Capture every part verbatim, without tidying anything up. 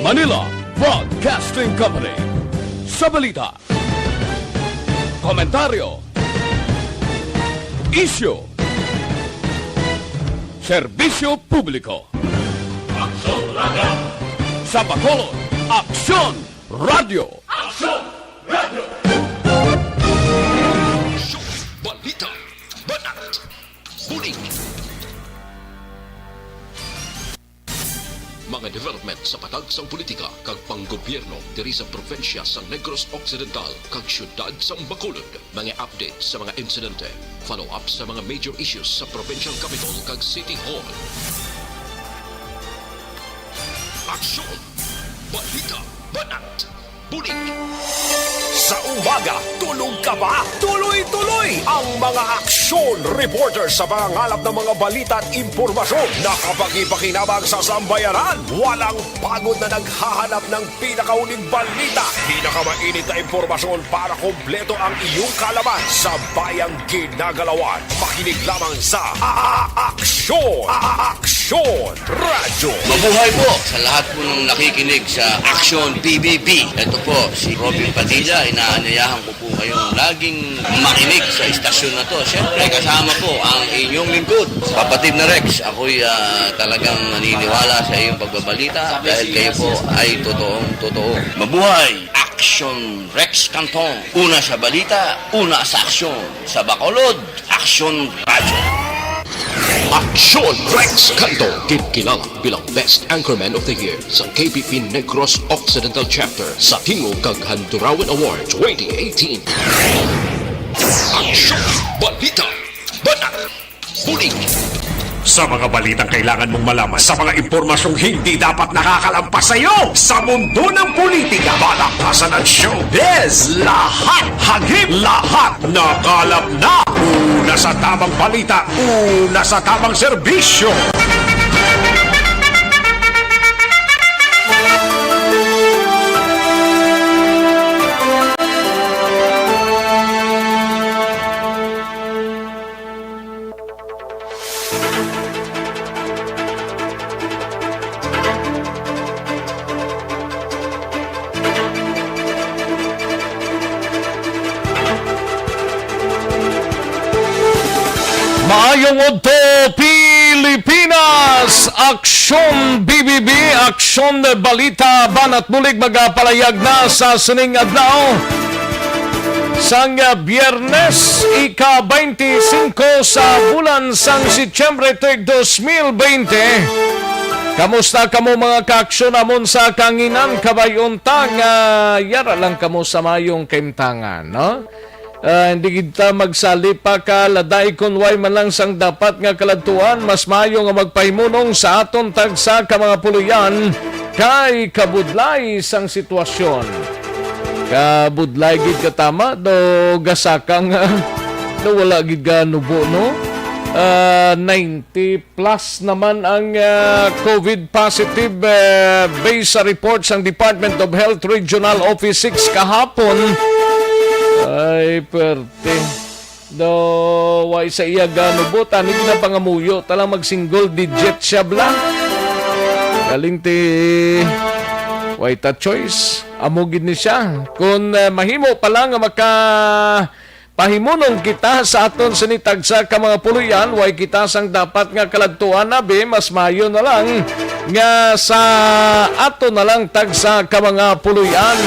Manila Broadcasting Company. Sa balita, komentaryo, isyu, serbisyo publiko. Aksyon Radio. Sa Bacolod, Aksyon Radio. Aksyon Radio. Aksyon Balita. Banat. Bulig. Mga development sa patag sang politika kag panggobyerno diri sa probinsya sa Negros Occidental kag siyudad sang Bacolod. Mga update sa mga insidente, follow-up sa mga major issues sa provincial capitol kag city hall. Aksyon! Balita! Banat! Bulig! Sa umaga, tulog ka ba? Tuloy-tuloy ang mga aksyon reporter sa pangangalap ng mga balita at impormasyon na kapakipakinabang sa sambayanan. Walang pagod na naghahanap ng pinakauling balita, pinakamainit na impormasyon para kompleto ang iyong kaalaman sa bayang ginagalawan. Makinig lamang sa A-, Aksyon! A-, Aksyon! Radyo. Mabuhay po sa lahat po ng nakikinig sa Aksyon P B B. Ito po si Robin Padilla. Inaanyayahan ko po kayong laging makinig sa istasyon na to. Siyempre, kasama po ang inyong lingkod, Kapatid na Rex. Ako'y, ah, talagang naniniwala sa iyong pagbabalita dahil kayo po ay totoong totoo. Mabuhay! Aksyon Rex Canton. Una sa balita, una sa aksyon. Sa Bacolod, Aksyon Radyo. Aksyon Rex Canton, ginkilala bilang Best Anchorman of the Year sa K P P Negros Occidental Chapter sa Tingog kag Handurawan Award twenty eighteen. Aksyon Balita. Banat. Bulig. Sa mga balitang kailangan mong malaman, sa mga impormasyong hindi dapat nakakalampas sa iyo, sa mundo ng politika, balaktasan at showbiz, lahat hagip, lahat nakalap na. Una sa tamang balita, una sa tamang serbisyo. Maayong udto, Pilipinas! Aksyon B B B, Aksyon Balita, Banat Bulig, magapalayag na sa sining adlaw sang Biyernes, ika-twenty-five sa bulan sang Setyembre, tuig dos mil bente. Kamusta kamo, mga kaaksyon namon sa kahanginan? Kabay-on ta nga yara lang kamo sa maayong kahimtangan, no? Ah, hindi kita magsali pa ka ladai kon way man lang sang dapat nga kaladtuan, mas maayo nga magpahimunong sa aton tagsa ka mga puloy-an kay kabudlay sang sitwasyon. Kabudlay gid ka tama, do gasaka nga, do wala gid ka nubo, no? Ah, ninety plus naman ang, ah, COVID positive, eh, based sa report sang Department of Health Regional Office six kahapon. Ay, perte. Do, way sa iya ganubo, tani ginapangamuyo, talang mag single digit siya bala. Galing ti, way ta choice. Amo gid ni siya. Kung, eh, mahimo pa lang nga maka pahimunong kita sa aton sini tagsa ka mga puloy-an, way kita sang dapat nga kaladtuan, abi, mas maayo na lang nga sa ato na lang tagsa ka mga puloy-an.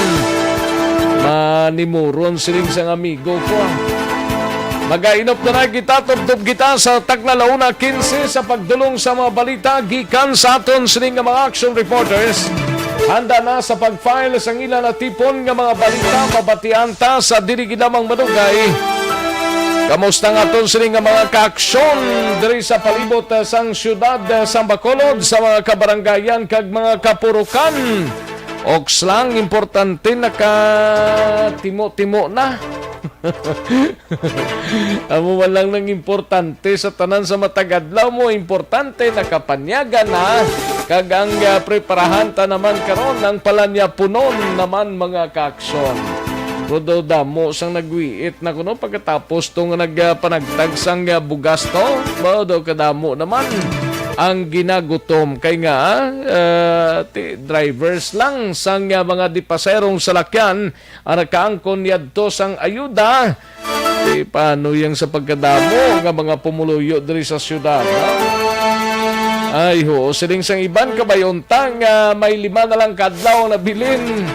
Manimuron siling sang amigo ko, ah. Magainop na na kita, tubtob kita sa tagna la una kinse sa pagdulong sa mga balita gikan sa aton sini nga mga action reporters. Handa na sa pag-file sang ila natipon nga mga balita, mabatian ta sa dili gid lamang madugay. Kamusta nga aton sini nga mga kaaksyon diri sa palibot, eh, sang siyudad, eh, sang Bacolod, sa mga kabarangayan kag mga kapurukan? Oks lang, importante nakatimo-timo na. Amo man lang nang importante sa tanan sa matag adlaw mo, importante nakapanyaga na, kag ang, ah, preparahan ta naman karon ang palanyapunon naman, mga kaaksyon. Pero daw damo sang nagwiit na kuno pagkatapos to nga nagpanagtag sang, ah, bugas to. Ba, daw kadamo naman. ang ginagutom. Kay nga, ah, ti-, drivers lang sang, ah, mga dipaserong salakyan ang nakaangkon yadto sang ayuda. Ti paano yang sa pagkadamo nga mga pumuluyo diri sa syudad, no? Ay, ho, siling sang iban, kabay unta nga may lima na lang ka adlaw ang nabilin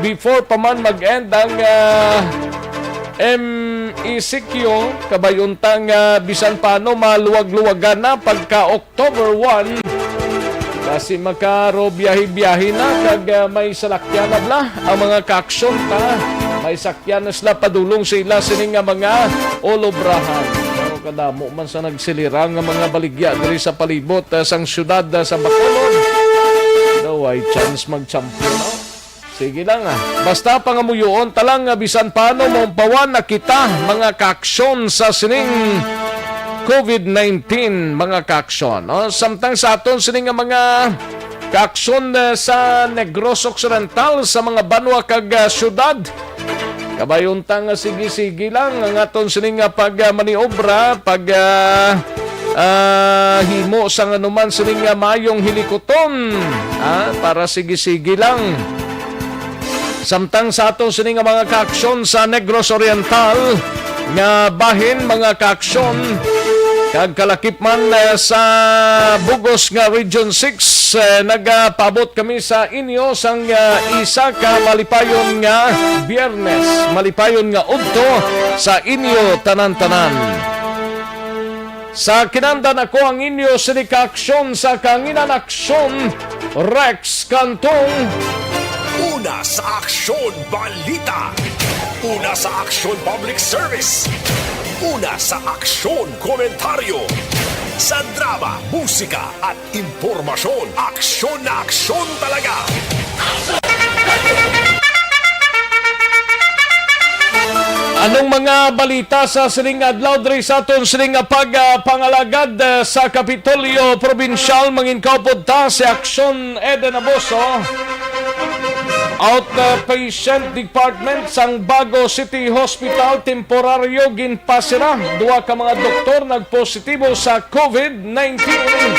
before pa man mag-end ang, ah, M E C Q, kabay unta nga bisan paano maluwag-luwagan na pagka October one. Kasi makaro biyahe-biyahe na kag, ah, may salakyan na bala ang mga kaaksyon ta. May sakyan na sila padulong sa ila sini nga mga olobrahan. Pero kadamo man sa nagsilira nga mga baligya diri sa palibot, ah, sang syudad, ah, sa Bacolod. Daw ay chance mag-champion, no? Sige lang, ah. Basta pangamuyoon ta lang nga bisan paano maumpawan na kita, mga kaaksyon, sa sining covid nineteen, mga kaaksyon, no? Samtang sa aton sini nga mga kaaksyon, eh, sa Negros Occidental, sa mga banwa kag, ah, syudad, kabay unta nga sige-sige lang ang aton sini nga pag, ah, maniobra, pag, ah, ah, himo sang anuman sini nga mayong hilikuton, ah, para sige-sige lang. Samtang sa ato sini nga mga kaaksyon sa Negros Oriental nga bahin, mga kaaksyon, kag kalakip man, eh, sa bugos nga Region six, eh, nagapaabot kami sa inyo sang, eh, isa ka malipayon nga Biyernes, malipayon nga udto sa inyo tanan-tanan. Sa kinahanglan, ako ang inyo sini ka aksyon sa kahanginan, aksyon, Rex Cantong. Una sa aksyon, balita. Una sa aksyon, public service. Una sa aksyon, komentaryo. Sa drama, musika, at impormasyon, aksyon na aksyon talaga. Anong mga balita sa sining adlaw diri sa aton sining nga pag, ah, pangalagad, ah, sa Kapitolyo Probinsyal? Manginkaupod ta si Aksyon Eden Abuso. Outpatient Department sang Bago City Hospital temporaryo ginpasira. Duha ka mga doktor nagpositibo sa covid nineteen.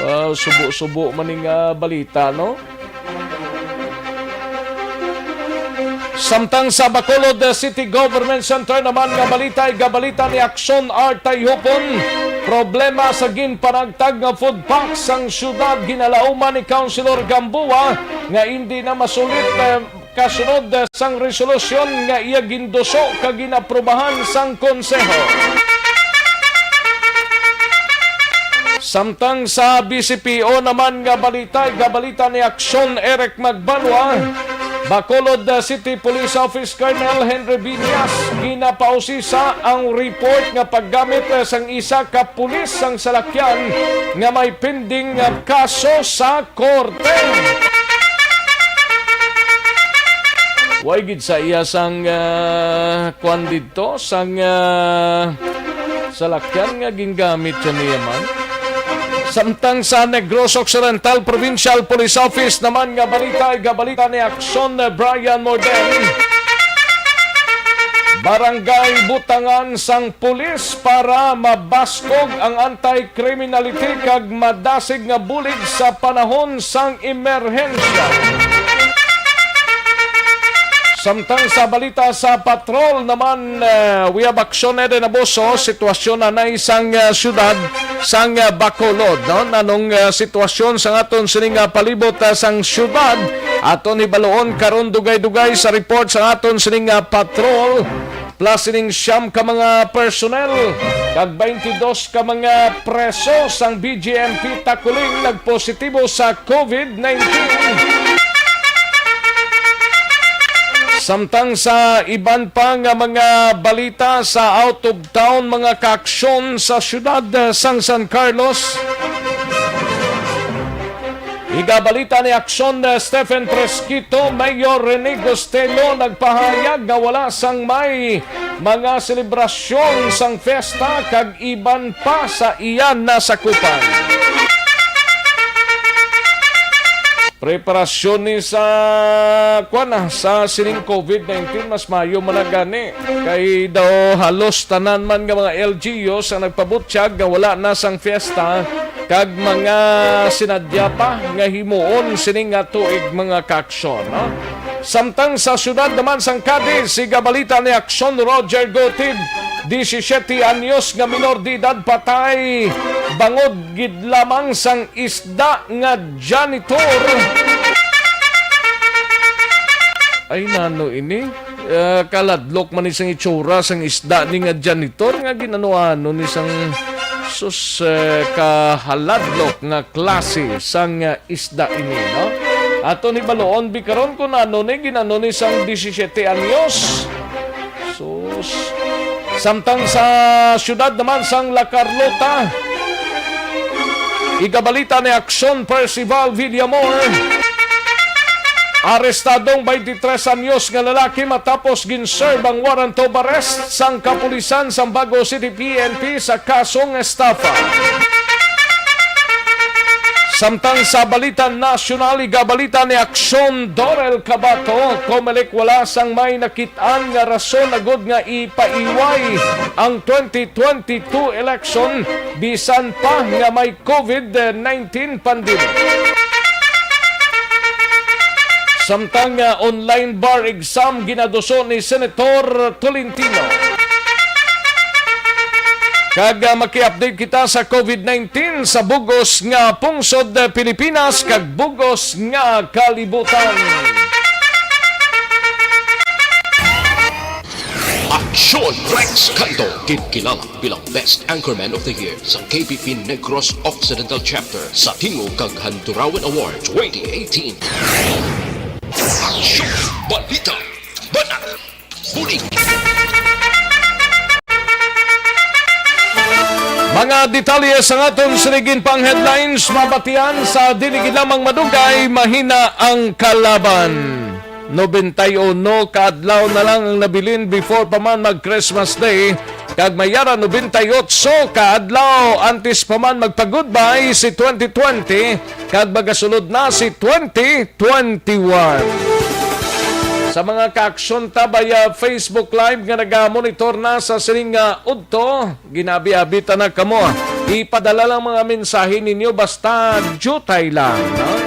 Wow, subo-subo man ning, ah, balita, no? Samtang sa Bacolod City Government Center naman nga balita, igabalita ni Aksyon Art Tayhupon, problema sa ginpanagtag nga food pack sang syudad ginalauman ni Councilor Gamboa nga indi na masulit, eh, kasunod sang resolusyon nga iya ginduso kag ginaprobahan sang konseho. Samtang sa B C P O naman nga balita, gabalita ni Aksyon Eric Magbanwa, Bacolod City Police Office Colonel Henry Viñas, ginapausisa ang report nga paggamit sang isa ka pulis sang salakyan nga may pending nga kaso sa korte. Way gid sa iya sang, ah, kwan didto, sang, ah, salakyan nga gingamit siya niya man. Samtang sa Negros Occidental Provincial Police Office naman nga balita, igabalita ni Aksyon Brian Morden. Barangay Butangan sang pulis para mabaskog ang anti-criminality kag madasig nga bulig sa panahon sang emerhensya. Samtang sa balita sa patrol naman, eh, we have Aksyon Eden Abuso, sitwasyon na na isang, eh, syudad sang, eh, Bacolod, no? Nanong, eh, sitwasyon sa aton sining, ah, palibot, ah, sang syudad? Aton hibaluon karon dugay-dugay sa report sa aton sining, ah, patrol. Plus sining siyam ka mga personnel kag twenty-dos ka mga preso sang B G M P Taculing nagpositibo sa covid nineteen. Samtang sa iban pa nga mga balita sa out of town, mga kaaksyon sa siyudad, eh, sang San Carlos. Igabalita ni Aksyon, eh, Stephen Fresquito, Mayor Rene Costello nagpahayag nga wala sang may mga selebrasyon sang fiesta kag iban pa sa iya nasakupan. Preparasyon ni sa, kuwan na, sa sining covid nineteen, mas maayo man na gani. Kay daw halos tanan man nga mga L G Us ang nagpabutyag nga wala na sang fiesta kag mga sinadya pa nga himuon sining nga tuig, mga kaaksyon, no? Samtang sa siyudad naman sang Cadiz, igabalita ni Aksyon Roger Gutib, disisiete anyos nga minor de edad patay bangod gid lamang sang isda nga janitor. Ay, nano ini? Ah, kaladlok man ni sang itsura sang isda ni nga janitor nga gin-ano-ano ni sang sus, eh, kahaladlok nga klase sang, ah, isda ini, no? Aton hibaluon bi karon kung ano ni gin-ano ni sang disisiete anyos. Sus. Samtang sa siyudad naman sang La Carlota, igabalita ni Aksyon Percival Villamor, arestadong twenty-three anyos nga lalaki matapos gin-serve ang warrant of arrest sang kapulisan sang Bago City P N P sa kasong estafa. Samtang sa balita nasyonal, igabalita ni Aksyon Dorel Cabato, Comelec wala sang may nakit-an nga rason agud nga ipaiway ang twenty twenty-two election bisan pa nga may covid nineteen pandemic. Samtang, ah, online bar exam ginaduso ni Senator Tolentino. Kag, ah, maki-update kita sa covid nineteen sa bugos nga pungsod, ah, Pilipinas kag bugos nga kalibutan. Aksyon Rex Canto, ginkilala bilang Best Anchorman of the Year sa K P P Negros Occidental Chapter sa Tingog kag Handurawan Award twenty eighteen. Aksyon, balita, banat, bulig. Mga detalye sa aton sining pang headlines, mabatian sa dili gid lamang madugay, mahina ang kalaban. Nobenta y uno ka adlaw na lang ang nabilin before pa man mag Christmas Day, kag may ara nobenta y otso ka adlaw antes pa man magpa-goodbye si twenty twenty, kag magasulod na si twenty twenty-one. Sa mga kaaksyon ta via Facebook Live nga naga-monitor na sa sining nga udto, ginabi-abi ta na kamo. Ipadala lang mga mensahe ninyo, basta diutay lang, no?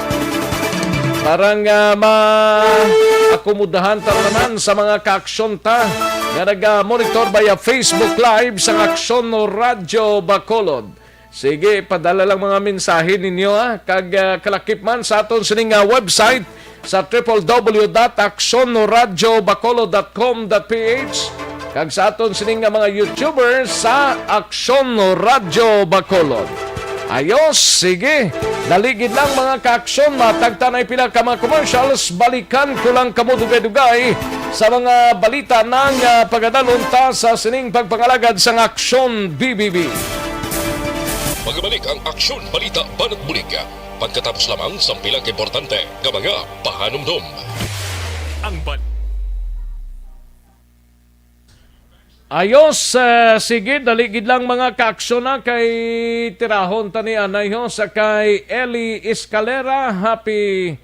Para nga ma-akomodahan ta tanan sa mga kaaksyon ta nga naga-monitor via Facebook Live sang Aksyon Radyo Bacolod. Sige, padala lang mga mensahe ninyo, ha, kag, ah, kalakip man sa aton sining nga website sa triple W dot aksyon radyo bacolod dot com dot P H, kag sa aton sining nga mga YouTubers sa Aksyon Radyo Bacolod. Ayos, sige. Dali gid lang, mga kaaksyon, matagta na pila ka mga commercials. Balikan ko lang kamo dugay-dugay sa mga balita nga pagadalon ta sa sining pagpangalagad sang Aksyon B B B. Magabalik ang Aksyon Balita Banat Bulig pagkatapos lamang sang pila ka importante nga mga pahanumdom. Ang bal- Ayos, eh, sige, dali gid lang, mga kaaksyon, na kay tirahon ta ni anay ho sa kay Eli Escalera. Happy,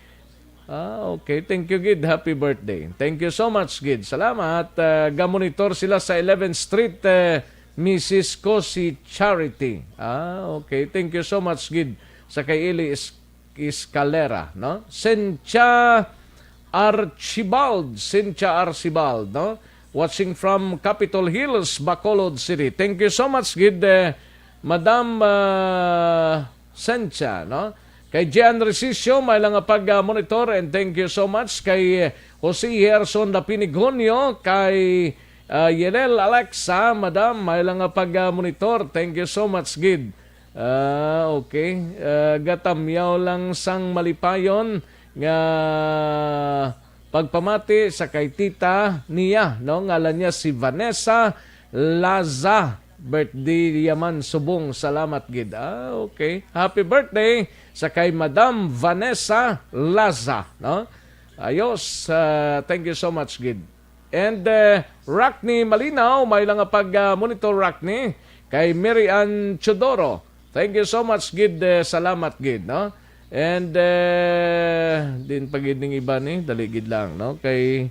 ah, okay, thank you gid. Happy birthday. Thank you so much gid. Salamat. Eh, gamonitor sila sa eleventh Street, eh, Missus Cosi Charity. Ah, okay. Thank you so much gid sa kay Eli Es-, Escalera, no? Sencha Archibald, Sencha Archibald, no? Watching from Capitol Hills, Bacolod City. Thank you so much gid, eh, Madam, ah, Sencha, no? Kay Jan Resicio, may lang nga pag, ah, monitor, and thank you so much kay, eh, Jose Gerson Lapinigonio, kay, ah, Yelel Alexa, Madam, may lang nga pag, ah, monitor. Thank you so much gid. Ah, okay. Ah, gatamyaw lang sang malipayon nga pagpamati sa kay tita niya, no? Ngalan niya si Vanessa Laza. Birthday niya man subong. Salamat gid. Ah, okay. Happy birthday sa kay Madam Vanessa Laza, no? Ayos. Ah, thank you so much gid. And, eh, Rockney Malinaw, may lang nga pag, ah, monitor, Rockney, kay Mary Ann Chodoro. Thank you so much gid, eh, salamat gid, no? And, eh, din pa gid ning iba ni, dali gid lang, no? Kay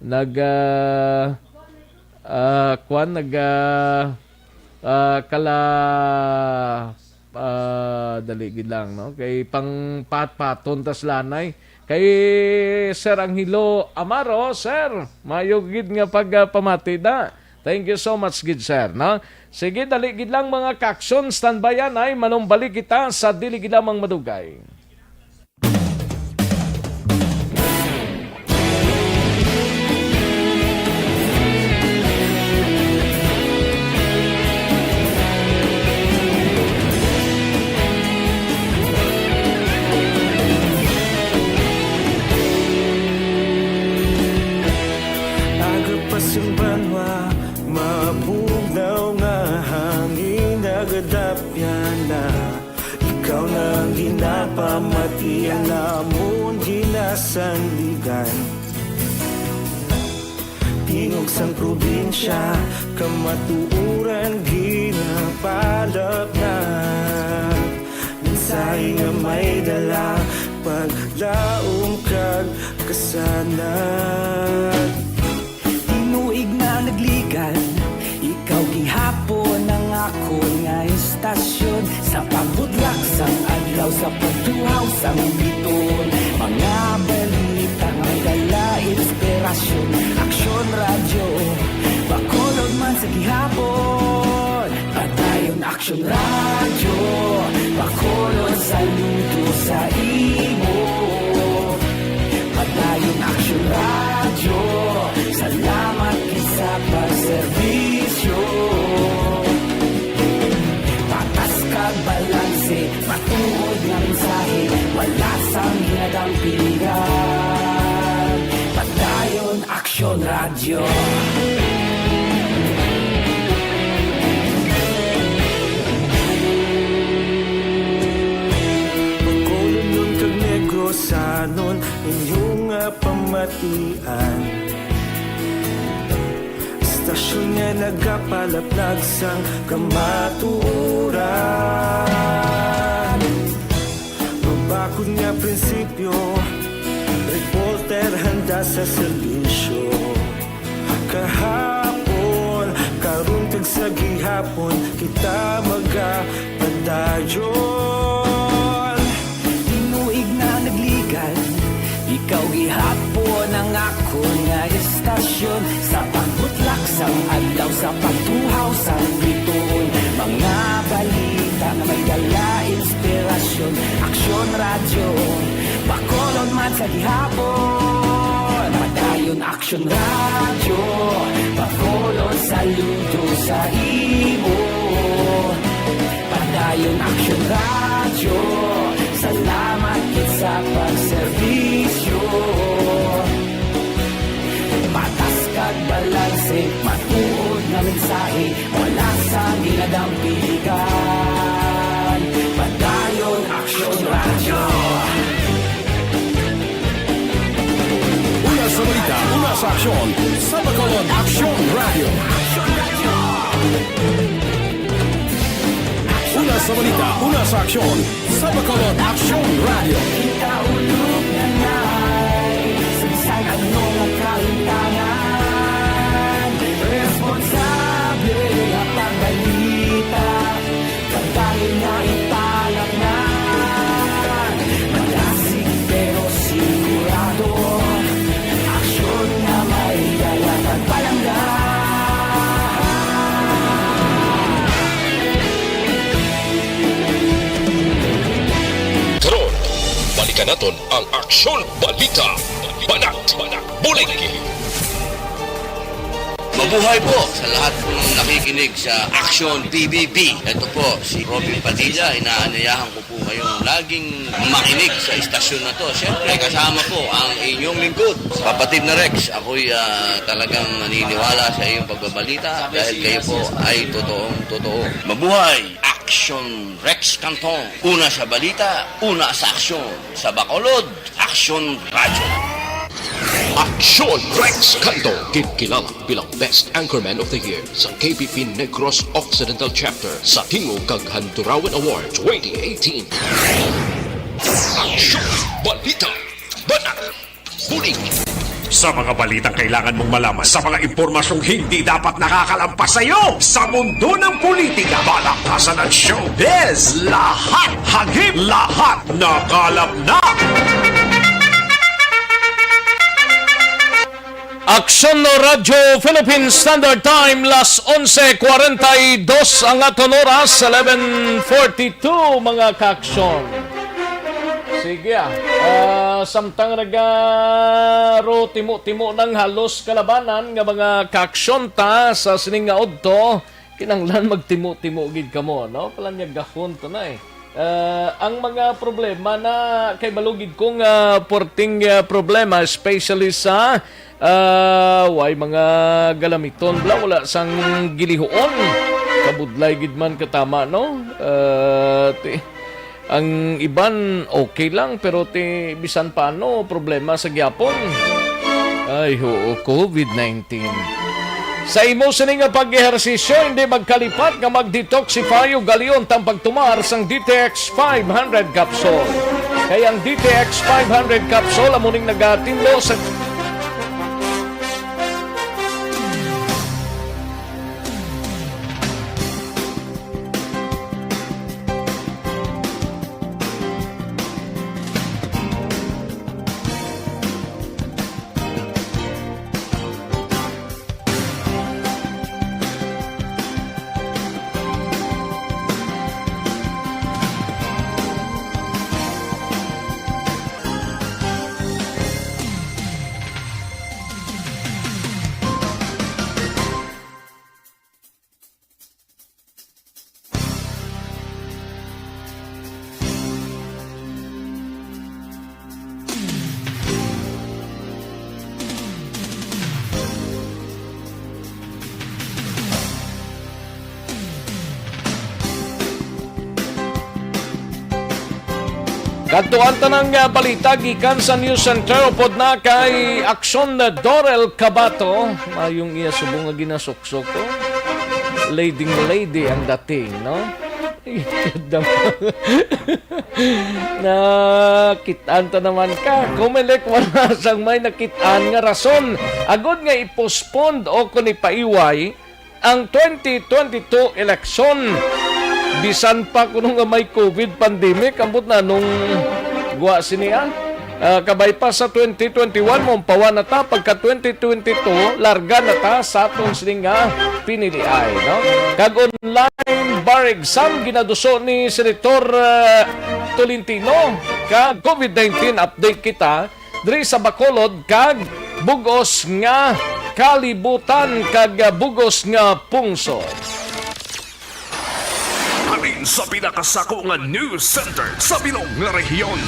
nag, ah, ah, kwan, nag, ah, ah, kala, ah, dali gid lang, no? Kay pang patpaton tas lanay. Kay Sir Angelo Amaro, sir, mayo gid nga pagpamati da. Thank you so much gid, sir, no? Sige, dali gid lang, mga ka-aksyon, standby anay, manumbalik kita sa dili gid lamang madugay. Aga pa sing banwa, mabugnaw nga hangin nagadapyan na. Ikaw na ang ginapamati, ang amon ginasandigan. Tingog sang probinsya, kamatuoran ginapalapnat. Mensahe nga may dala, paglaom kag kasanag. Tinuig na nagligan, ikaw gihapon ang akon nga istasyon. Sa pagbutlak sang adlaw, sa pagtuhaw sang biton, mga balita nga may dala inspirasyon. Aksyon Radyo, Bacolod man sa gihapon. Padayon Aksyon Radyo, Bacolod, saludo sa imo. Padayon Aksyon Radyo, salamat gid sa pagserbisyo. Patas kag balanse, matuod nga mensahe, wala sang ginadampigan. Padayon Aksyon Radyo. Bacolodnon kag Negrosanon, inyo nga pamatian. Istasyon nga nagapalaplag sang kamatuoran. Mabakod nga prinsipyo, reporter handa sa serbisyo. Kahapon, karon kag sa gihapon, kita magapadayon. Tinuig na nagligan, ikaw gihapon ang akon nga istasyon. Sa pagbutlak sang adlaw, sa pagtuhaw sang bituon, mga balita nga may dala inspirasyon. Aksyon Radyo, Bacolod man sa gihapon. Padayon Aksyon Radyo, Bacolod, saludo sa imo. Padayon Aksyon Radyo, salamat gid sa pagserbisyo. Patas kag balanse, matuod nga mensahe, wala sang ginadampigan. Padayon Aksyon Radyo. Una sa balita, una sa aksyon, sa Bacolod Aksyon Radyo. Una sa balita, una sa aksyon, sa Bacolod Aksyon Radyo. Kita ulog na nai, sa bisan ano nga kahintangan, responsable nga pagbalita. Pagdali na ipalamnan, malasig pero sigurado. Aksyon nga may dala kag palangga. Karon, balikan naton ang Aksyon Balita. Banat, bulig. Mabuhay po sa lahat pong nakikinig sa Action P B B. Ito po si Robin Padilla. Inaanyayahan ko po kayong laging makinig sa istasyon na to. Siyempre, kasama po ang inyong lingkod, Kapatid na Rex. Ako'y, ah, talagang naniniwala sa iyong pagbabalita dahil kayo po ay totoong totoo. Mabuhay! Action Rex Cantong. Una sa balita, una sa aksyon. Sa Bacolod, Aksyon Radyo. Aksyon Rex Canto, ginkilala bilang Best Anchorman of the Year sa K P P Negros Occidental Chapter sa Tingog kag Handurawan Award twenty eighteen. Aksyon! Balita! Banat! Bulig! Sa mga balitang kailangan mong malaman, sa mga impormasyong hindi dapat nakakalampas sa iyo, sa mundo ng politika, balakasan at showbiz, lahat hagip, lahat nakalap na! Aksyon Radyo Philippine Standard Time, las onse cuarenta y dos ang aton oras, eleven forty-two, mga kaaksyon. Sige, ah. Ah, samtang nagaro timo-timo nang halos kalabanan nga mga kaaksyon ta sa sining nga udto, kinahanglan magtimo-timo gid kamo, no? Palanyagahon to na eh. Ah, ang mga problema na kay balugid kong ah, porting ah, problema, especially sa ah, way mga galamiton, bla, wala sang gilihuon. Kabudlay gid man katama, no? Ah, ti-, ang iban okay lang, pero ti bisan paano problema sa gyapon. Ay, oo, covid nineteen. Sa imo sini nga pag-ehersisyo, hindi magkalipat nga mag-detoxify ug galion tang pagtumar sang D T X five hundred capsule. Kay ang D T X five hundred capsule amo ning nagatinlo sa Kadtuan ta nang, ah, balita gikan sa News Center upod na kay Aksyon Dorel Cabato. Mayong iya subong nga ginasuksok, oh. Leading lady ang dating, no? Nakit-an ta naman ka. Comelec, wala sang may nakit-an nga rason agod nga i-postpone o kon ipaiway ang twenty twenty-two election. Bisan pa kuno nga may covid pandemic, ambot na nung gwa sini, ah. Ah, kabay pa sa twenty twenty-one, maumpawan na ta pagka twenty twenty-two, larga na ta sa aton sini nga piniliay, no? Kag online bar exam ginaduso ni Senator, ah, Tolentino. Kag covid nineteen update kita diri sa Bacolod kag bug-os nga kalibutan kag bug-os nga pungsod. Halin sa pinakasako nga news center sa bilog nga rehiyon.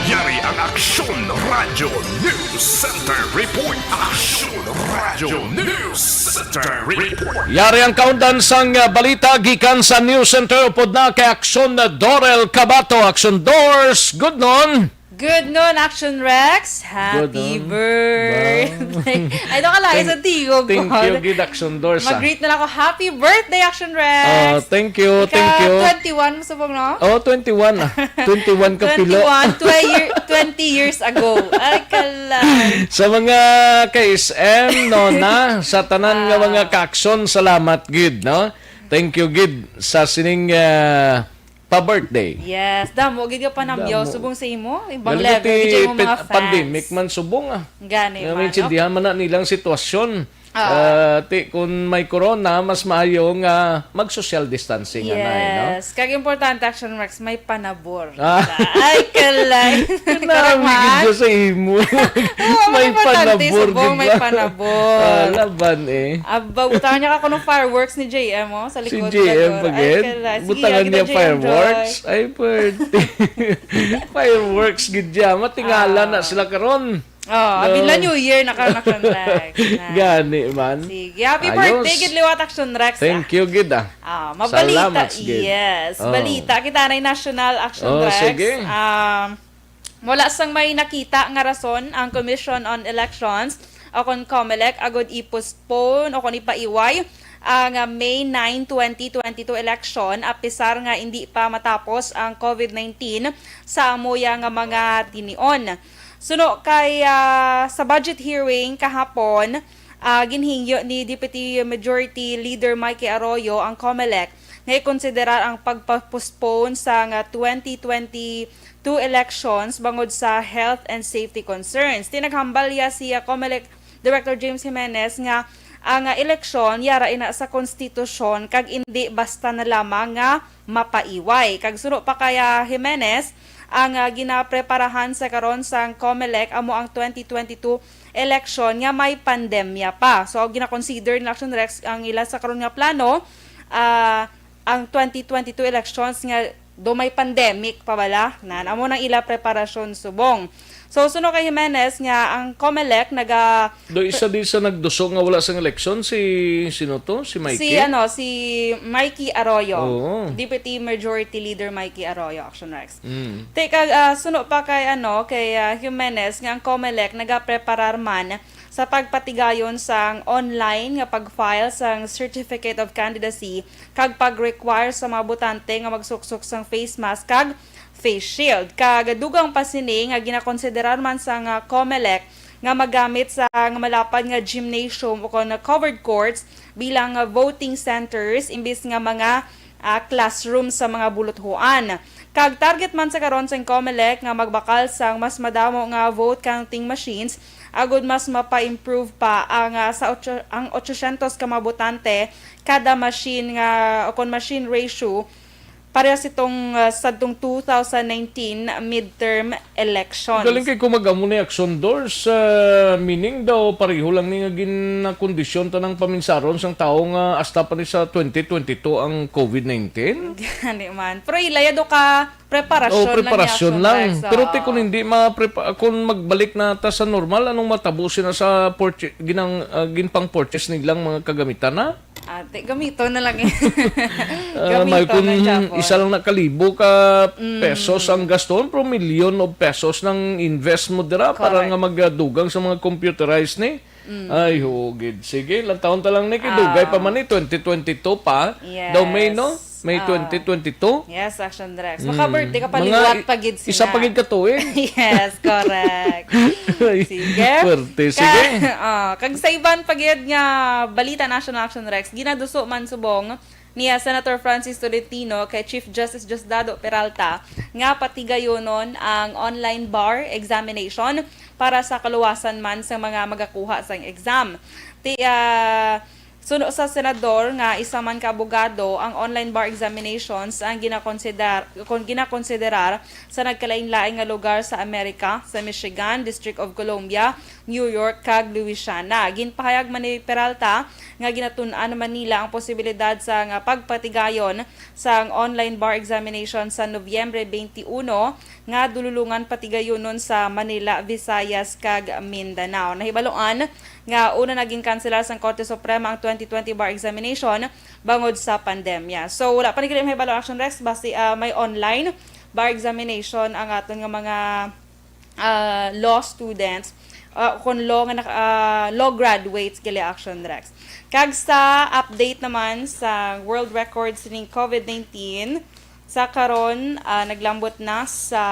Yari ang Aksyon Radyo News Center Report. Aksyon Radyo News Center Report. Yari ang kaundan sang, uh, balita gikan sa News Center upod na kay Aksyon Dorel Cabato. Aksyon Dors, good noon. Good noon, Action Rex. Happy Good noon. Birthday. Ay, nakalagay Thank, sa tingog ko. Thank you, gid, Action Dors, ah. Mag-greet na lang ako. Happy birthday, Action Rex. Ah, thank you, thank you. Ika twenty-one mo subong, no? Oh, twenty-one, ah. Twenty-one ka pilo. Twenty-one, twe-, year, twenty years ago. Ay, kalay. Sa mga ka-S M, no, na, sa tanan nga Ah. mga ka-action, salamat gid, no? Thank you gid sa sining, ah, pa-birthday. Yes, damo gid ka panamyaw Damo. subong sa imo. Ibang Galing level ti gid yung mga pin-, fans. pandemic man subong, ah. Gani Nga man, no? maintindihan man na nilang sitwasyon. Ah. Ah, ti, kung may corona, mas maayo nga mag-social distancing, anay, no? Yes. Kag importante, Action Rex, may panabor. Ah. Ay, kalay. Nami Karama. gid sa imo. Oo, May importante, panabor, subong, di may ba? panabor. Ah, laban, eh. Aba, butangan niya ka kuno fireworks ni J M, oh, sa Si likod J M Dagor. Ay, pagid. kalay. Sige, Butangan lagi niya na, J M fireworks. Joy. Ay, pwerte. Fireworks gid siya. Matingala Ah. na sila karon. Oh, abi na No. New Year na karon, Action Rex. Na. Gani man. Sige. Happy Ayos. birthday, gid liwat, Action Rex, Thank ah. you, gid, ah. Ah, mabalita. Salamat, gid. Yes. Oh. Balita. Kita na yung National Action Oh, Rex. sige. Um, wala sang may nakita nga rason ang Commission on Elections o kon Comelec agud i-postpone o kon ipaiway ang, ah, May nine, twenty twenty-two election, apisar nga indi pa matapos ang COVID nineteen sa amo ya nga mga tinion. Suno kay, ah, sa budget hearing kahapon, ah, ginhingyo ni Deputy Majority Leader Mikey Arroyo ang COMELEC nga ikonsiderar ang pagpa-postpone sang, ah, twenty twenty-two elections bangod sa health and safety concerns. Ti naghambal ya si, ah, COMELEC Director James Jimenez nga ang, ah, eleksyon yara ina sa konstitusyon kag indi basta na lamang nga mapaiway. Kag suno pa kay, ah, Jimenez, ang, ah, ginapreparahan sa karon sang COMELEC amo ang twenty twenty-two election nga may pandemya pa. So, gina-consider ni Action Rex ang ila sa karon nga plano, ah, ang twenty twenty-two elections nga do may pandemic pa bala. Nan, amo nang ila preparasyon subong. So, suno kay Jimenez nga ang COMELEC naga Do isa di sa nagduso nga wala sang eleksyon si, sino to? Si Mikey? Si, ano, si Mikey Arroyo. Oo. Deputy Majority Leader Mikey Arroyo, Action Rex. Mm. Teka, ah, suno pa kay, ano, kay, ah, Jimenez nga ang COMELEC nagapreparar man sa pagpatigayon sang online nga pag-file sang Certificate of Candidacy kag pag-require sa mga botante nga magsuksok sang face mask kag face shield. Kag dugang pa sini nga ginakonsiderar man sang, ah, COMELEC nga magamit sa nga malapad nga gymnasium o kon covered courts bilang, ah, voting centers imbis nga mga, ah, classroom sa mga buluthuan. Kag target man sa karon sang COMELEC nga magbakal sang mas madamo nga vote counting machines agud mas mapa-improve pa ang, ah, sa otso, ang otsocentos ka mga botante kada machine nga o kon machine ratio pareha sitong, ah, sadtong two thousand nineteen midterm elections. Galing kay kung mag-amo ni Action Doors, ah, meaning daw pareho lang ni nga ginakondisyon tanang paminsaron sang tawo nga hasta pa ni sa twenty twenty-two ang COVID nineteen? Gani man. Pero ilaya do ka preparasyon Oh, lang preparasyon ni Action lang. Rex, Pero ti oo. Kung hindi ma-prepa-, kung magbalik na ta sa normal, anong matabo sina sa purcha-, ginang, ah, ginpang-purchase nilang mga kagamitan na? Ate, gamito na lang eh. Ah, gamito may kung na siya po. Isa lang na kalibo ka Mm. pesos ang gaston, pero million of pesos nang invest mo dira para Correct. Nga magdugang sa mga computerized ni. Mm. Ay, hugid. Sige, lantawon ta lang ni kay Ah. Dugay pa man ni twenty twenty-two pa. Yes. Daw May, no? May Ah. twenty twenty-two. Yes, Action Rex. Mm. Maka-birthday ka pa, Mga liwat i-, pa gid isa sina. Pa gid ka tuig. Yes, correct. Ay, Sige. Swerte. Ka-, Sige. Ah, kag sa iban pa gid nga balita, National Action Rex, ginaduso man subong ni, ah, Senator Francis Tolentino kay Chief Justice Diosdado Peralta nga patigayonon ang online bar examination para sa kaluwasan man sa mga magakuha sang exam. Ti, ah, suno sa senador nga isa man ka abogado, ang online bar examinations ang ginakonsider-, kon ginakonsiderar sa nagkalain-lain nga lugar sa Amerika, sa Michigan, District of Columbia, New York, kag Louisiana. Ginpahayag man ni Peralta nga ginatun-an man nila ang posibilidad sa nga pagpatigayon sang online bar examination sa Nobyembre twenty-one nga dululungan patigayonon sa Manila, Visayas, kag Mindanao. Nahibaluan nga una na ginkanselar sang Korte Suprema ang twenty twenty bar examination bangod sa pandemya. So, wala pa ni gali mahibalo, Action Rex, basi, ah, may online bar examination ang aton nga mga ah, law students, ah, kon law nga naka-, ah, law graduates gali, Action Rex. Kag sa update naman sa world records ning COVID nineteen, sa karon, ah, naglambot na sa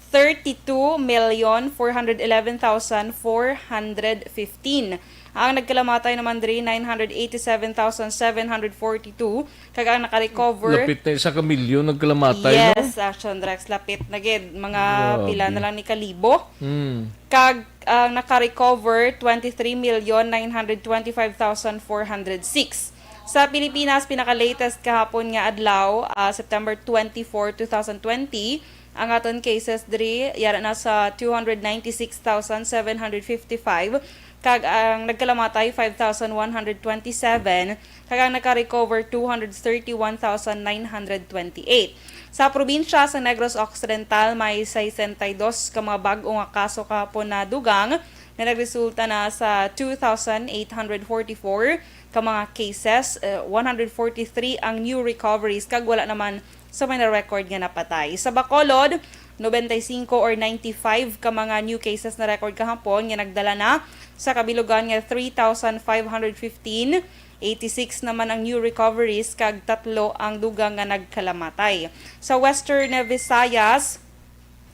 thirty-two million four hundred eleven thousand four hundred fifteen. Ang nagkalamatay naman diri, nine hundred eighty-seven thousand seven hundred forty-two, kag ang naka-recover Lapit na isa ka milyon nagkalamatay, no? Yes, Action Rex, lapit na gid. Mga Grabe. Pila na lang ni kalibo. Mm. Kag ang naka-recover, twenty-three million nine hundred twenty-five thousand four hundred six. Sa Pilipinas, pinaka-latest kahapon nga adlaw, ah, September twenty-four, two thousand twenty, ang aton cases diri, yara na sa two hundred ninety-six thousand seven hundred fifty-five, kag ang nagkalamatay, five thousand one hundred twenty-seven, kag ang naka-recover, two hundred thirty-one thousand nine hundred twenty-eight. Sa probinsya sa Negros Occidental, may sesenta y dos ka mga bag-o nga kaso kahapon nadugang, nga nagresulta na sa two thousand eight hundred forty-four ka mga cases, eh, one hundred forty-three ang new recoveries, kag wala naman sa may na-record nga napatay. Sa Bacolod, nobenta y singko or ninety-five ka mga new cases na record kahapon nga nagdala na sa kabilugan nga three thousand five hundred fifteen. Eighty-six naman ang new recoveries kag tatlo ang dugang nga nagkalamatay. Sa Western Visayas,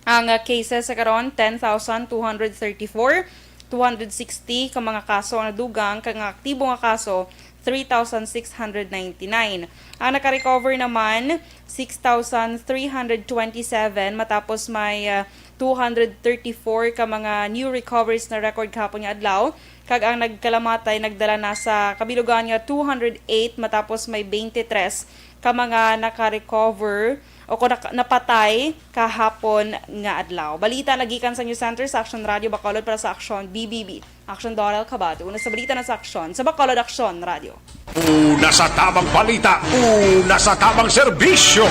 ang, ah, cases sa karon, ten thousand two hundred thirty-four, two hundred sixty ka mga kaso ang nadugang, kag ang aktibo nga kaso, three thousand six hundred ninety-nine. Ang naka-recover naman, six thousand three hundred twenty-seven, matapos may, ah, two hundred thirty-four ka mga new recoveries na record kahapon nga adlaw, kag ang nagkalamatay nagdala na sa kabilugan nga two hundred eight, matapos may twenty-three ka mga naka-recover o kung naka-, napatay kahapon nga adlaw. Balita nagikan sa News Center sa Action Radio Bacolod para sa Action B B B. Action Doral Cabato. Una sa balita na sa Action. Sa Bacolod, Action Radio. Una sa tabang balita, una sa tabang serbisyo.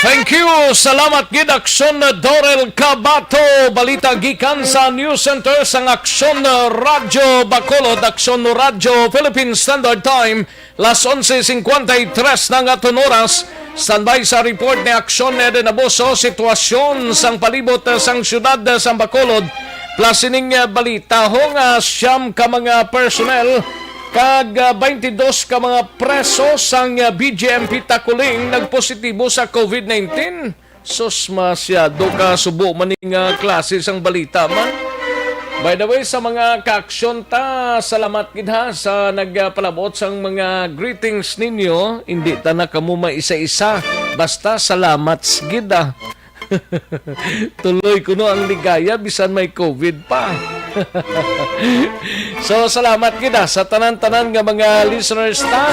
Thank you. Salamat gid, Action Dorel Cabato. Balita gikan sa News Center sang Action Radyo Bacolod, Action Radyo Philippine Standard Time. Las onse cincuenta y tres na nga aton oras. Standby sa report ni Action Eden Abuso, sitwasyon sang palibot sang siyudad sang Bacolod. Plus ining, ah, balita ho nga siyam ka mga personnel kag, ah, twenty-two ka mga preso sang, ah, B J M P Taculing nagpositibo sa COVID nineteen. Sus, masyado ka subo man ni nga klase sang balita man. By the way, sa mga ka-aksyon ta, salamat gid ha sa nagpalabot sang mga greetings ninyo. Hindi ta na kamo maisa-isa. Basta salamat gid, ah. Tuloy kuno ang ligaya bisan may COVID pa. So, salamat gid, ah, sa tanan-tanan nga mga listeners ta,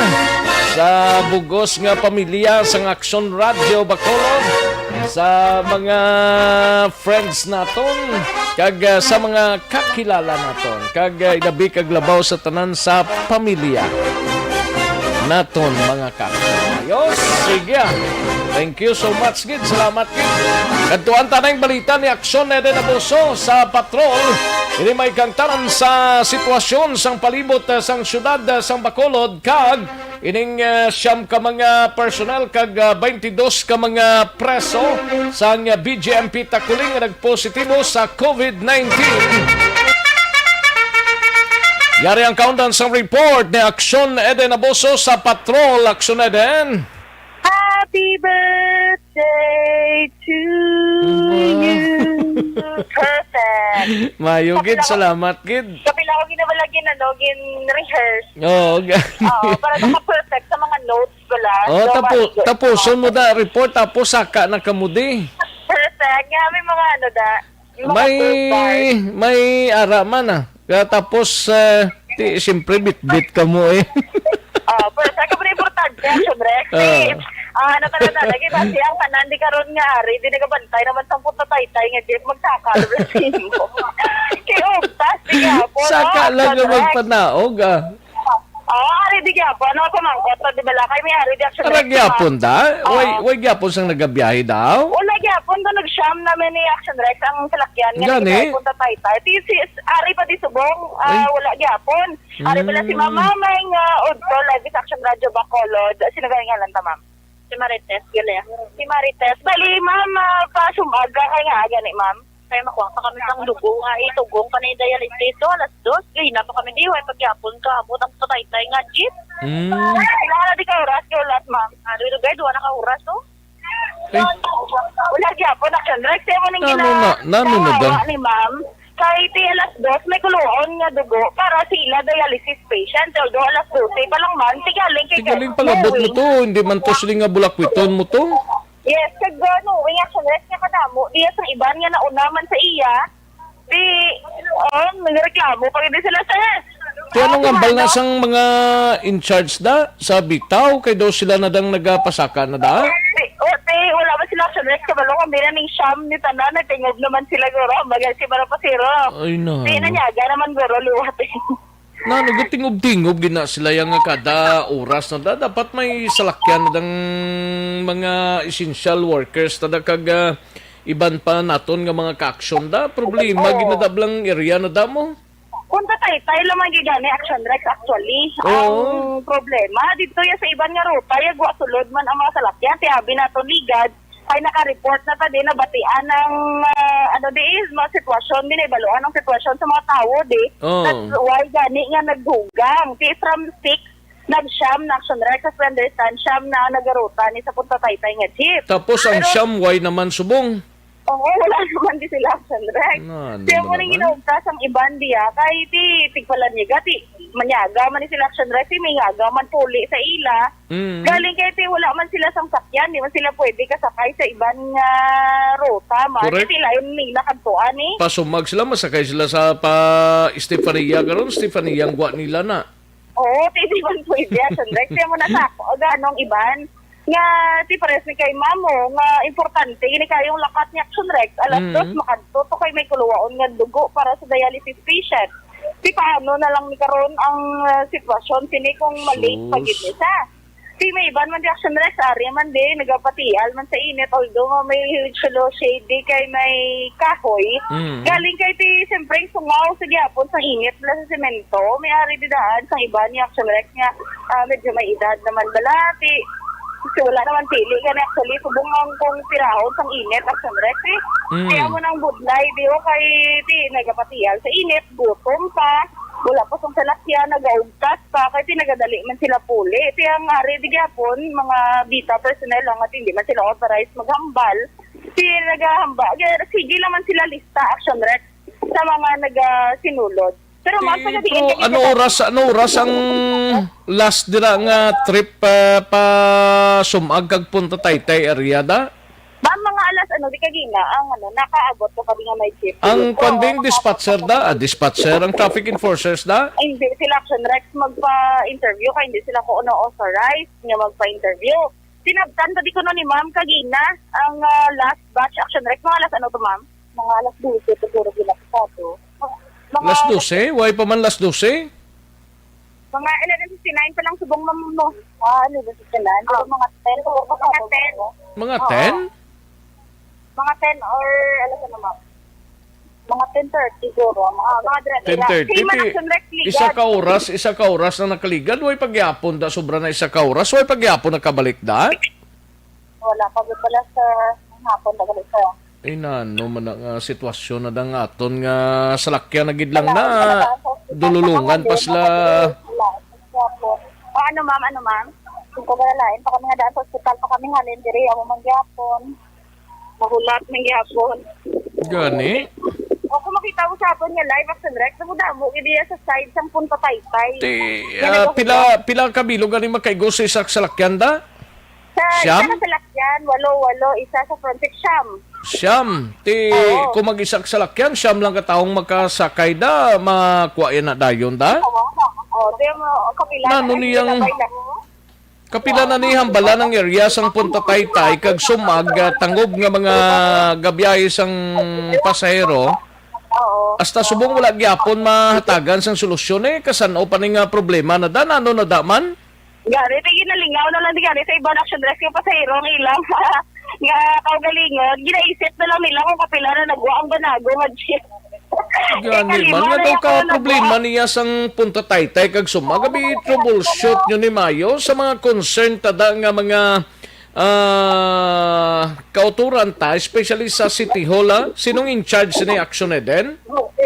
sa bugos nga pamilya sang Action Radio Bacolod, sa mga friends naton, kag, ah, sa mga kakilala naton, kag, ah, ilabi kag labaw sa tanan sa pamilya naton, mga ka-aksyon. Ayos, sige, ah. Thank you so much gid. Salamat gid. Kadtuan ta na ang balita ni Aksyon Eden Abuso sa patrol. Ini may kangtaran sa sitwasyon sang palibot, ah, sang siyudad, ah, sang Bacolod, kag ining, ah, siyam ka mga personnel kag, ah, twenty-two ka mga preso sang, ah, B J M P Taculing nga nagpositibo sa COVID nineteen. Yari ang countdown sang report ni Aksyon Eden Abuso sa patrol. Aksyon Eden. Happy birthday to you. Perfect. Mayo gid, salamat gid. Kapila ko ginabalagin, ano, gin-rehearse. Oo, ga- Oo, para maka-perfect sa mga notes pala. Oh, So, tapo, ma- tapuson mo da report, tapos saka na kamo di. Perfect. Nga, may mga ano da. Yung mga May, birth bars. may ara man, ah. Kaya tapos, eh, ti, siyempre, bitbit ka mo eh. Ah, pero sa ka importante, siyempre. Ah. Ah, ano talaga, lagi ba siya ang kanan di karon nga ari, di nagabantay naman sa puta taytay nga jeep magsaka na sa imo. Kay ubtas, di nga po, Saka no? lang nga Correct. magpanaog, ah. Ah, ari di nga po, ano pa man ko, di ba lakay may ari di action Ara next gyapon month. da? Way, Oo. way gyapon sang nagabiyahe daw? Wala gyapon, doon nag-sham namin ni Action Rex ang salakyan nga Gani? nagkakay punta taytay. Ti si Ari pa di subong, ah, Ay. wala gyapon. Ari pala si Mm. Mama may nga udto live sa Action Radio Bacolod. Sino galing nga lang ta, ma'am? Si Marites, gali. Si Marites. Bali, ma'am, ah, pa sumaga kay nga aga ni ma'am. Kaya makuha pa kami sang dugo nga itugong pa na yung dialysis. So, alas dos, gahina pa kami di, way pagyapon ka, abot ang pataytay nga jeep. Mm. Wala na di ka oras, kay ulat, ma'am. Ano yung guide, wala ka oras, oh. Eh. Wala gyapon, Action Rex. Kaya mo ning Nano gina-, na, nano na kawawa da? ni ma'am. Kay ti alas dos, may kuluon nga dugo para sa ila dialysis patient. Although alas dose pa lang man, tigaling kay Tigaling pag-abot mo to, hindi man to sila nga bulakwiton mo to. Yes, kag ano, yung Action Rex nga kadamo, diya sa iban nga nauna man sa iya, di, um, nagreklamo pa gid sila, sir. Ti ano Ah, nga, bal na ano? sang mga in charge da sa bitaw, kay daw sila na dang nagapasaka na da? Di, o, di, wala man sila sa next kabalo, kung di na ning siyam ni tanan, nagtingob naman sila, guro. Ang bagay si Maro Pasiro. Ay, na. Di na niya, aga naman, guro, liwat eh. Na, nagatingob-tingob gid na sila yang nga kada oras na da. Dapat may salakyan na dang mga essential workers na da kag, ah, iban pa naton nga mga ka-aksyon da. Problema, Oo. ginadablang area na da mo. Kung ta Taytay lamang gid gani, Action Rex, actually. Oo. Ang problema, dito ya sa iban nga ruta, ya gwa sulod man ang mga salakyan. Ti abi nato ligad, kay naka-report na ta din, nabatian ang, ah, ano di, mga sitwasyon, di naibaluan ang sitwasyon sa mga tawo, di. Oo. That's why gani nga nagdugang. Ti from six, nag-siyam na, Action Rex, as we understand, siyam na ang nagaruta ni sa Punta Taytay nga jeep. Tapos ang Pero siyam, why naman subong? Oo, wala naman di sila, Action Rex. Na, ano Kaya mo mo ning naman? ginaugtas ang iban diya, kay ti tigpalanyaga, ti manyaga man ni sila, Action Rex, ti may ngaga man puli sa ila. Mm. Galing kay ti wala man sila sang sakyan, di man sila pwede kasakay sa iban nga ruta, man. Correct. Ti lain nila kadtuan, eh. Pasumag sila, masakay sila sa pa Estefania karon, Estefania ang gwa nila na. Oo, ti di man pwede, Action Rex. Kaya mo na sa ako, ganong iban. Nga, ti pares ni kay Mamo, nga importante, ini kayong lakat ni Action Rex, alas Mm. dos, makadto to kay may kuluwaon nga dugo para sa dialysis patient. Ti paano na lang ni karon ang, ah, sitwasyon, sini kung mali Sus. pagid ni sa. Ti may iban man di, Action Rex, ari man di, nagapatial man sa init, although nga may huge shade di kay may kahoy. Mm. Galing kay ti, siyempre, sungaw sa gihapon sa init nila sa semento. May ari di daan sa iban ni, Action Rex, nga, ah, medyo may edad naman bala. Ti, kasi wala naman pili. Gani, actually, subong ang kung pirahon sang init, Action Rex, eh. Mm. Kaya mo nang budlay, di o kay ti, nagapatial sa init, gutom pa, wala pa sang salakyan, nagaugtas pa, kay ti nagadali man sila puli. Ti ang ari di gyapon, mga bita personnel lang, at hindi man sila authorized maghambal. Ti nagahamba, kaya sige lang man sila lista, Action Rex, sa mga nagasinulod. Pero mas Ti, nagadiin pero kay ano sila oras, ano oras ang last dira nga trip, ah, pa Sumag kag Punta Taytay area da? Ba, mga alas, ano, di kagina, ang, ano, nakaabot ko kami nga may jeep. Ang Oo, kwan ding nakaabot dispatcher kami. da? Ah, dispatcher, ang traffic enforcers da? Ay, hindi sila, Action Rex, magpa-interview kay hindi sila ko, ano, authorized nga magpa-interview. Sinabtan pa di ko, no, ni ma'am kagina ang, ah, last batch, Action Rex. Mga alas, ano to, ma'am? Mga alas dose siguro ginapasado. Mga Las alas dose? Why pa man las dose? Mga eleven fifty-nine pa lang subong, ma'am, no? Ah, eleven fifty-nine. Pero mga ten, o, mga ten. Mga Oo. ten? Mga ten or, alas ano, ma'am? Mga ten thirty siguro. Mga, mga dre-, Ten thirty, Kay man ti-, Action Rex, isa ligad. ka oras, isa ka oras na nakaligad, way pagyapon da, sobra na isa ka oras, way pagyapon nakabalik da? Wala pa gid pala sa hapon, nagalit sa Ay, nano man na nga sitwasyon na dang aton nga salakyan na gid lang Wala, na wala pa sa ospital, dululungan wala pa pa, sila. wala. Wala. O, ano, ma'am? Ano, ma'am? Kung pagkakalain pa kami nga daan sa ospital pa kami halin, diri, amo man gyapon. Mahulat man gyapon. Gani? O, kung makita mo sa aton nga live, Action Rex, damo-damo gid iya sa side sang Punta Taytay. Ti, Yan ah, ang pila, pila ka bilog gani makaigo sa isa ka salakyan da? Sa Siyam? isa ka salakyan, walo, walo, isa sa front seat, siyam. Siyam. Ti, Oo. kung mag-isa ka salakyan, siyam lang ka taong makasakay da, makuha yan na dayon da? Oo, oo. Di mo, kapila Nano na, niyang, kapila na. kapila na ni hambala ng area sang Punta Taytay kag Sumag, ah, tangub nga mga gabiyahe sang pasahero? Oo. Hasta subong wala gyapon mahatagan sang solusyon, eh, kasan-o pa ni nga problema na da, nano na da man? Gani, ti ginalingaw na lang di gani sa iban, Action Rex, nga pasahero ang ilang nga kaugalingon. Ginaisip na lang nila kung kapila na nagwa ang banago nga jeep. Gani Kay man, kalima nga na daw yung ka problema nagwa. niya sang Punta Taytay kag Sumag. Abi, troubleshoot nyo ni Mayo sa mga concern tada nga mga, ah, kauturan ta, especially sa City Hall, ah. Sinong in charge ni Action Eden?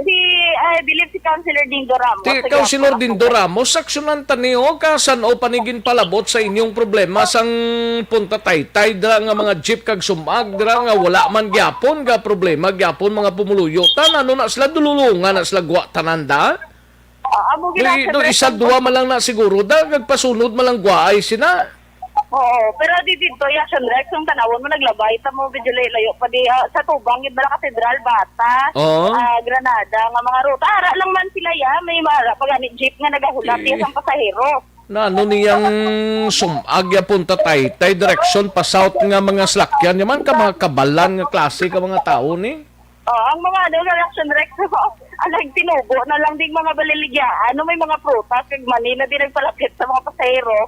Si, I believe si Councilor Dindo Ramos. Ti, Sa Councilor gyapon. Dindo Ramos, aksyonan ta niyo, kasan-o pa ni ginpalabot sa inyong problema sang Punta Taytay, dira nga mga jeep kag Sumag, dira nga wala man gyapon ga problema gyapon mga pumuluyo. Tan, ano na sila, dululungan na sila gwa tanan da? Ah, amo gid Do, na, do, siyempre, isa, sa dua man lang na siguro da, nagpasunod man lang gwaay sina. Oo, pero di dito, Action Rex, kung tanawon mo, naglabay ta mo, medyo layo-layo pa di, ah, sa Tubang, gid bala Katedral, Bata, Oo. ah, Granada, nga mga ruta. Ara lang man sila, ya, may mara pa gani jeep nga nagahulat, Ti-, ya, sang pasahero. Na ano niyang Sumag ya Punta Taytay, direksyon pa south nga mga salakyan, ya man ka mga kabalan nga klase ka mga tao ni? Oh, ang mga ano, Action Rex, ang nagtinubo na lang ding mga baliligya, ano, may mga prutas, kag mani na din nagpalapit sa mga pasahero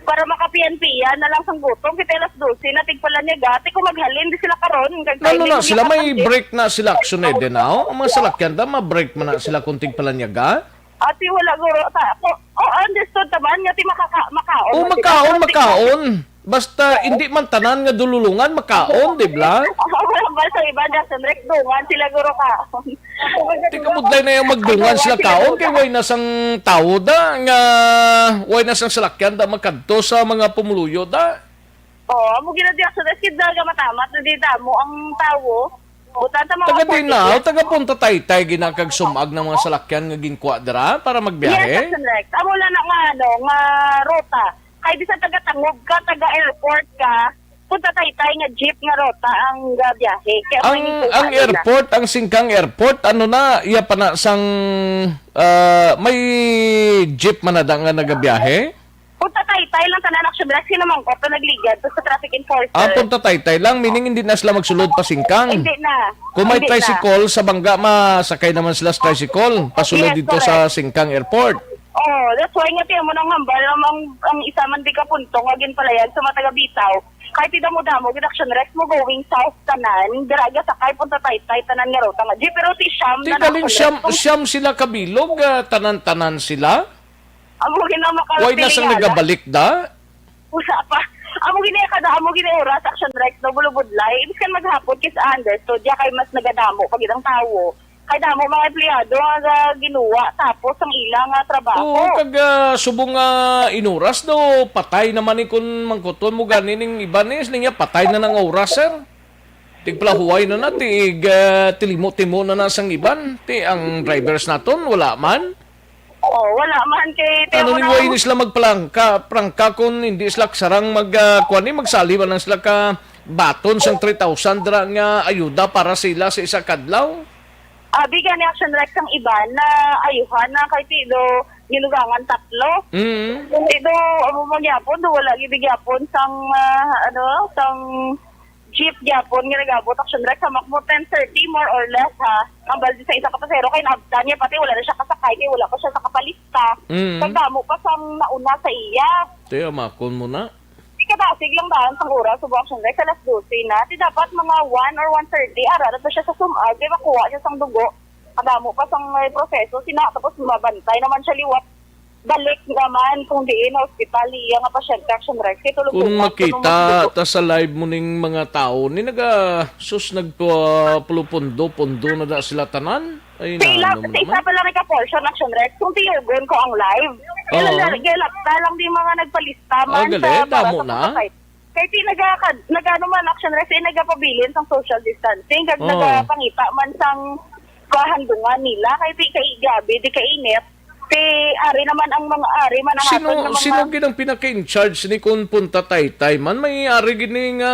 para makapian-pian na lang sang gutom. Kita alas dose na, tigpalanyaga, ti kung maghalin di sila karon, kag Ano timing na sila, may gyapon, break na sila, Action Eden, aw? Ang mga salakyan da, ma-break man na sila kung tigpalanyaga? Ati wala guro ta. O, o, understood naman nga ti makaka makaon O, man sila. Makaon, Pero di makaon. Basta hindi man tanan nga dululungan makaon, di ba? Wala ba sa iba na sa rek dungan sila guro ka? Ti kamudlay na yung magdungan sila kaon kay way na sang tawo da nga way na sang salakyan da makadto sa mga pumuluyo da. Oh, amo gina di action rescue dahil matamat na di damo ang tawo. Butan sa mga Taga din na, o taga Punta Taytay gina kag sumag ng mga salakyan nga ginkuha dira para magbiyahe? Yes, Action Rex. Amo lang na nga, ano, nga ruta. Kay bisan taga Tangub ka, taga airport ka, Punta Taytay nga jeep nga ruta ang, ah, biyahe. Kaya Ang may ang nagkuha nila. Airport, ang Singkang Airport, ano na, iya pa na sang, ah, may jeep man na da nga nagabiyahe? Punta Taytay lang tanan, Action Rex, kinamangkot na nagligad sa traffic enforcer. Ah, Punta Taytay lang, meaning hindi na sila magsulod pa Singkang. Hindi na. Kung may Hindi na. Tricycle sa Bangga, masakay naman sila sa tricycle. Pasulod Yes, dito sa correct. Singkang Airport. Oh, that's why nga tiyan mo nang hambal ang, ang, ang isa man di ka punto nga ginpalayan sa mga taga Bitaw. Kahit idamo-damo, gid Action Rex mo going south tanan, dira gasakay Punta Taytay tanan nga ruta nga. Di, pero ti siyam Ti na galing Action siyam, Rex. Kung siyam sila kabilog, ah, tanan-tanan sila? Amo gid ang Why na sang makalpilingala. Nagabalik da? Wala pa. Amo gid ang kada, amo gid ang oras, Action Rex, no, bulubudlay. Ibig sabihin maghapon kis under, so diya kay mas nagadamo pa gid ang tawo. Kay damo mga empleyado nga ginuwa, tapos ang ila nga trabaho. Oo, kag, ah, subong nga inuras daw, patay naman ni kun mangkuton mo gani ning iban ni, niya patay na nang oras, sir. Tigpalahuway na na, tig, ah, tilimo-timo na na sang iban. Ti ang drivers naton, wala man. Oh, wala man kay Ano tiyan mo ni na way ni sila magpalangka, prangka kung hindi sila sarang mag, ah, kuwan ni, magsali man lang sila ka baton sang three thousand ra nga ayuda para sila sa isa kadlaw? Abi gani Action Rex ang iban na ayuhan na kay ti do ginugangan tatlo. Mm. Kung ti do, amo man gyapon, do wala gid gyapon sang, ah, ano, sang jeep gyapon nga nag-abot Action Rex sa makmo ten thirty, more or less, ha. Ang balde sa isa ka pasahero kay naabtan niya, pati wala na siya kasakay, kay wala pa siya nakapalista. Mm. Kag damo pa sang nauna sa iya. Ti, amakon mo na. Di kadasig lang daan sang oras, subong Action Rex, alas dose na. Ti dapat mga one or one thirty, ara na to siya sa sumag, kay makuha siya sang dugo. Kadamo pa sang may proseso, sina, tapos mabantay naman siya liwat. Balik naman kung diin na ospital iya nga pasyente, Action Rex. Kay tulog-tulog Kung na, makita tulog-tulog. Ta sa live mo ning mga tao, ni naga, sus, nagpa-, pulo-pundo-pundo na da sila tanan. Ay, Sa ila, nano sa isa naman. Pa lang ka portion, Action Rex, kung tiyugon ko ang live. Oo. Kaya lang, kaya lang, ta lang di mga nagpalista Ah, man gali, sa, para damo sa na. Pagkakay. Kay ti nagakad-, nagano man, Action Rex, eh, nagapabilin sang social distancing, kag Oo. Nagapangita man sang kahandungan nila, kay ti kay gabi, di kay init. Ti ari naman ang mga ari, manahapon Sino, nga mga sino gid ang pinaka-in-charge ni kun Punta Taytay man? May ari gid ni nga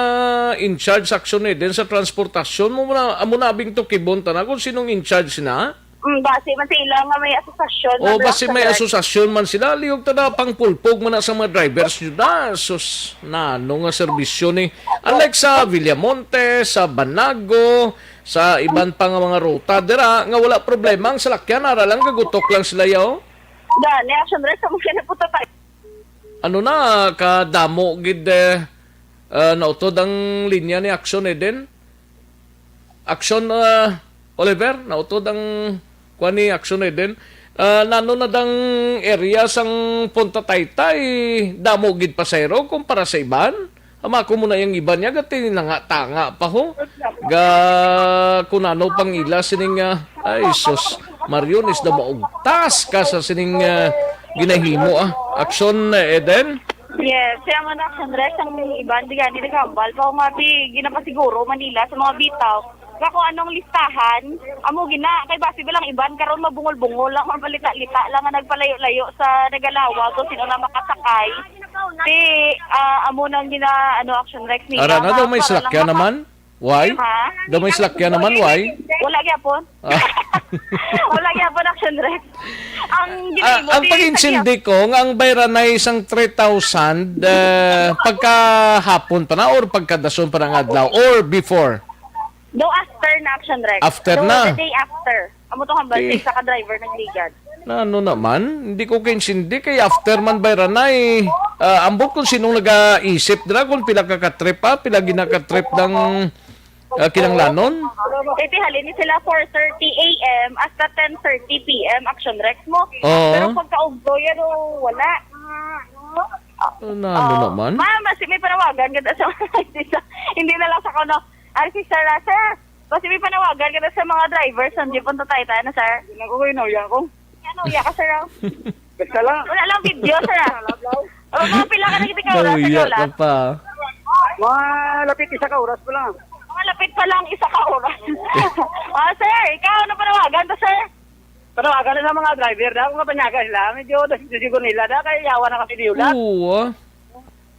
in-charge sa Action Eden sa transportasyon mo na, amo na abing tukibon ta na kung sinong in-charge na? Mm, base man sa ila nga may asosasyon O, man base lang may sa asosasyon man sila, lihog ta na pangpulpog man na sa mga drivers nyo na. Sus, nano nga serbisyo ni? Unlike sa Villamonte, sa Banago, sa iban pa nga mga ruta, dira nga wala problema ang salakyan, ara lang gagutok lang sila, yo. Gani, Action Rex, amo kaya na po tatay. Ano na, kadamo gid, eh, ah, nautod ang linya ni Action Eden? Action, ah, Oliver, nautod ang kuan ni Action Eden. Ah, nano na dang area sang Punta Taytay, damo gid pasahero kumpara sa iban. Ama ko muna yung iban niya, gati nanga-tanga pa ho. Ga, kunano pang ila sining, ah, ay, sus, Mariones, da maugtas ka sa sining, ah, ginahimo, ah. Action, eh, Eden? Yes, kaya man Action Rex ang iban, di gani naghambal pa kung abi, ginapasiguro Manila sa mga bitaw. Nga kung anong listahan, amo gina, kay basi bilang iban, karon mabungol-bungol lang, mabalita-lita lang nga nagpalayo-layo sa nagalawag kung sino na makasakay. Ti, ah, amo nang gina, ano, Action Rex nila, Ara na nga daw may para lang salakyan maka- naman. Why? Ha? Daw may salakyan naman, why? Wala gyapon. Ah. Wala gyapon, Action Rex. Ang Ah, ginahimo ang ti pag-intindi ko nga ang bayranay sang three thousand, eh, pagkahapon pa na or pagkadason pa ng adlaw or before? Daw after na, Action Rex. After Daw na. The day after. Amo tong hambal Eh. Sa isa ka driver nagligad. Na ano naman? Hindi ko kaintindi kay after man bayranay. Ah, ambot kung sinong nagaisip dira kung pila ka ka-trip, ah, pila gina ka-trip ng Ah, kinahanglanon? Iti halin ni sila four thirty A M hasta ten thirty P M, Action Rex mo. Oo. Pero pagkaugtoy, ano, wala. Ano, ano Oh, naman? Ma'am, basi may panawagan ka sa mga artista. Hindi na lang sa kuno. Artista na, sir. Basi may panawagan ka sa mga drivers ng jeep, punta tayo, tayo na, sir. Hindi na ko kayo, nauya ko. Ano, uya ka, sir, ah? Basta lang. Wala lang video, sir, ah. Oh, mga pila ka na kita ka oras, sir, Nauya wala? ka pa. Mga lapit isa ka oras pa lang. Mga lapit pa lang, isa ka oras. Ah, sir, ikaw, ano panawagan to, sir? Panawagan na sa mga driver na, kung kapanyaga sila, medyo das-, disigo nila, da, kaya yawa na kasi diyo lang. Oo, ah.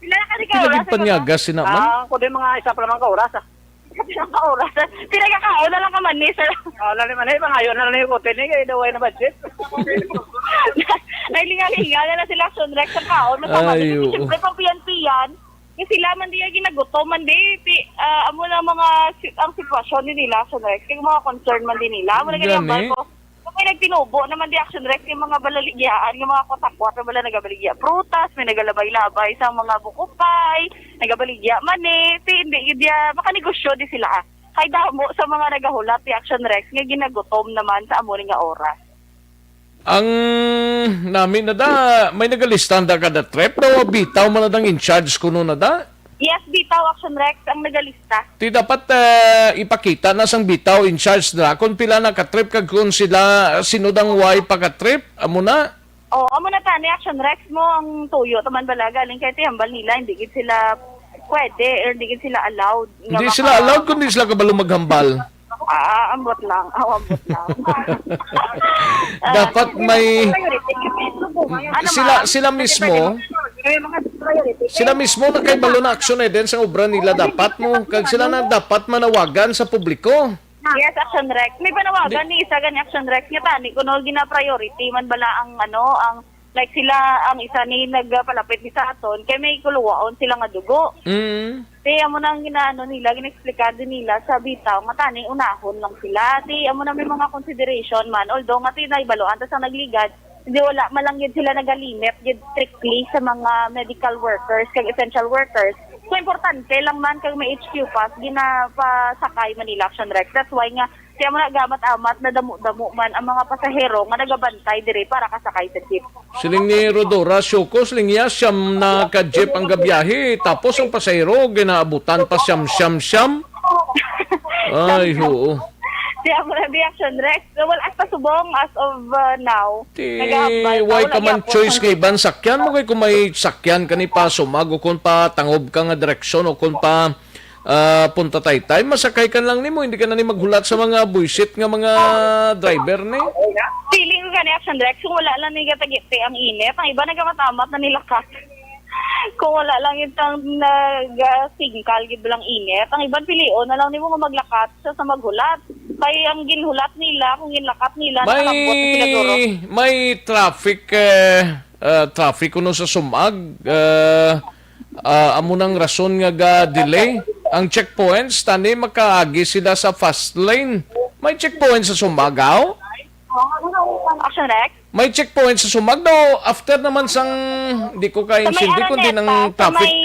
Pila na kasi ka Pila oras, gid panyaga sila, ma'am? Ah, kundi mga isa pa naman ka oras, ah. Isa pa lang ka oras, sir. Pila ka kaon na lang ka man ni, sir? Ah, wala naman, eh, pangayo na lang yung hotel, eh, kaya daw ay na budget. Nailingalinga na lang sila, Action Rex, sa kaon. Masama Ay, din, oo. siyempre, pag piyan-piyan, yung sila man di ay ginagutom, man di, pi-, ah, amo na mga si-, ang sitwasyon din nila, Action Rex, yung mga concern man din nila. Amo na ganyan, Gani. Barko. Kung may nagtinubo naman di, Action Rex, yung mga balaligyaan, yung mga kwatakwat na bala nagabaligya prutas, may nagalabay-labay sa mga bukupay, nagabaligya mani, ti, hindi, hindi, ah, makanegosyo di sila, ah. Kay damo sa mga nagahulat ti, Action Rex, nga ginagutom naman sa amo ni nga oras. Ang nami na da, may nagalista na da kada trip, daw bitaw man na dang in charge kuno na da? Yes, bitaw, Action Rex, ang nagalista. Ti dapat, eh, ipakita na sang bitaw in charge na kung pila na ka trip kag kung sila, sino dang way pa ka trip, amo na. Oh, amo na tani, Action Rex mo ang tuyo taman bala galing kay ti hambal nila, hindi gid sila pwede or hindi gid sila allowed nga Hindi maka- sila allowed kung di sila kabalo maghambal. Ah, ambot lang. Ah, ambot lang. Ah, Dapat may Ano, sila ma'am? sila mismo May mga priority. sila mismo nakahibalo na action eh din sa obra nila dapat mo kag sila na dapat manawagan sa publiko. Yes, Action Rex. May panawagan Di- ni isa gani Action Rex nga tani kuno gina-priority man bala ang ano, ang like sila ang isa ni nagpalapit ni sa aton kay may kuluwaon sila nga dugo. Mm. Ti amo na ang ginaano nila, gina-explicar din nila sa bitaw nga tani unahon lang sila. Ti amo na may mga consideration man, although nga ti nahibaluan ta sa nagligad, hindi wala man lang gid sila nagalimit gid strictly sa mga medical workers kag essential workers. So importante lang man kag may H Q pass ginapasakay man nila Action Rex. That's why nga Kaya mo na gamat-amat na damo-damo man ang mga pasahero nga nagabantay diri para kasakay sa jeep. Siling ni Rodora Siokos, siling niya, siyam na ka jeep ang gabiyahe, tapos ang pasahero, ginaabutan pa siyam, siyam, siyam. Ay, oo. Siya mo na reaction, Rex. So, well, hasta subong as of uh, now, Ti, nag-aabay pa, way wala ka man gyapon choice ang kay iban sakyan mo kay kung may sakyan ka ni pa sumag o kung pa tangob ka nga direksyon o kung pa Ah, Punta Taytay, masakay ka lang nimo, hindi ka na ni maghulat sa mga buisit nga mga driver ni. Feeling ko gani, Action Rex, kung wala lang ni gatagiti ang init, ang iba nagamatamat na nilakat. Kung wala lang itong nagasingkal gid lang init, ang iban pilion na lang nimo nga maglakat sa, sa maghulat. Kay ang ginhulat nila, kung ginlakat nila, May, nakalambot na sila duro. May traffic, eh, ah, traffic kuno sa Sumag. Ah, Ah, amo nang rason nga ga-delay ang checkpoints, tani makaagi sila sa fast lane. May checkpoint sa Sumag, aw? Action Rex? May checkpoint sa Sumag, no? After naman sang, di ko Sa may kaintindihan ang Araneta, sa traffic. may,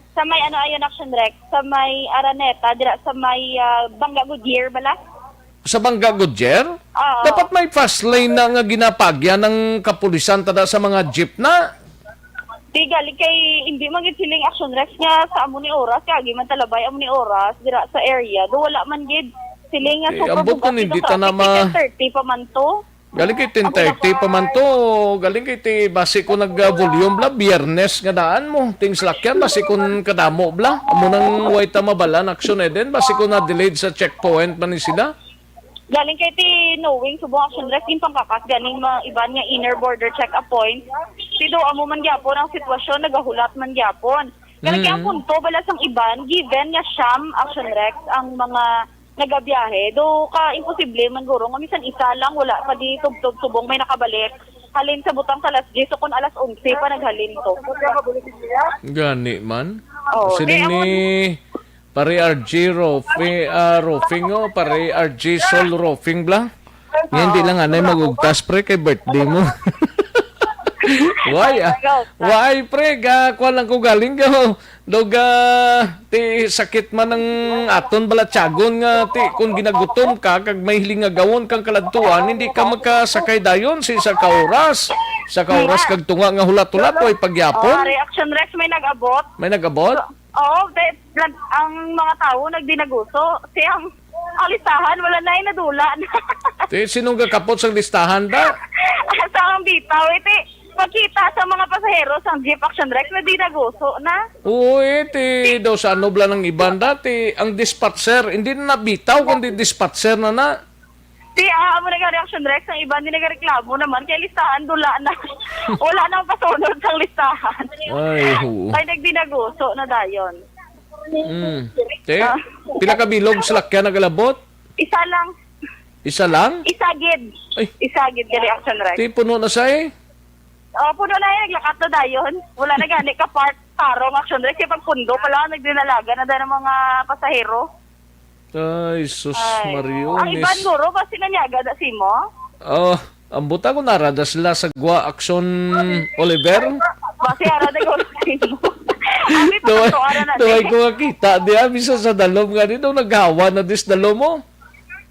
sa may ano ayon, Action Rex, sa may Araneta, dira sa may ah, Bangga Goodyear bala? Sa Bangga Goodyear? Oo. Dapat may fast lane na nga ginapagya ng kapulisan tada sa mga jeep na. Di gali kay hindi man gid siling Action Rex nga sa amo ni oras, kay agi man talabay amo ni oras dira sa area. Do wala man gid siling nga Eh, super ambot bugak kung hindi gid ang ta na traffic, kay ma- ten thirty pa man to. Galing kay ten thirty pa man to. Galing kay ti basi ko nag-volume bla, Biyernes nga daan mo. Ting salakyan, basi kun kadamo bla. Amo nang way ta mabalan action eh din. Basi kun na-delayed sa checkpoint man ni sila. Galing kay ti knowing subong Action Rex, yung pangkakas ganing mga iban nga inner border check-up point. Ti do amo man gyapon ang sitwasyon, nagahulat man gyapon. Galing kay ang Mm. punto bala sang iban, given nga siyam Action Rex ang mga nagabiyahe. Do ka imposible man guro nga misan isa lang wala pa di tubtob subong may nakabalik. Halin sa butang sa alas diyes o kun alas onse pa naghalin to. Gani man. Oh, Siling di, ni amo- Pare R G Roofing, ah, Roofing, oh, Pare R G Sol Roofing bla. Nga hindi Oo. lang anay magugtas, pre, kay birthday mo. Why, ah? Ay, ikaw, Why, pre? Ga, kuha lang ko galing, oh. Dog, ah, ti sakit man ang aton balatyagon nga ti kung ginagutom ka kag may hiling nga gawon kang kaladtuan, hindi ka makasakay dayon sa isa ka oras. Isa ka oras kag tunga nga hulat-hulat, way pagyapon. Oh, Reaction Rex, may nag-abot. May nag-abot? Oo, te, nag-, ang mga tawo nagdinaguso. Siyang, ang listahan, wala na, eh, nadula na. Ti, sinong gakapot sa listahan, da? Sa ang bitaw, iti, makita sa mga pasahero sang jeep, Action Rex, nagdinaguso na. Oo, eh, ti, daw sa ano bala ng iban, da, ti, ang dispatcher, hindi na nabitaw, kundi dispatcher na na. Ti, ah, amo na nga Reaction Rex, ang iban din nagareklamo naman, kay listahan, dula na. Wala nang pasunod sang listahan. Ay, oo. Kay nagdinaguso na dayon. Mm. Te, Ah. pila ka bilog salakyan nagalabot? Isa lang. Isa lang? Isa gid. Ay. Isa gid gali, Action Rex. Ti, puno na siya eh. Oh, puno na eh, naglakat na dayon. Wala na gani ka park tarong, Action Rex. Kaya pagpundo pala, nagdinalaga na dayon ang mga pasahero. Ay, sus, Ay. Mario, Ang iban, miss. guro, ba sinanyaga na si mo? Oh, ang buta ko narada sila sa Gua Action, Oliver. Basi ara na ko sa imo. Abi pa Tuway, sa tuwa na tuway natin. ko nga kita, di ba? Bisa sa dalom nga dito, naghawa na dis dalom mo.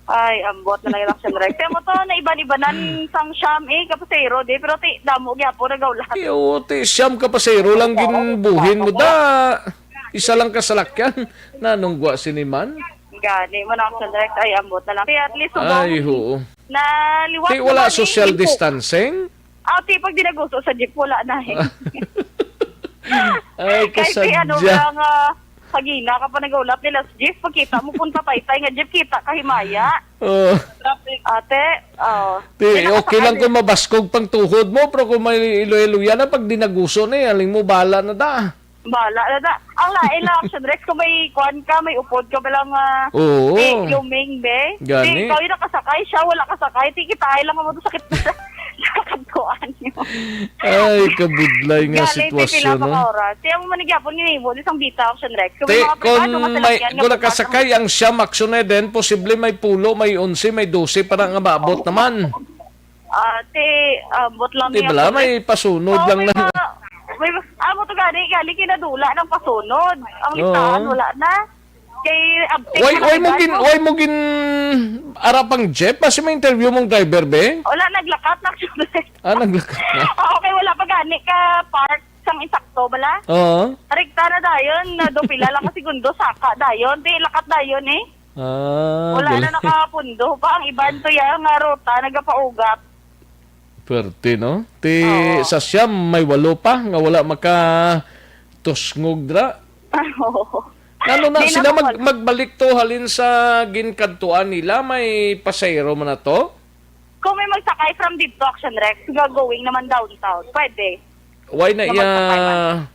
Ay, ambot na lang election reg. Kaya mo to, na iban-ibanan sang siyam eh, kapasero di. Pero ti, damo gyapon nagaulat. Iyo, ti, siyam kapasero lang ginbuhin mo da. Isa lang kasalakyan. Nanong gwa siniman? Gani mo na election reg. Ay, ambot na lang. Kaya at least, Ay, oo. Na liwat Ti, wala naman, social eh, distancing? Ah, ti, pag dinaguso sa jeep, wala na eh. Ay, Kahit si ano kasadya. lang, ah, kagina ka pa nag-ulat nila sa jeep, pagkita mo punta taytay nga jeep, kita ka himaya. Oh. Ate, oh. Ti, Di na okay lang kasakay. kung mabaskog pang tuhod mo, pero kung may iloy-iloyan na, pag dinaguso na eh, aling mo, bala na da. Bala na da. Ang lain lang, Action Rex, kung may kuwan ka, may upod ka ba lang, ah, Oo. eh, luming, be? Gani. Di, ikaw yung nakasakay, siya wala kasakay. Ti, kita ay lang mo sakit na sa kakuan niyo. Ay, kabudlay nga Gani, ti, sitwasyon, pila pa no? ka oras? Ti, ang manigyapon nga nimo, di sang bita, Action Rex. Kung Ti, may mga pribado kung nga may, salakyan nga kung bukas ang nakasakay ang siyam, Action Eden, posible may pulo, may onse, may dose pa na nga maabot naman. Ah, ti, ambot lang Di niya bala, po, may eh. pasunod Oo, lang may na. ma-, may ma-, ah, mo to gani, gani kinadula ng pasunod. Ang Oo. listahan, wala na. Kay, abtik Why, na why mo lang gin, yun. why mo gin ara pang jeep? Kasi may interview mong driver, be? Wala, naglakat na actually. Ah, naglakat na. Oo, kay wala pa gani ka park sang insakto, bala? Oo. Rekta na dayon, na do pila lang ka segundo, saka dayon. Di, lakat dayon, eh. Ah, Wala gal- na nakapundo pa. Ang iban to ya nga ruta, nagapaugat. Perte, no? Ti Oo. sa siyam, may walo pa nga wala makatusngog dra. Oo. Ano na Di sila na mag-, mawala. magbalik to halin sa ginkadtuan nila? May pasahero man na to? Kung may magsakay from dito, Action Rex, ga-, going naman downtown, pwede. Why na Na iya, magsakay man.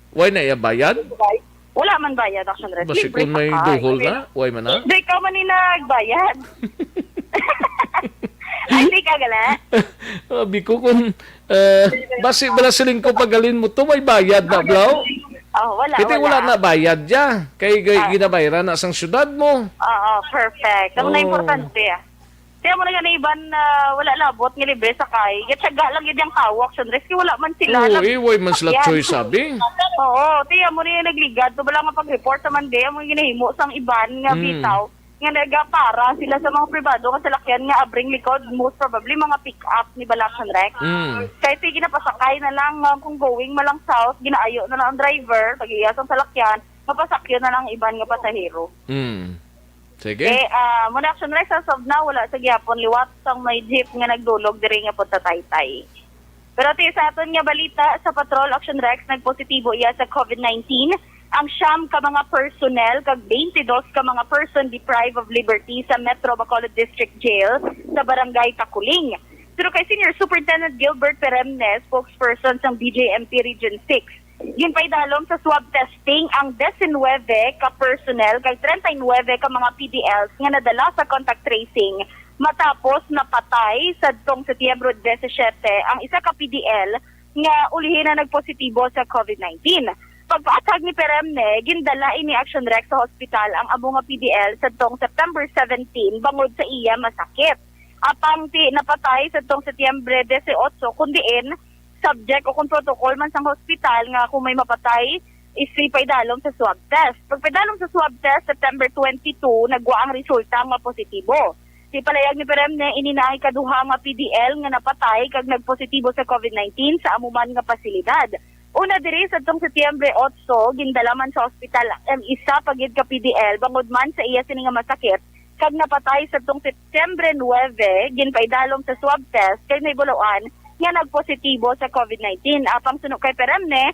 why na iya bayad? Wala man bayad, Action Rex. Basi Libre kung may sakay. duhol na, why man na? Di, ikaw man ni nagbayad. Ay, di ka gala. Sabi ko kung, eh, basi bala siling ko pagalin mo to, may bayad na, Blau? Oh, wala, Kiti wala. wala na bayad ya. Kay, kay Ah. ginabayaran na sang syudad mo. Oo, perfect. Ang Oo. na importante, ah. Kaya mo na gani iban na wala labot nga libre sakay. Gitsaga lang gid ang tao, Action Rex, kay wala man sila Oo, nag- eh, why man sila sakyan. choice, sabi? Oo, tiya mo na yung nagligad. To bala nga pag-report sa Monday, ang mga ginahimo sang iban nga Mm. bitaw, nga nagapara sila sa mga pribado nga salakyan nga abring likod, most probably mga pick-up ni bala, Action Rex. Mm. Kaya sige, napasakay na lang, nga kung going man lang south, ginaayo na lang ang driver, pag-iya sang salakyan, mapasakyo na lang ang iban nga pasahero. Mm. Sige. Eh, ah, muna, Action Rex, as of now, wala sa gyapon liwat sang may jeep nga nagdulog diri nga punta Taytay. Pero ti sa aton nga balita, sa patrol, Action Rex, nagpositibo iya sa covid nineteen ang siyam ka mga personnel kag twenty-dos ka mga person deprived of liberty sa Metro Bacolod District Jail sa Barangay Taculing. Pero kay Senior Superintendent Gilbert Peremne, spokesperson sang D J M P Region six, ginpaidalom sa swab testing ang diecinuebe ka personnel kag treinta y nuebe ka mga P D Ls nga nadala sa contact tracing matapos napatay sadtong Setyembre disisiete ang isa ka P D L nga ulihi na nagpositibo sa covid nineteen. Pagpaathag ni Peremne, gindala ini, Action Rex, sa hospital ang amo nga P D L sadtong September seventeen bangod sa iya masakit. Apang ti napatay sadtong Setyembre dieciocho, kun diin subject o kung protocol man sang hospital nga kung may mapatay, is si paidalom sa swab test. Pagpaidalom sa swab test, September twenty-two, nagwa ang resulta nga positibo. Si palayag ni Peremne, ini na ikaduha nga P D L nga napatay kag nagpositibo sa covid nineteen sa amo man nga pasilidad. Una diri, sa tong Setyembre otso, gindala man sa ospital ang isa pa gid ka P D L bangod man sa iya sini nga masakit, kag napatay sa tong Setyembre nuebe, ginpaidalom sa swab test kay may buluan nga nagpositibo sa covid nineteen. Apang suno kay Peremne,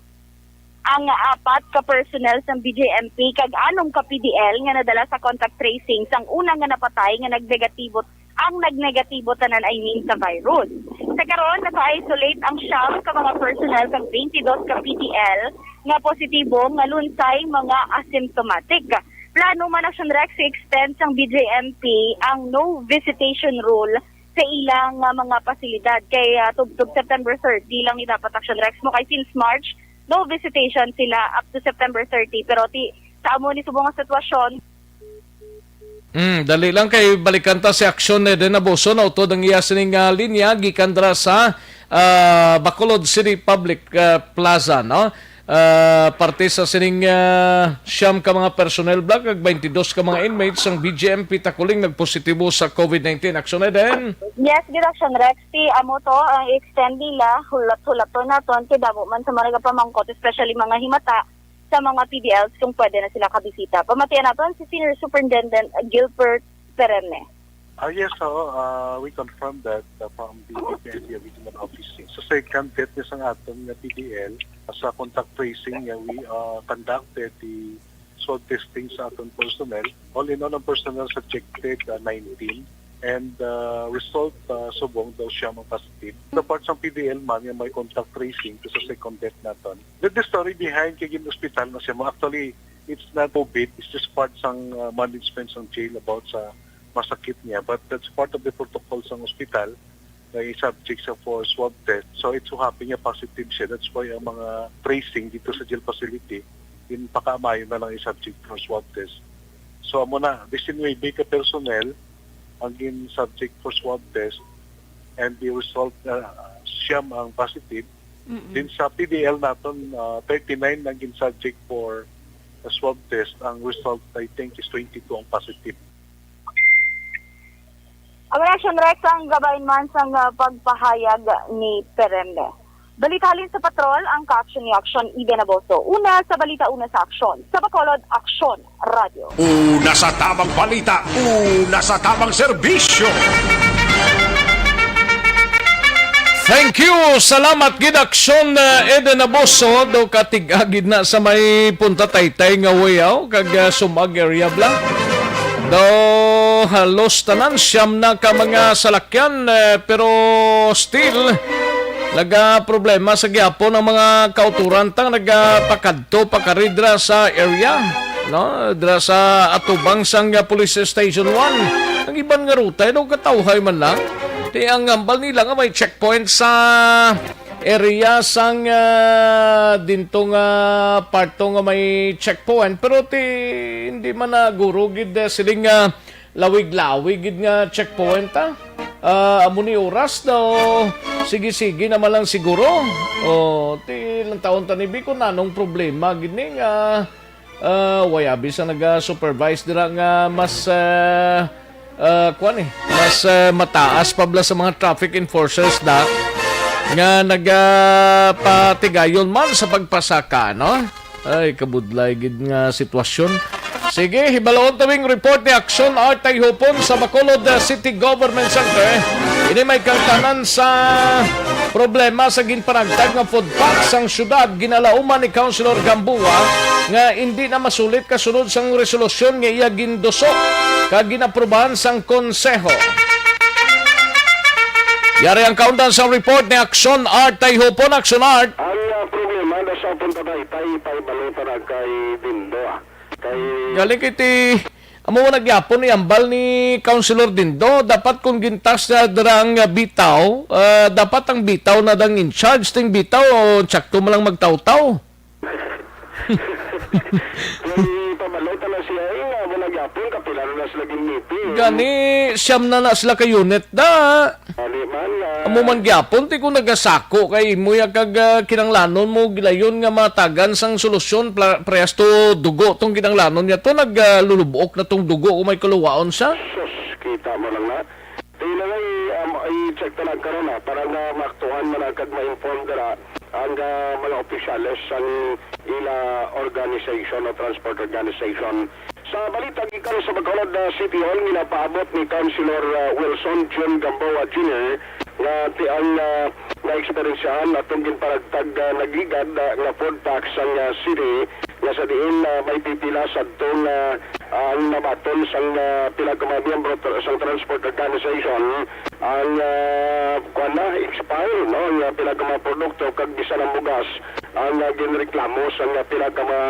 ang apat ka personnel sang B J M P kag anom ka P D L nga nadala sa contact tracing sang una nga napatay nga nagnegatibo, ang nagnegatibo tanan, I mean, sa virus. Sa karon, naka-isolate ang siyam ka mga personnel kag twenty-dos ka P D L nga positibo nga lunsay mga asymptomatic. Plano man, Action Rex, i-extend sang B J M P ang no visitation rule sa ilang, ah, mga pasilidad. Kay, ah, tubtob September thirty lang ni dapat, Action Rex, mo kay since March, no visitation sila up to September thirty. Pero ti, sa amo ni subong nga sitwasyon, Mm, dali lang kay balikan ta si Action Eden Abuso na utod ang iya sining, ah, linya gikan dira sa, ah, Bacolod City Public, ah, Plaza, no? Ah, parte sa sining, ah, siyam ka mga personnel block kag twenty-dos ka mga inmates sang B J M P Takuling nagpositibo sa covid nineteen. Action Eden. Yes, gid, Action Rex. Ti amo to ang extend nila, hulat-hulaton naton kay damo man sa mga nagapamangkot, especially mga himata sa mga P D Ls kung pwede na sila kabisita. Pamatian naton si Senior Superintendent Gilbert Perenne. Ah, yes, oo. Ah, we confirm that, uh, from the D P N D Regional Office. Sa second death niya sang aton nga P D L, sa contact tracing niya, we, uh, conducted the swab testing sa aton personnel. All in all, ang personnel subjected, uh, nineteen. And, uh, result, uh, subong daw siya ang positive. Sa part sang P D L man, nga may contact tracing to sa second death naton. The, the story behind kay gin-hospital na siya mo. Actually, it's not covid. It's just part sang, uh, management sang jail about sa masakit niya. But that's part of the protocol sang hospital na i-subject sa for swab test. So, it so happen nga positive siya. That's why ang mga tracing dito sa jail facility, ginpakaamayo na lang i-subject for swab test. So, amo na, diecinuebe ka personnel ang gin-subject for swab test and the result, uh, siyam ang positive. Mm-mm. Then sa P D L naton, uh, thirty-nine ang gin-subject for a swab test. Ang result, I think, is twenty-two ang positive. Ang reaksyon, Rex, ang gabain man sang, ah, pagpahayag ni Perenne. Balita halin sa patrol, ang ka-aksyon ni Aksyon Eden Abuso. Una sa balita, una sa aksyon. Sa Bacolod, Aksyon Radio. Una sa tamang balita, una sa tamang serbisyo. Thank you. Salamat gid, Aksyon, uh, Eden Abuso. Do katig-agid na sa may Punta Taytay nga way, aw, kag, uh, Sumag area bla. Do halos tanan siyam na ka mga salakyan, uh, pero still naga problema sa gyapon ang mga kauturan tang nagapakadto pakaridra sa area, no? Dira sa atubang sang, uh, Police Station one. Ang iban nga ruta, eh, daw katawhay man lang. Ti ang hambal nila nga may checkpoint sa area sang, ah, dinto nga parto nga may checkpoint, pero ti hindi man na guro gid, eh, siling nga lawig-lawig gid nga checkpoint, ah. Ah, amo ni oras daw, sige-sige naman lang siguro. O, ti lang taon ta ni Bi kung nanong problema gid ni nga, ah, way abi sa naga-supervise dira nga mas, ah, ah, kuwan eh, mas, ah, mataas pa bala sa mga traffic enforcers da nga nagapatigayon man sa pagpasaka, no? Ay, kabudlay gid nga sitwasyon. Sige, hibalon tawing report ni Action Art Tayhupon sa Bacolod, ah, City Government Center. Ini may kangtanan sa problema sa ginpanagtag nga food pack sang syudad, ginalauman ni Councilor Gamboa nga indi na masulit kasunod sang resolusyon nga iya ginduso kag ginaprobahan sang konseho. Yari ang kaundan sang report ni Action Art Tayhupon. Action Art. Ang, ah, problema na sa Punta Taytay, paibalota na kay Dindo, ah. Kay Galing kay ti, amo na gyapon ni ambal ni Councilor Dindo, dapat kung gintas na dira ang, ah, bitaw, ah, dapat ang bitaw na dang in charge ting bitaw o tsakto man lang magtawtaw. Kung ipabalota na siya, eh, nga, wala gyapon, kapit Lalo na sila ginmiting. Gani, siyam na na sila ka unit da. Gani man, ah. Amo man gyapon, ti kung nagasako kay imo ya kag, ah, kinanglanon mo gilayon nga matagan sang solusyon, pla-, parehas to dugo tong kinanglanon niya to, nag, ah, lulubok na tong dugo kung may kaluwaon siya. Sus, kita mo lang na. Di na nga, um, i-check na lang karon, ah, para nga maaktuhan man ang kag ma-inform dira ang, ah, mga opisyales sang ila organization o transport organization. Sa balita gikan sa Bacolod, ah, City Hall, ginapaabot ni Councilor, ah, Wilson Jun Gamboa Junior nga ti ang, ah, naeksperyensyahan atong ginparagtag, ah, nagligad, ah, nga food packs sang, ah, city nga sa diin, ah, may pipila sadto nga, ah, ang nabaton sang, ah, pila ka mga miyembro tra-, sang transport organization ang, ah, kuwan na, expire, no, ang, ah, pila ka mga produkto kag bisan ang bugas ang, ah, ginreklamo sang, ah, pila ka mga,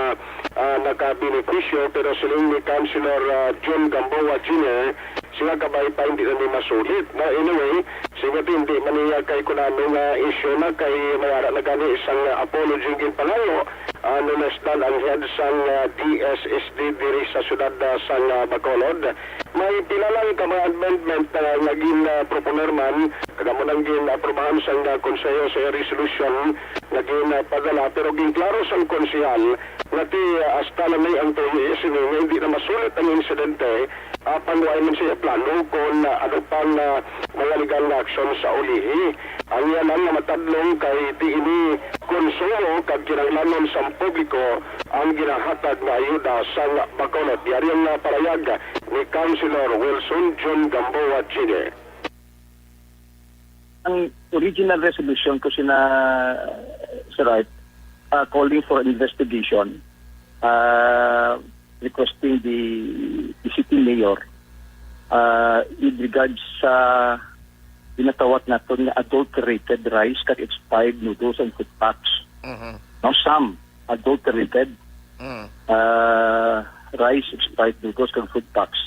ah, nakabenepisyo, pero siling ni Councilor, ah, John Gamboa Junior, siya kabay pa hindi na ni masulit. Na anyway, sige, hindi man niya kay kunano nga issue na kay may ara na gani isang apology ang ginpangayo, ah, no less than ang head sang, ah, D S S D diri sa syudad, ah, sang, ah, Bacolod. May pila lang ka mga amendment na naging, ah, proponer man, kag amo nang gin-aprobahan sang, ah, konseho sa resolution nga gin, ah, padala, pero ginklaro sang konsehal nga ti, ah, hasta na may ang tuyo sini nga hindi na masulit ang insidente, ah, pang wala man siya plano kung, ah, ano pang, ah, mga legal nga aksyon sa ulihi. Ang iya lang nga matadlong kay di ini konsumo kag kinahanglanon sang publiko ang ginahatag nga ayuda sang Bacolod. Yari ang, ah, palayag ni Councilor Wilson John Gamboa Junior. Ang original resolution ko sina, Sir Art, uh, calling for investigation, uh, requesting the, the city mayor, uh, with regards sa ginatawag naton nga adulterated rice kag expired noodles and food packs. Mhm. Now, some adulterated, Mm. uh, rice, expired noodles kag food packs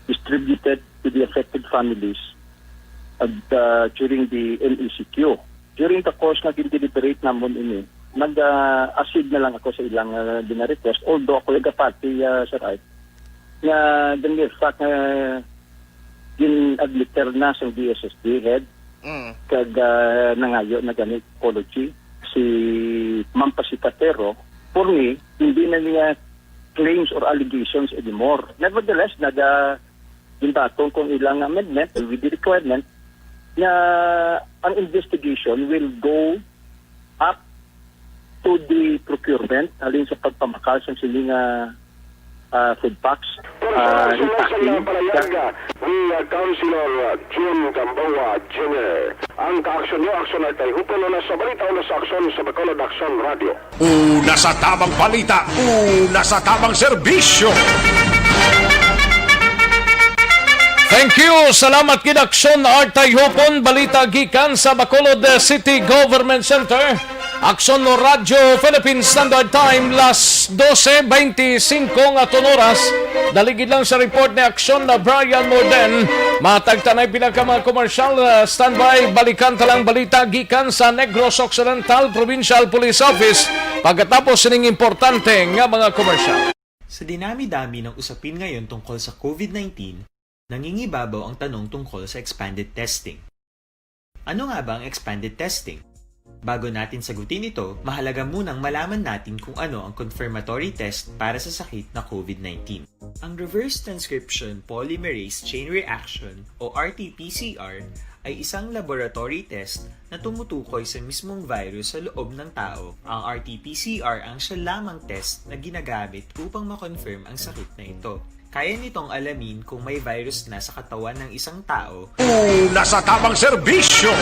distributed to the affected families at, uh, during the M E C Q. During the course nga gin-deliberate namon ini, nag, uh, accede na lang ako sa ilang, uh, gina-request, although ako yung kapati, uh, Sir Art, nga the mere fact nga gin-admit na sa D S S D head, Mm. kag, ah, nangayo na gani apology si Ma'am Pasita Pero, for me, hindi na niya claims or allegations anymore. Nevertheless, naga ginbaton kung ilang amendment with the requirement nga ang investigation will go up to the procurement, halin sa pagpamakal sa sini nga, ah, food packs. Pero Ah, sa di sunod pa sa mga palayag ni, ah, Councilor, ah, Jun Gamboa Junior, ang kaaksyon niyo, aksyon ay tayo. Hupon na sa balita o na sa aksyon sa Bacolod Aksyon Radio. Una sa tabang balita, una sa tabang serbisyo. Thank you. Salamat gid, Aksyon Artay Hupon. Balita gikan sa Bacolod City Government Center. Aksyon Radyo Philippine Standard Time, las dose beintisinko nga aton oras. Daligid lang sa report ni Aksyon na Brian Morden. Matagtanay pila ka mga komersyal, uh, standby. Balikan ta lang balita gikan sa Negros Occidental Provincial Police Office pagkatapos sining importante nga mga komersyal. Sa dinami-dami ng usapin ngayon tungkol sa COVID nineteen, nangingibabaw ang tanong tungkol sa expanded testing. Ano nga ba ang expanded testing? Bago natin sagutin ito, mahalaga munang malaman natin kung ano ang confirmatory test para sa sakit na COVID nineteen. Ang reverse transcription polymerase chain reaction o R T P C R ay isang laboratory test na tumutukoy sa mismong virus sa loob ng tao. Ang R T P C R ang siya lamang test na ginagamit upang ma-confirm ang sakit na ito. Kaya nitong alamin kung may virus na sa katawan ng isang tao. Una sa tabang serbisyo.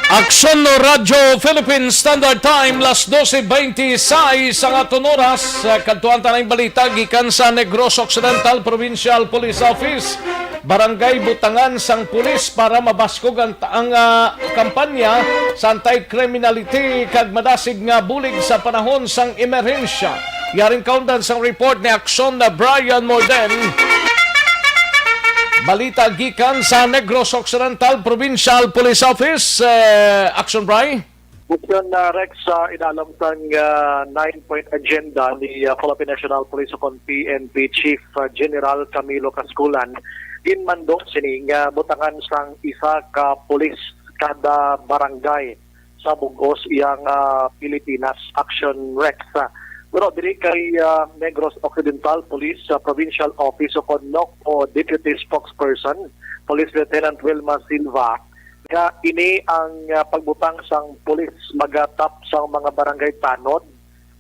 Aksyon Radyo Philippine Standard Time, las dose beintiseis ang aton oras. Sa kadtuan tanang balita gikan sa Negros Occidental Provincial Police Office. Barangay butangan sang pulis para mabaskog ang, ang, ah, kampanya sa anti-criminality kag madasig nga bulig sa panahon sang emerhensya. Yaring kaundan sang report ni Aksyon na Brian Morden. Balita gikan sa Negros Occidental Provincial Police Office. Eh, Aksyon, Bri? Aksyon, ah, Rex, sa inalom sang, ah, nine-point agenda ni, ah, Philippine National Police o kon P N P Chief, ah, General Camilo Casculan, ginmando sini nga butangan sang isa ka pulis kada barangay sa bug-os iyang, ah, Pilipinas Action Rex. Ah, pero diri kay, ah, Negros Occidental Police, ah, Provincial Office o kon NOC o Deputy Spokesperson, Police Lieutenant Wilma Silva, nga ini ang, ah, pagbutang sang pulis magatap sang mga barangay tanod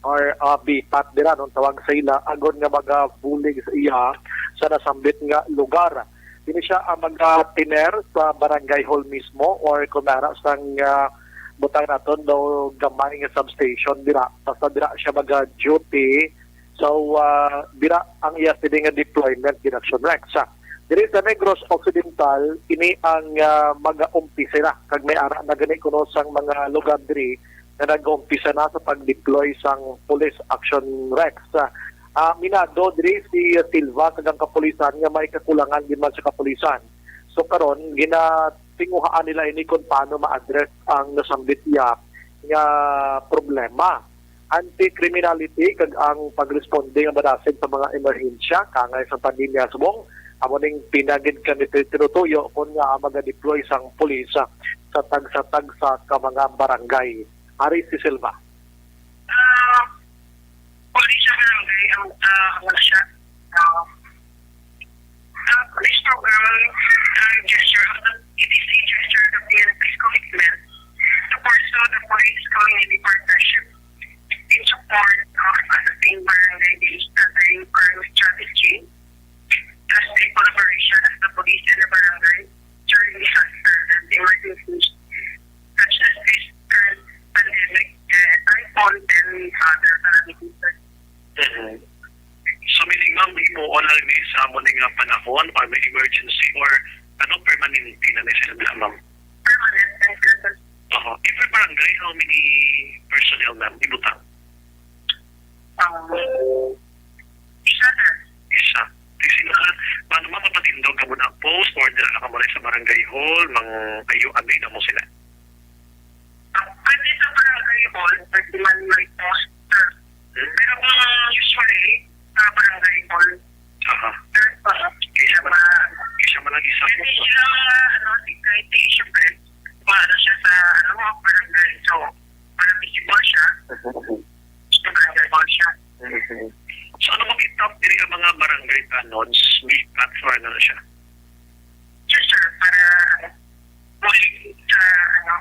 or, ah, bipat dira, nung tawag sa ila, agod nga magabulig sa iya sa nasambit nga lugar. Ini siya ang magatiner sa barangay hall mismo or kung nara sang, ah, butang naton daw gamay nga substation dira. Basta dira siya maga-duty. So, ah, dira ang iya sini nga deployment, Ginaction Rex. Ah, diri sa Negros Occidental, ini ang, ah, mag-umpisa na. Kag may ara na gani kuno sang mga lugar diri nga nag-umpisa na sa pag-deploy sang Police Action Rex. Ah, ah, minado diri si Silva kag ang kapulisan nga may kakulangan gid man sa kapulisan. So karon, ginatinguhaan nila ini kung paano ma-address ang nasambit niya nga problema. Anti-criminality kag ang pagresponde nga madasig sa mga emerhensya kaangay sa pandemya subong amo ning pinagid kami tinutuyo kon nga maga-deploy sang pulis sa tagsa-tagsa ka mga barangay. Ari si Silva. Ah, police sa barangay ang, ah, ano siya, ah, ah, police program, ah, gesture, it is a gesture of the P N P's commitment to pursue the police community partnership in support of assisting barangay-based anti-crime strategy, trusted collaboration of the police and the barangay during disaster and emergencies, such as this current pandemic, eh, typhoon, and other calamities. Mhm. So, meaning, ma'am, himuon lang ni sa amo ni nga panahon or may emergency or ano, permanente na ni sila, ma'am? Permanent and present. Oho. Every barangay, how many personnel, ma'am, ibutang? Um, isa na. Isa. Di sila, paano mapapatindog ka mo na post or dira na ka mo sa barangay hall, mang ayo, ano na mo sila? Pwede sa barangay hall, pwede man may post, sir. Hmm? Pero kung usually, sa barangay hall, aha, sir, pa, kaysa man, kaysa man ang isa pwede po. Sila, ano, si K T, syempre, maano siya sa, ano, barangay. So, para visible siya. Mhm. Sa barangay hall siya. Mhm. So, ano makita diri ang mga barangay tanods, may platform na siya? Yes, sir. Para muli sa, ano,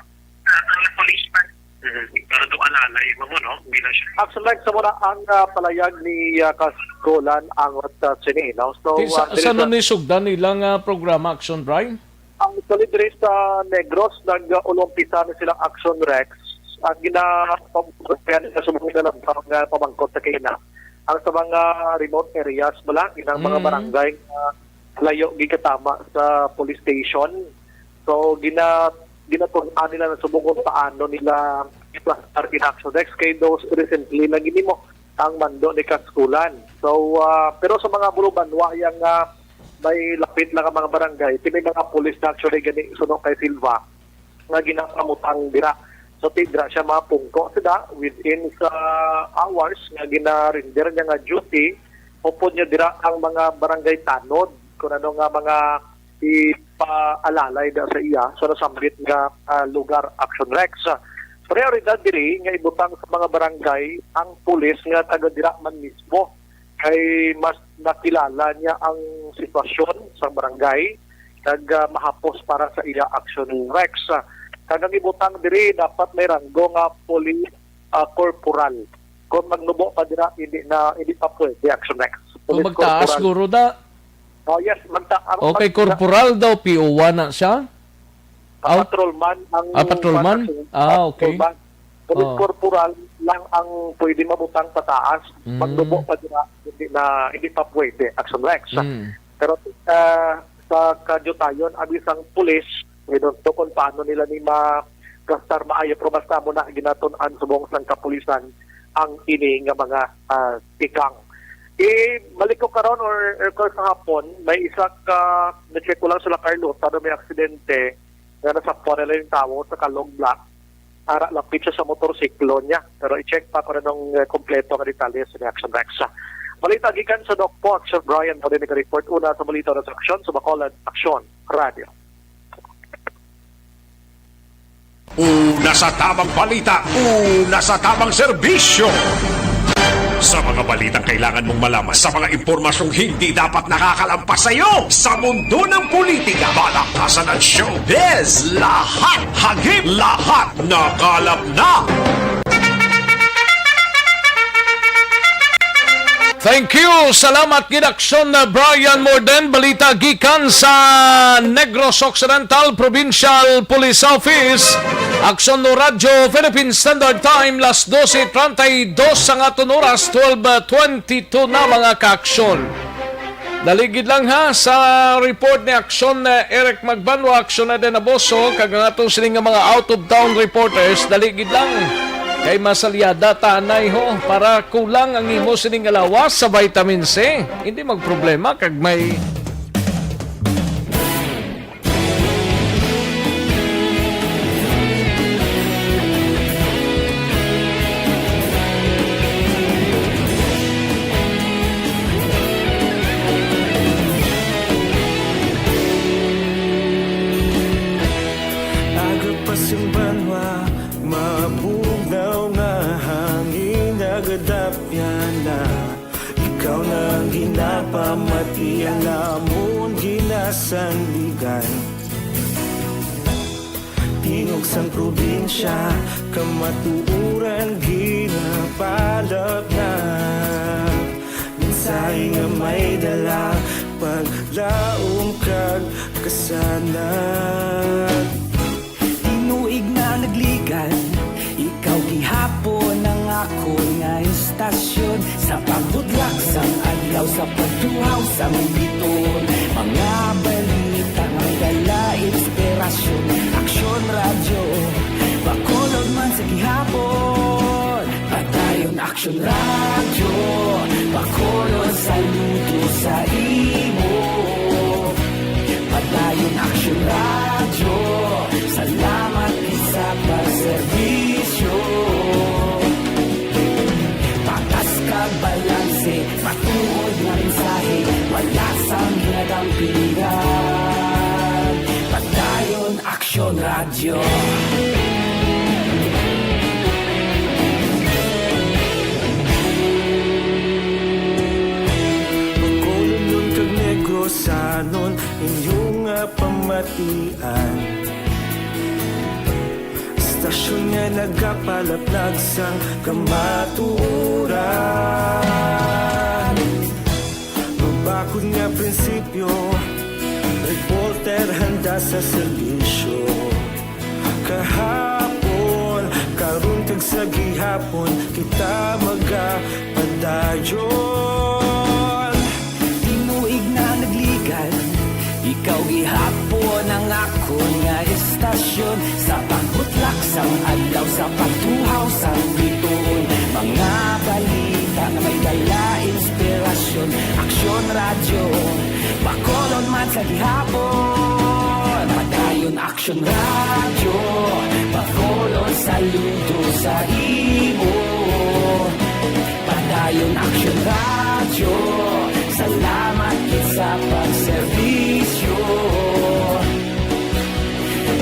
sa mga policeman. Mhm. Para doon alalay mo, no? Bilang siya. Action Rex, sa muna ang, ah, palayag ni, ah, Kaskulan ang, ah, sini, no? So, Ti-, ah, sa, diri sa sa nun ni sugdan nilang, ah, programa, Action Brian? Ang solid diri sa Negros, nag-ulumpisa na sila Action Rex. Ang gina-, pag-, kaya nila sa mga nagtawag nga pamangkot sa kaina. Ang sa mga remote areas, wala, inang mga Mm. barangay nga layo gid katama sa police station. So, gina-, ginatun-an nila na subong kung paano nila i-cluster in Action Rex. Kay those recently, naging mo ang mando ni Kaskulan. So, ah, pero sa mga buluban, wa yang, ah, may lapit lang ang mga barangay. Ti may mga pulis na actually gani suno kay Silva nga ginapamutang dira. So, ti dira siya mapungko sila within sa hours nga ginarender niya nga duty. Upod niya dira ang mga barangay tanod kung ano nga mga ipaalalay da sa iya sa nasambit nga, ah, lugar, Action Rex. Prioridad diri nga ibutang sa mga barangay ang pulis nga taga dira man mismo kay mas nakilala niya ang sitwasyon sa barangay kag, ah, mahapos para sa iya, Action Rex. Kag ang ibutang diri dapat may ranggo nga police, ah, corporal. Kung magnubo pa dira, hindi na, hindi pa pwede, Action Rex. Kung police magtaas, corporal. Guro, da? Oh, yes, magta-, ang Okay, mag-, corporal daw, P O one na siya? Ah, Aw? Patrolman ang Ah, patrolman? Action, Ah, okay. Patrolman. Police Oh. corporal lang ang pwede mabutang pataas. Mm. Magnubo pa dira, hindi na, hindi pa pwede, Action Rex. Mm. Pero, ah, sa kadiyutayon, abi sang pulis, we don't know kung paano nila ni ma-, gastar maayo, pero basta mo na ginatun-an subong sang kapulisan ang ini nga mga, ah, tikang. Eh, balik ko karon or, or ko sa hapon, may isa ka, na-check ko lang sila, Carlos, ano may aksidente nga nasapwan nila yung tao sa Calog Block. ara lapit siya sa motorsiklo niya. Pero i-check pa kung anong, eh, kompleto nga detalye sa Action Rex. Balita gikan sa Dokpo, Action Brian, mo din nag-report una sa balita sa aksyon sa Bacolod Action Radio. Una sa tamang balita, una sa tamang serbisyo. Sa mga balitang kailangan mong malaman, sa mga impormasyong hindi dapat nakakalampas sa iyo, sa mundo ng politika, balakasan at showbiz, lahat hagip, lahat nakalap na. Thank you. Salamat gid, Aksyon, uh, Brian Morden. Balita gikan sa Negros Occidental Provincial Police Office. Aksyon no Radyo Philippine Standard Time, las doce treinta y dos ang aton oras, twelve twenty-two na, mga kaaksyon. Dali gid lang, ha, sa report ni Aksyon, uh, Eric Magbanwa, Aksyon Eden Aboso, kag ang aton sining nga mga out-of-town reporters, dali gid lang. Kay masalyada ta anay, ho, para kulang ang imo sining nga lawas sa vitamin C. Hindi magproblema kag may Aga pa sing banwa, mabugnaw nga hangin nagadapyan na. Ikaw na ang ginapamati, ang amon ginasandigan. Tingog sang probinsya, kamatuoran ginapalapnap. Mensahe nga may dala, paglaom kag kasanag. Tinuig na nagligan, ikaw gihapon ang akon nga istasyon. Sa pagbudlak sang adlaw, sa pagtuhaw sang bituon, mga balita nga may dala inspirasyon. Aksyon Radyo, Bacolod man sa gihapon. Padayon Aksyon Radyo, Bacolod, saludo sa imo. Padayon Aksyon Radyo, salamat gid sa pagserbisyo. Patas kag balanse, matuod nga mensahe, wala sang ginadampigan. Padayon Aksyon Radyo. Bacolodnon kag Negrosanon, inyo nga pamatian. Istasyon nga nagapalaplag sang kamatuoran. Mabakod nga prinsipyo, reporter handa sa serbisyo. Kahapon, karon kag sa gihapon, kita magapadayon. Tinuig na nagligan, ikaw gihapon ang akon nga istasyon. Sa pagbutlak sang adlaw, sa pagtuhaw sang bituon, mga balita nga may dala inspirasyon. Aksyon Radyo, Bacolod man sa gihapon. Padayon Aksyon Radyo, Bacolod, saludo sa imo. Padayon Aksyon Radyo, salamat gid sa pagserbisyo.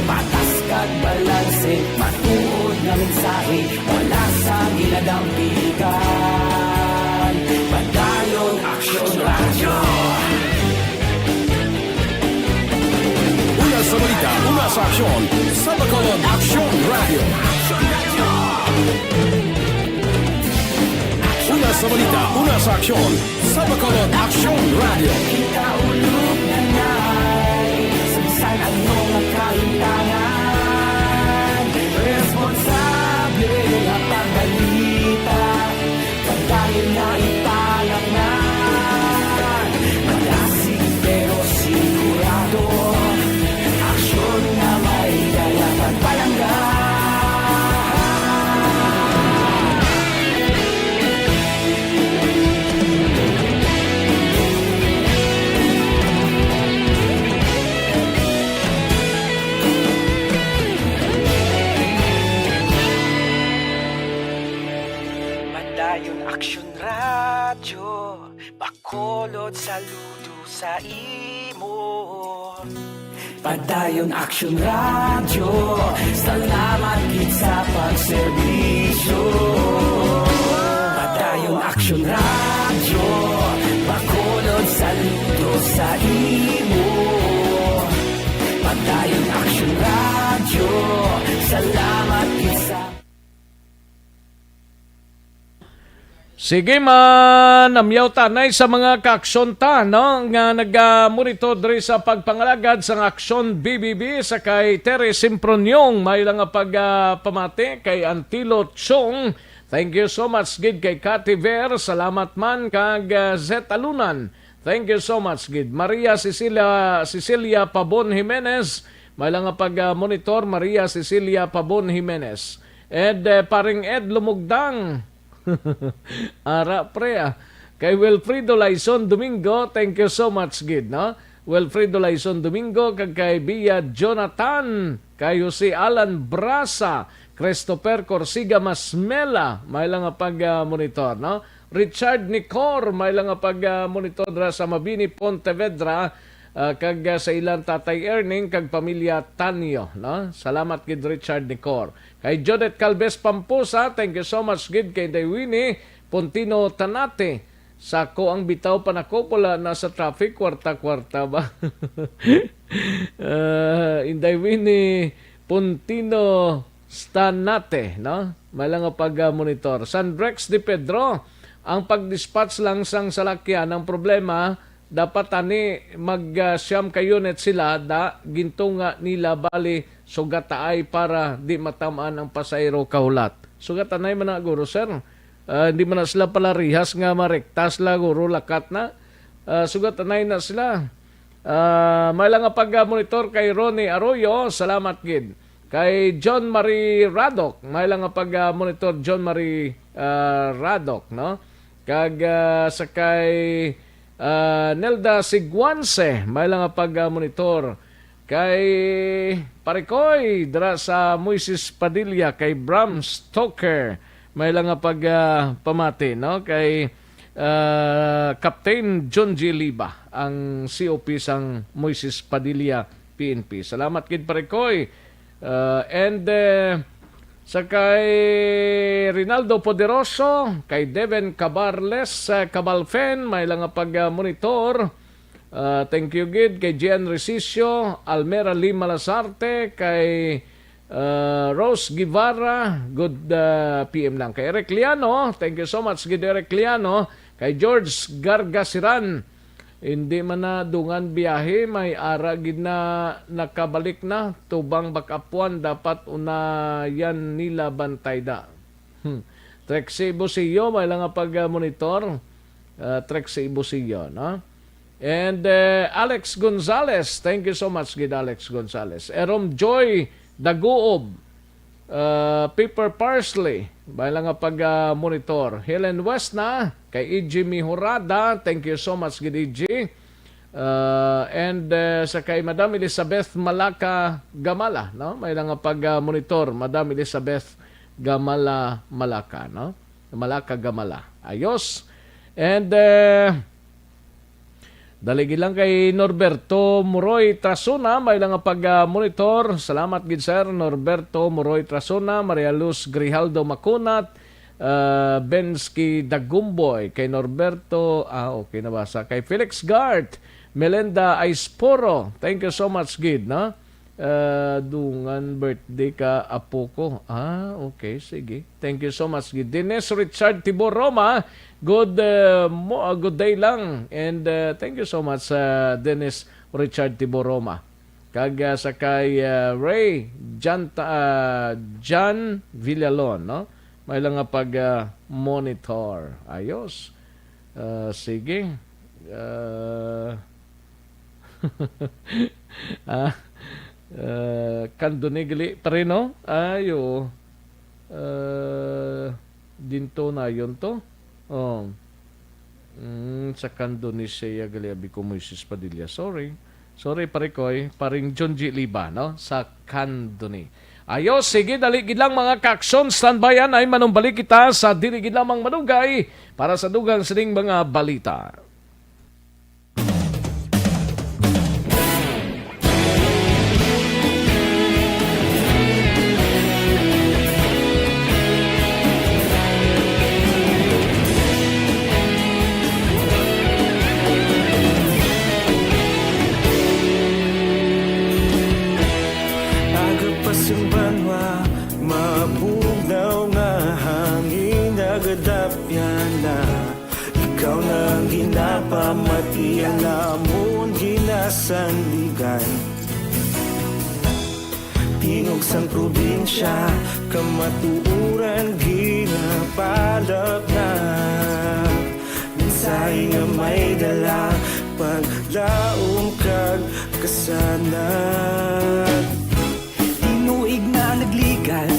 Patas kag balanse, matuod nga mensahe, wala sang ginadampigan. Padayon Aksyon Radyo. Una sa balita, una sa aksyon, sa Bacolod Aksyon Radyo. Una sa balita, una sa aksyon, sa Bacolod Aksyon Radyo. Kita ulog na nai, sa bisan ano nga kahintangan, responsable nga pagbalita. Padayon na ipalaknay, madasig pero sigurado, aksyon nga may dala pagpalangga. Saludo sa imo. Padayon Action Radio, salamat gid sa pagserbisyo. Padayon Action Radio, Bacolod, saludo sa imo. Padayon Action Radio, salamat gid sa Sige man, namyaw tanay sa mga kaaksyon ta, no, nga naga-monitor diri sa pagpangalagad sang Aksyon B B B, sa kay Terry Simproniong, may lang nga pag, ah, pamati kay Antilo Chong. Thank you so much gid kay Cathy Ver, salamat man kag, ah, Zet Alunan. Thank you so much gid. Maria Cecilia, Cecilia Pabon Jimenez, may lang nga pag, ah, monitor, Maria Cecilia Pabon Jimenez. Ed, eh, paring Ed Lumugdang. Ara, pre, ah. Kay Wilfredo Laison Domingo, thank you so much gid, no? Wilfredo Laison Domingo, kag kay Bia Jonathan, kay Jose Alan Brasa, Christopher Corsiga Masmela, may lang nga pag, ah, monitor, no? Richard Nicor, may lang nga pag, ah, monitor dira sa Mabini, Pontevedra, ah, kag, ah, sa ilang tatay Erning kag pamilya Tanyo, no? Salamat gid, Richard Nicor. Kay Judith Calves Pampusa, thank you so much gid kay Inday Winnie Pontino Tanate. Sa ko ang bitaw panakop, wala na sa traffic, kwarta-kwarta ba? Ah, Inday Winnie Pontino Stanate, no? May lang nga pag, ah, monitor. Sandrex de Pedro, ang pag-dispatch lang sang salakyan ang problema, dapat ani mag, ah, siyam ka unit sila, da gintunga nila bali sugat taay para di matamaan ang pasahero kahulat. Sugat anay man na, guro, sir. Ah, hindi man na sila palarihas nga marekta sila, guro, lakat na. Ah, sugat anay na sila. Ah, may lang nga pag-monitor kay Ronnie Arroyo, salamat gid. Kay John Marie Radok, may lang nga pag-monitor, John Marie, ah, Radok, no? Kag, ah, sa kay, ah, Nelda Siguanse, may lang nga pag-monitor. Kay Parikoy, dira sa Moises Padilla, kay Bram Stoker, may lang nga pag, ah, pamati, no? Kay, ah, Captain John G. Liba, ang C O P sang Moises Padilla P N P. Salamat gid, Parikoy. Ah, and, eh, sa kay Rinaldo Poderoso, kay Deven Cabarles, eh, Cabalfen, may lang nga pag, ah, monitor. Ah, thank you gid kay Gian Resicio, Almera Lima Lazarte, kay, ah, Rose Guevara, good, ah, P M lang. Kay Eric Liano, thank you so much gid, Eric Liano. Kay George Gargasiran, hindi man na dungan biyahe, may ara gid na nakabalik na. Tubang bakapuan, dapat unayan nila bantay da. Hmm. Trek si Ibusiyo, may lang nga pag-monitor. Ah, Trek si Ibusiyo, no? And, eh, Alex Gonzalez, thank you so much gid, Alex Gonzalez. Erom Joy Daguob, ah, Pepper Parsley, may lang nga pag-monitor. Helen West na, kay E G Mihorada, thank you so much gid, E G. Ah, and, eh, sa kay Madam Elizabeth Malaka Gamala, no? May lang nga pag-monitor, Madam Elizabeth Gamala Malaka, no? Malaka Gamala. Ayos. And, eh, dali gid lang kay Norberto Moroy Trasuna, may lang nga pag-monitor. Salamat gid, sir. Norberto Moroy Trasuna, Maria Luz Grijaldo Macunat, ah, Bensky Dagumboy, kay Norberto, ah, okay, nabasa. Kay Felix Gart, Melinda Aisporo, thank you so much gid, no? Ah, dungan birthday ka apo ko. Ah, okay, sige. Thank you so much gid. Dennis Richard Tibor Roma, good, ah, mo, ah, good day lang. And, ah, thank you so much, ah, Dennis Richard Tibor Roma. Kag, ah, sa kay, ah, Ray Jan, ah, Jan Villalon, no? May lang nga pag, ah, monitor. Ayos. Ah, sige. Ah, ah, ah, Kandoni gali pa rin, no? Ay, oo. Ah, dinto na yun to. Oh. Mm, sa Kandoni siya gali, abi ko, Moises Padilla. Sorry. Sorry, pare ko, eh. Paring John G. Liba, no? Sa Kandoni. Ayos, sige, dali gid lang, mga kaaksyon. Standbyan ay manumbalik kita sa dili gid lamang madugay para sa dugang sining mga balita. Yana, ikaw na ang ginapamati, ang amon ginasandigan. Tingog sang probinsya, kamatuoran ginapalapnap. Mensahe nga may dala, paglaom kag kasanag. Tinuig na nagligad,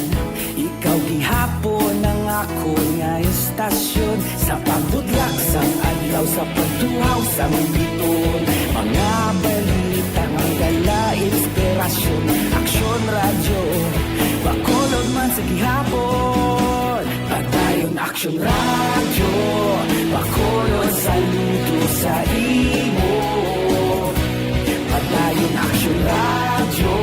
ikaw gihapon ang akon nga estasyon. Sa pagbudlak sang adlaw, sa pagtuhaw sang biton, mga balita nga dala inspirasyon. Aksyon Radyo, Bacolod man sa gihapon. Padayon Aksyon Radyo, Bacolod, saludo sa imo. Padayon Aksyon Radyo,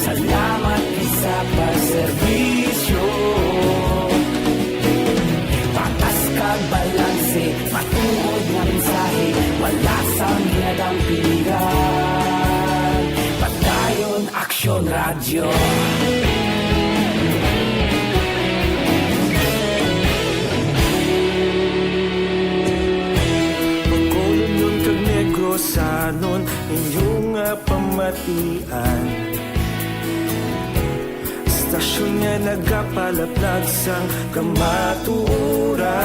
salamat gid sa pagserbisyo. Patas kag balanse, matuod nga mensahe, wala sang ginadampigan. Padayon Aksyon Radyo. Bacolodnon kag Negrosanon, inyo nga pamatian. Estasyon nga nagapalaplag sang kamatuoran.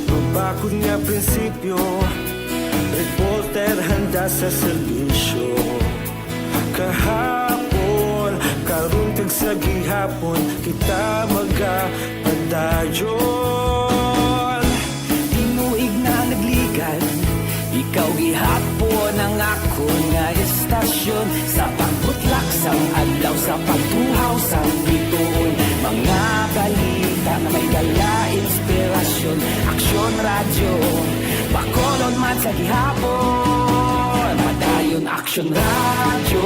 Mabakod nga prinsipyo, reporter handa sa serbisyo. Kahapon, karon kag sa gihapon, kita magapadayon. Tinuig na nagligad, ikaw gihapon ang akon nga estasyon. Sa pagbutlak sang adlaw, sa pagtuhaw sang bituon, mga balita nga may dala inspirasyon. Aksyon Radyo, Bacolod man sa gihapon. Padayon Aksyon Radyo,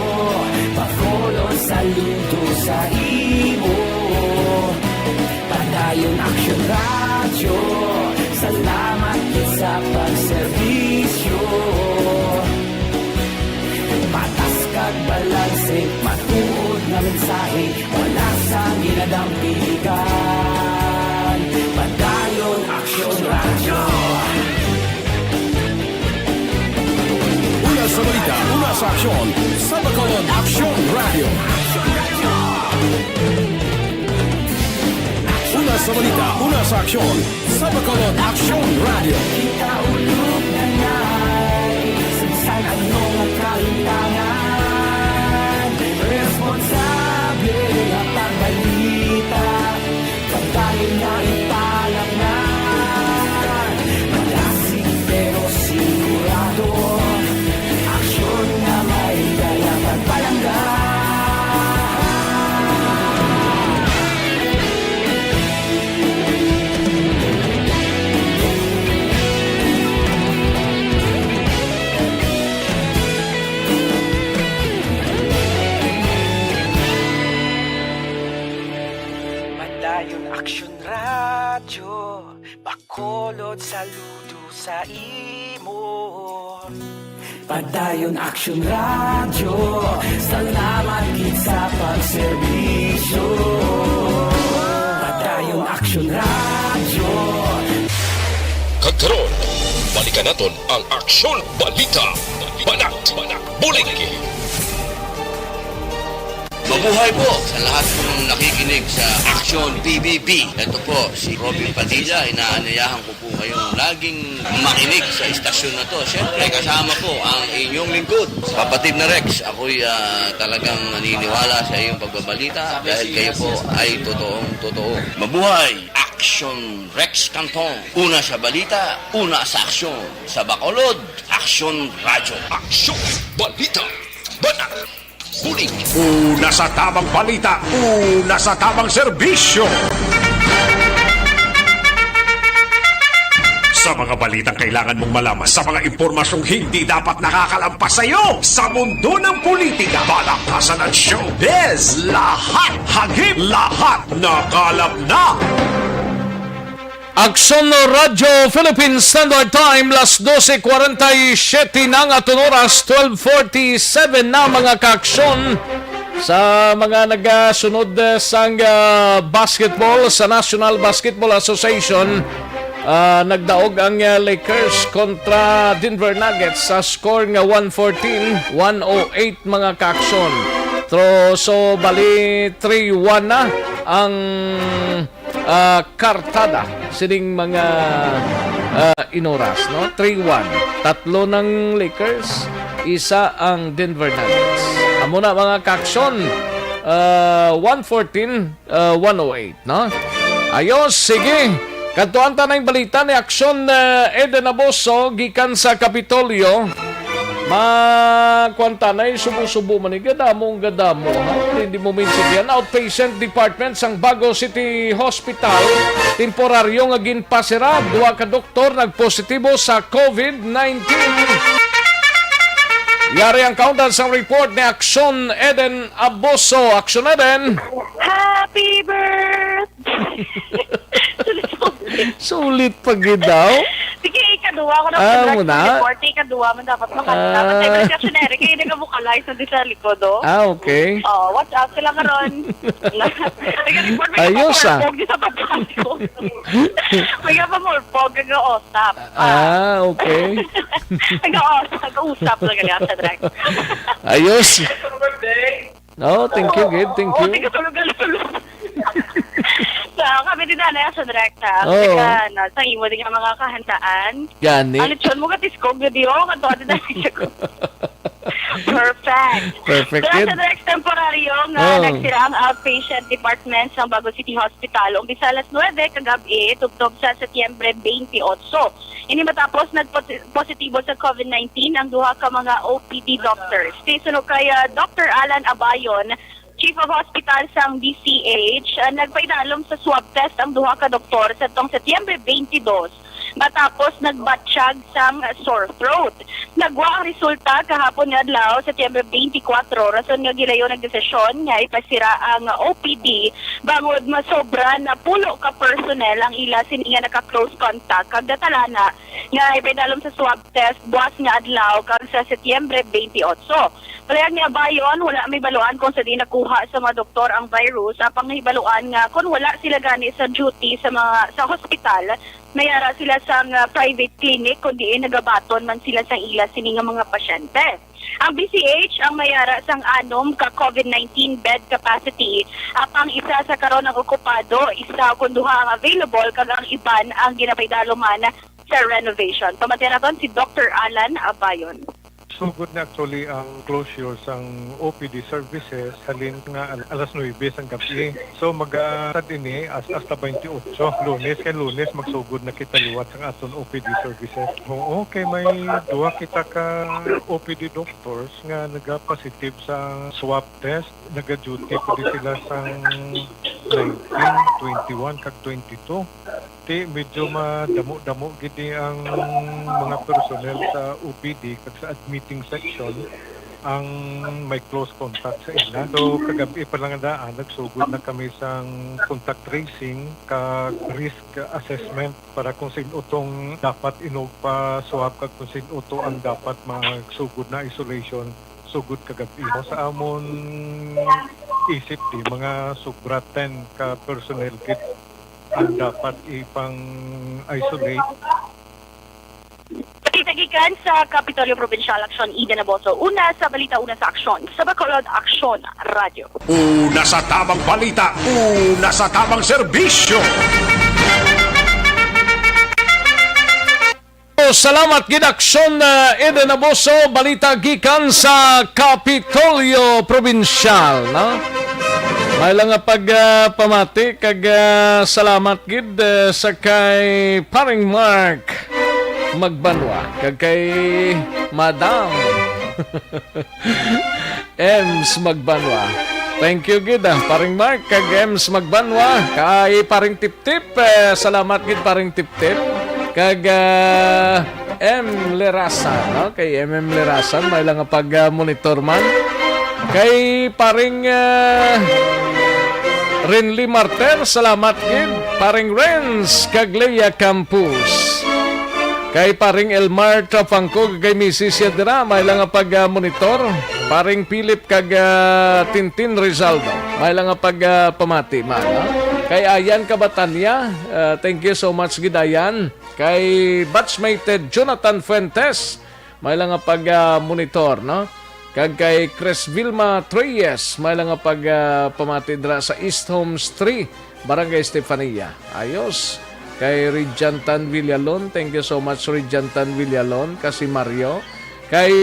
Bacolod, saludo sa imo. Padayon Aksyon Radyo, salamat gid sa pagserbisyo. Patas kag balanse, matuod nga mensahe, wala sang ginadampigan. Padayon Aksyon Radyo. Una sa balita, una sa aksyon, sa Bacolod Aksyon Radyo. Una sa balita, una sa aksyon, sa Bacolod Aksyon Radyo. Kita ulog na ngay, sa bisan ano nga kalimtangan, responsable nga pagbalita. Pagkain na ipalapnan, malasig pero sigurado. Aksyon nga may dala pagpalangga. Padayon Aksyon Radyo, Bacolod, saludo sa imo. Padayon Aksyon Radyo, salamat gid sa pagserbisyo. Padayon Aksyon Radyo. Kag karon, balikan naton ang Aksyon Balita. Banat, Banat, Bulig. Mabuhay po sa lahat pong nakikinig sa Aksyon P B B. Ito po si Robin Padilla. Inaanyayahan ko po kayong laging makinig sa istasyon na to. Siyempre, kasama po ang inyong lingkod, kapatid na Rex. Ako'y, ah, talagang naniniwala sa iyong pagbabalita dahil kayo po ay totoong totoo. Mabuhay! Aksyon Rex Canton. Una sa balita, una sa aksyon. Sa Bacolod, Aksyon Radyo. Aksyon Balita. Banat. Bulig. Una sa tamang balita, una sa tamang serbisyo. Sa mga balitang kailangan mong malaman, sa mga impormasyong hindi dapat nakakalampas sa iyo, sa mundo ng politika, palakasan at showbiz, lahat hagip, lahat nakalap na. Aksyon Radyo Philippine Standard Time, las doce cuarenta y siete na ang aton oras, twelve forty-seven na, mga kaaksyon. Sa mga nagasunod, eh, sang, ah, basketball sa National Basketball Association, ah, nagdaog ang, ah, Lakers kontra Denver Nuggets sa score nga one fourteen one oh eight, mga kaaksyon. Tro-, so, bali three one na ang ah, kartada sining mga, ah, inoras, no? Three one. Tatlo ng Lakers, isa ang Denver Nuggets. Amo na, mga kaaksyon, ah, one fourteen, ah, one oh eight, no? Ayos, sige. Kadtuan ta na yung balita ni Aksyon, ah, Eden Aboso gikan sa Kapitolyo. Ma, kuwan ta na, eh, subo-subo man, eh, gadamo ang gadamo, ha? Hindi mo maintindihan. Outpatient Department sang Bago City Hospital, temporaryo nga ginpasira, duha ka doktor nagpositibo sa covid nineteen. Yari ang kaundan sang report ni Aksyon Eden Aboso. Aksyon Eden! Happy birthday! Sulit-sulit. Sulit pa gid daw. Sige, ikaduha ko na Ah, sa mo na? Report, ikaduha man dapat makanta. Ah. Basta yung reactionary, kayo nag-vocalize na di sa likod, oh. Ah, okay. Oh, what's up? Sila karon. Nag-report, may Ayos, ah. Pag-report, di sa pagkakasok. May kapamulpog, nag-uusap. Ah, okay. Nag-uusap, nag-uusap lang gali sa drag. Ayos. Oh, thank you, gid. Thank Oo, you. Thank you, tulog, tulog. So, kami din na sa direkta. Oo. Teka, ano, sa imo din ang mga kahandaan. Gani. Ano, Chon, mo katiskog na di, oh, kanto ka din na. Perfect. Perfect, So, kid. Sa next temporaryo nga Oo. Nagsira ang outpatient department sa Bago City Hospital, umpisa alas nuwebe kagabi, tubtob sa Setyembre twenty-eight. Ini matapos nagpositibo sa covid nineteen ang duha ka mga O P D doctors. Ti suno kay, ah, Doctor Alan Abayon, Chief of Hospital sang D C H, ah, nagpaidalom sa swab test ang duha ka doktor sa tong Setyembre twenty-two, matapos nagbatsyag sang sore throat. Nagwa ang resulta kahapon nga adlaw, Setyembre twenty-four, rason nga gilayon ang desisyon nga ipasira ang O P D bangod masobra na pulo ka personnel ang ila sini nga naka-close contact kag natalana nga ipaidalom sa swab test buas nga adlaw kag sa Setyembre twenty-eight. Palihag ni Abayon, wala may baluan kung sa diin nakuha sa mga doktor ang virus, apang nahibaluan nga kon wala sila gani sa duty sa mga, sa hospital, nayara sila sa nga private clinic, kun diin nagabaton man sila sa ila sini nga mga pasyente. Ang B C H ang mayara sang anom ka covid nineteen bed capacity, apang isa sa karon ang okupado, isa kon duha ang available, kag ang iban ang ginapaidaloman sa renovation. Pamatian naton si Doctor Alan Abayon. Sugod na actually ang closure sang O P D services halin nga al-, alas nuebe sang gabi. So, maga-, sad ini as-, hasta twenty-eight, Lunes kay Lunes magsugod na kita liwat sang aton O P D services. Oo, kay may duha kita ka O P D doctors nga naga-positive sa swab test. Naga-duty pa di sila sang nineteen, twenty-one, kag twenty-two. Ti, medyo madamo-damo gid ni ang mga personnel sa O P D kag sa admitting section ang may close contact sa ila. So, kagab-i pa lang daan, nagsugod na kami sang contact tracing kag risk assessment para kung sin-o tong dapat inugpa-swab kag kung sin-o to ang dapat magsugod na isolation sugod kagab-i. Sa amon isip, di, mga sobra ten ka personnel gid ang dapat ipang-isolate. Balita gikan sa Kapitolyo Provincial, Aksyon Eden Aboso. Una sa balita, una sa aksyon. Sa Bacolod, Aksyon Radyo. Una sa tamang balita, una sa tamang serbisyo. Salamat gid, Aksyon, ah, Eden Aboso, balita gikan sa Kapitolyo Provincial, no? May lang nga pag, ah, pamati kag, ah, salamat gid, ah, sa kay Paring Mark Magbanwa kag kay Madam Ems Magbanwa. Thank you gid, ah, Paring Mark kag Ems Magbanwa. Kay Paring Tiptip, eh, salamat gid, Paring Tiptip. Kag, ah, M Lerasan, no? Kay M M Lerasan, may lang nga pag, ah, monitor man. Kay Paring, ah, Renly Marter, salamat gid. Paring Renz kag Leia Campos. Kay Paring Elmar Trapangco, kay misis siya dira, may lang nga pag, ah, monitor. Paring Philip kag, ah, Tintin Rizaldo, may lang nga pag, ah, pamati man, no? Kay Ayan Kabatanya, ah, thank you so much gid, Ayan. Kay batchmate Jonathan Fuentes, may lang nga pag, ah, monitor, no? Kag kay Chris Vilma Treyes, may lang nga pag, ah, pamati dira sa East Homes three, Barangay Estefania. Ayos. Kay Rijantan Villalon, thank you so much, Rijantan Villalon, kasi Mario. Kay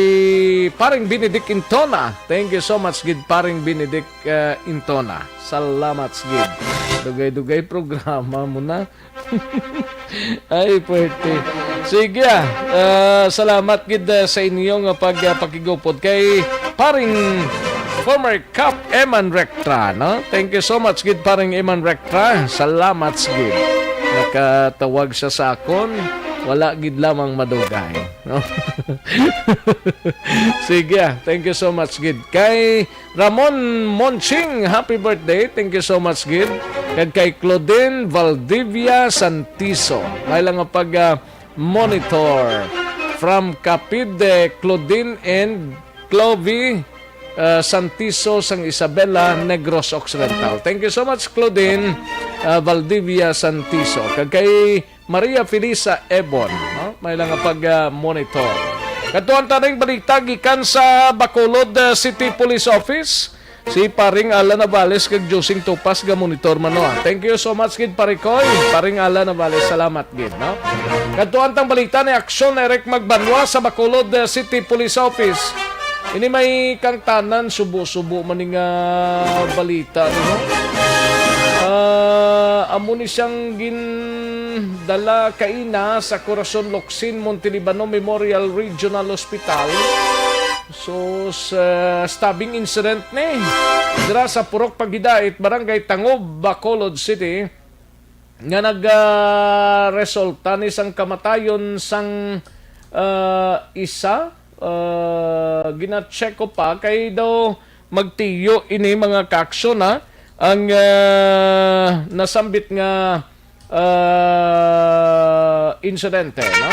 Paring Benedict Intona, thank you so much gid, Paring Benedict, ah, Intona. Salamat gid. Dugay-dugay programa mo na. Ay, puwerte. Sige, ah. Ah, salamat gid, ah, sa inyo nga pag, ah, pakigupod kay Paring former Cap Eman Rectra, no? Thank you so much gid, Paring Eman Rectra. Salamat gid. Nakatawag siya sa akon. Wala gid lamang madugay, no? Sige, ah. Thank you so much gid. Kay Ramon Monching, happy birthday. Thank you so much gid. Kag kay Claudine Valdivia Santiso, may lang nga pag, ah, monitor from Capide, Claudine and Clovie, ah, Santiso sang Isabela, Negros Occidental. Thank you so much, Claudine, ah, Valdivia Santiso. Kag kay Maria Felisa Ebon, no? May lang nga pag, ah, monitor. Kadtuan ta ning balita gikan sa Bacolod, ah, City Police Office. Si Paring Alan Navales kag Josing Tupas ga monitor man, no? Thank you so much gid, Pare Koy. Paring Alan Navales, salamat gid, no? Kadtuan tang balita ni Aksyon Eric Magbanwa sa Bacolod, ah, City Police Office. Ini may kangtanan, subo-subo man ni nga balita, no? Ah, amo ni siyang gindala kaina sa Corazon Locsin Montelibano Memorial Regional Hospital. So, sa stabbing incident ni dira sa Purok Paghidait, Barangay Tangob, Bacolod City, nga nag, ah, resulta ni sang kamatayon sang, ah, isa, ah, gina-check up pa kay daw magtiyo ini, mga kaaksyon, ha, ang, ah, nasambit nga, ah, insidente, no?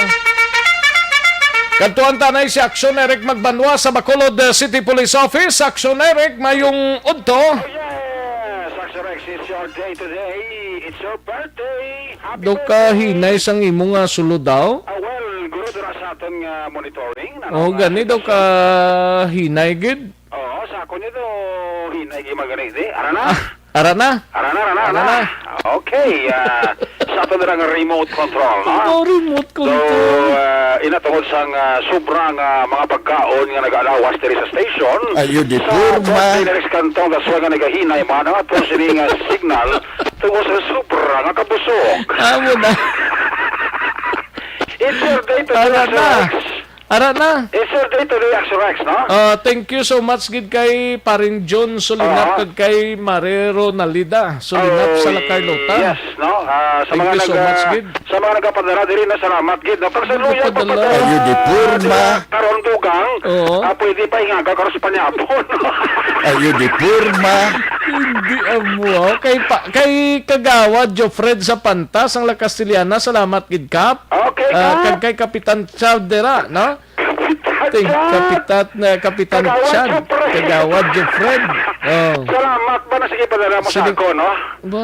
Kadtuan ta anay si Aksyon Eric Magbanwa sa Bacolod, ah, City Police Office. Aksyon Eric, mayong udto. Oh, yes, Aksyon Eric, it's your day today. It's your birthday. Happy Daw ka birthday. Hinay sang imo nga sulod daw? Ah, well, guro, dira sa aton nga monitoring, na Oh, nga gani daw ka hinay gid. Oo, sa ako nito, hinay gid magani, di. Ara na. Ah, ara na. Ara na, ara na, ara Ara na. na. Okay, ah, sa ato na lang remote control, no? Ikaw, remote So, control. ah, ina tungod sang, ah, sobra nga mga pagkaon nga nag-alawas diri sa station, Ayo, di sa porma. Port Generis Cantong, that's why nga nagahinay man ang ato sining, ah, signal tungod sa sobra nga kabusog. Amo na. It's your day to Ara relax, na. relax. Ara na. It's your day today, Action Rex, no? Ah, thank you so much gid kay Paring John Solinap Oo. kag kay Mare Ronalida Solinap Oh, sa La Carlota. yes, no? Ah, sa Thank mga you so nag-, much ah, gid. sa mga nagapadala diri na salamat gid, no? Pagsaluya Nagapadala. pagpadala Ayo, di porma. dira karon dugang, Oo. ah, pwede pa ingaga karon sa panyapon. Ayo, di porma. Hindi amo, ah. Kay pa, kay Kagawad Jofred sa Pantas, ang La Castellana, salamat gid, Kap. Okay, Ah, Kap. kag kay Kapitan Chad dira, no? Kapitan Ting, Chad. Kapitan, na, Kapitan Kagawad Chad, Jeffrey. Kagawad Jeffrey. Oh. Salamat ba na sige padala mo sa Sige. ako, no? Ba?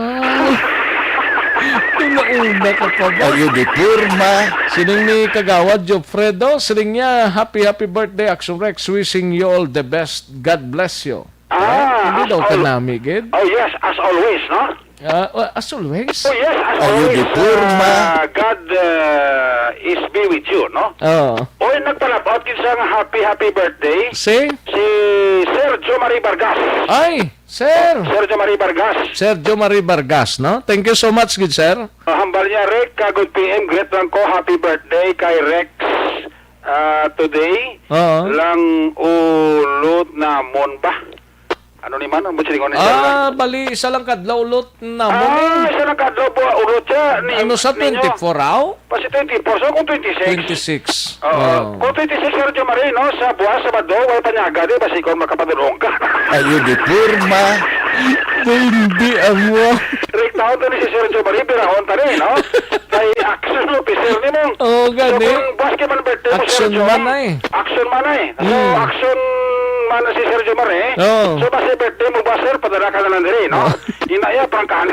Nauna ka pa ba? Ayo di porma. Sining ni Kagawad Jeffrey, oh. Sining niya, "Happy, happy birthday, Action Rex. Wishing you all the best. God bless you." Ah, Right? Hindi as daw ka al-, nami, gid? oh, yes, as always, no? Ah, wa-, as always. Oh, yes, as Ayo always, di porma. ah, God, uh, is be with you, no? Oo. Oy, nagpalabaw gid sa nga happy, happy birthday. Si? Si Sergio Marie Vargas. Ay, sir. Sergio Marie Vargas. Sergio Marie Vargas, no? Thank you so much, good sir. Ah, hambal niya, Rick, ah, good P M, greet lang ko, happy birthday kay Rex, ah, today. Oo. Lang ulot namon ba? Ano ni man? Ano mo silingon ni Sir? Ah, bali, isa lang kadlaw ulot namon Ah, eh. isa lang kadlaw po, ulot siya. Ni, Ano sa ninyo? twenty-four, aw? Basi twenty-four, so kung twenty-six. Twenty-six. Oo. Oo. Kung twenty-six, Sir Jomari, no? Sa buwas, Sabado, way panyaga, di ba? Sikon makapadulong ka. Ayo, di porma. Hindi, amo. Rick, Taon to ni si Sergio Marie, birahon ta ni, no? Kay action officer ni mo. Oh, So, gani. kung buwas kay man birthday mo, Action Sergio, man ay. action man ay. So, Mm. action man si Sergio Marie. Oh. So, basi birthday mo ba, sir? Padala ka na lang diri, no? Oh. Ina iya, prangkahan.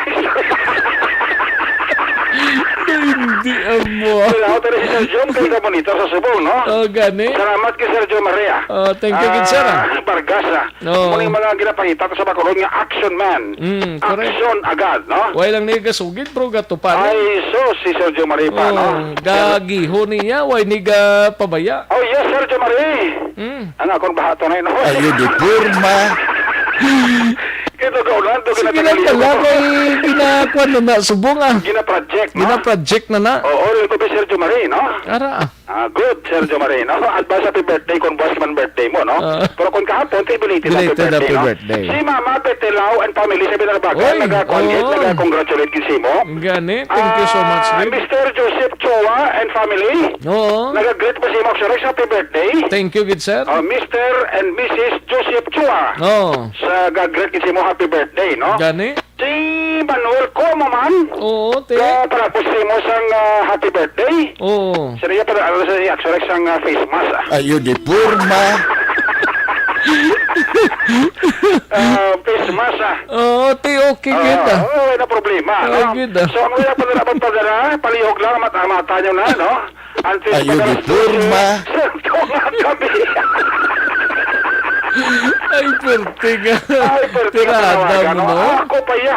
Hindi amo. Wala, pero si Sergio, ang ganda mo nito sa Subong, no? Oh, gani. Salamat kay Sergio Maria. Oh, thank you, good sir, ah. Ah, Vargas, ah. Oo. Mao ni mga ginapangita ko sa Bacolod nga action man. Mm, correct. Action agad, no? Way lang ni gasugid, bro, gatupa ni. Ay, sus, si Sergio Marie pa, no? Oh, gagiho niya, way ni gapabaya. Oh, yes, Sergio Marie. Mm. Ang akong bahato na yun. Ayo, di porma. Ito, kaulan, ito, Sige lang ginatagal pala, yun. kay ginakuan na na, subong, ah. Gina-project, no? Gina-project na na. Oo, lingkod ni Sergio Marie, no? Ara, ah. Ah, good, Sergio Marie, no? Advance happy birthday kung buwas man birthday mo, no? Ah. Pero kung kahapon, kay belated happy Belated happy birthday, no? birthday. Si Mama Betelao and family sa Binarbagan, Oy, nagakuan gid, oo. naga-congratulate gid sa imo. Gani, thank you so much, Ah, Rick. Mister Joseph Chua and family, Oo. naga-greet pa sa imo, Axorex, happy birthday. Thank you, good sir. Ah, Mister and Missus Joseph Chua. Oo. Sa ga-greet gid sa imo, happy birthday, no? Gani? Si Manuel Cuomo man. Oo, te. Nga palapos nimo sang, ah, happy birthday. Oo. Sir, iya pa, ano, sa Axorex ang, ah, face mask, ah. Ayo, di porma. Ah, face mask, ah. Oo, te, okay, Oo, kita. oo, wala problema, Oh, no? good, ah. So, ang wala pa na dapat padala, palihog lang, mata-mata nyo na, no? Antes Ayo, pag alas di porma. dose, sa tunga kami. Ay, perte nga. Ay, perte nga Tirada panawagan, mo, no? no? Ah, ako pa iya.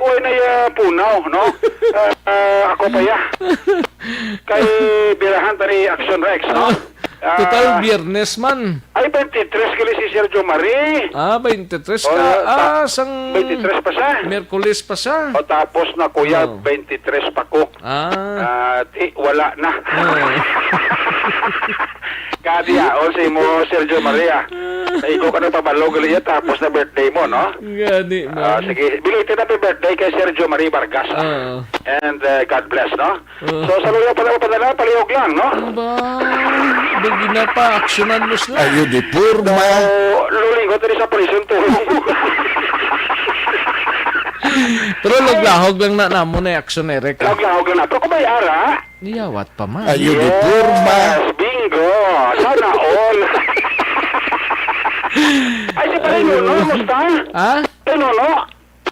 Uy, na iya punaw, no? Ah, ah, ako pa iya. Kay birahan ta ni Action Rex, no? Ah, total, Ah, Biyernes man. Ay, twenty-three gali si Sergio Marie. Ah, twenty-three O, ka. ta-, Ah, sang twenty-three pa siya. Miyerkules pa siya. O, tapos na, kuya, Oh. twenty-three pa ko. Ah. Ah, ti, wala na. Oh. Kadi, ah, o, si mo, Sergio Maria. Naigo ka na pabalo gali iya, tapos na birthday mo, no? Gani, Ah, man. sige. Belated happy birthday kay Sergio Marie Vargas, ah. Ah. And, uh, God bless, no? Ah. So, sa luya pa na mapadala, palihog lang, no? Ba, dugi na pa, aksyonan mo sila. Ayo, di porma. So, lulingot rin sa prison to. Pero Ay. laglahog lang na namo na action, Eric, ah. Laglahog lang na. Pero kung may ara, Niyawat pa man. Ayo, di porma. Yes, bingo. Sana all. Ay, si Pare Ayo. Nuno, musta? Ha? Pare Nuno?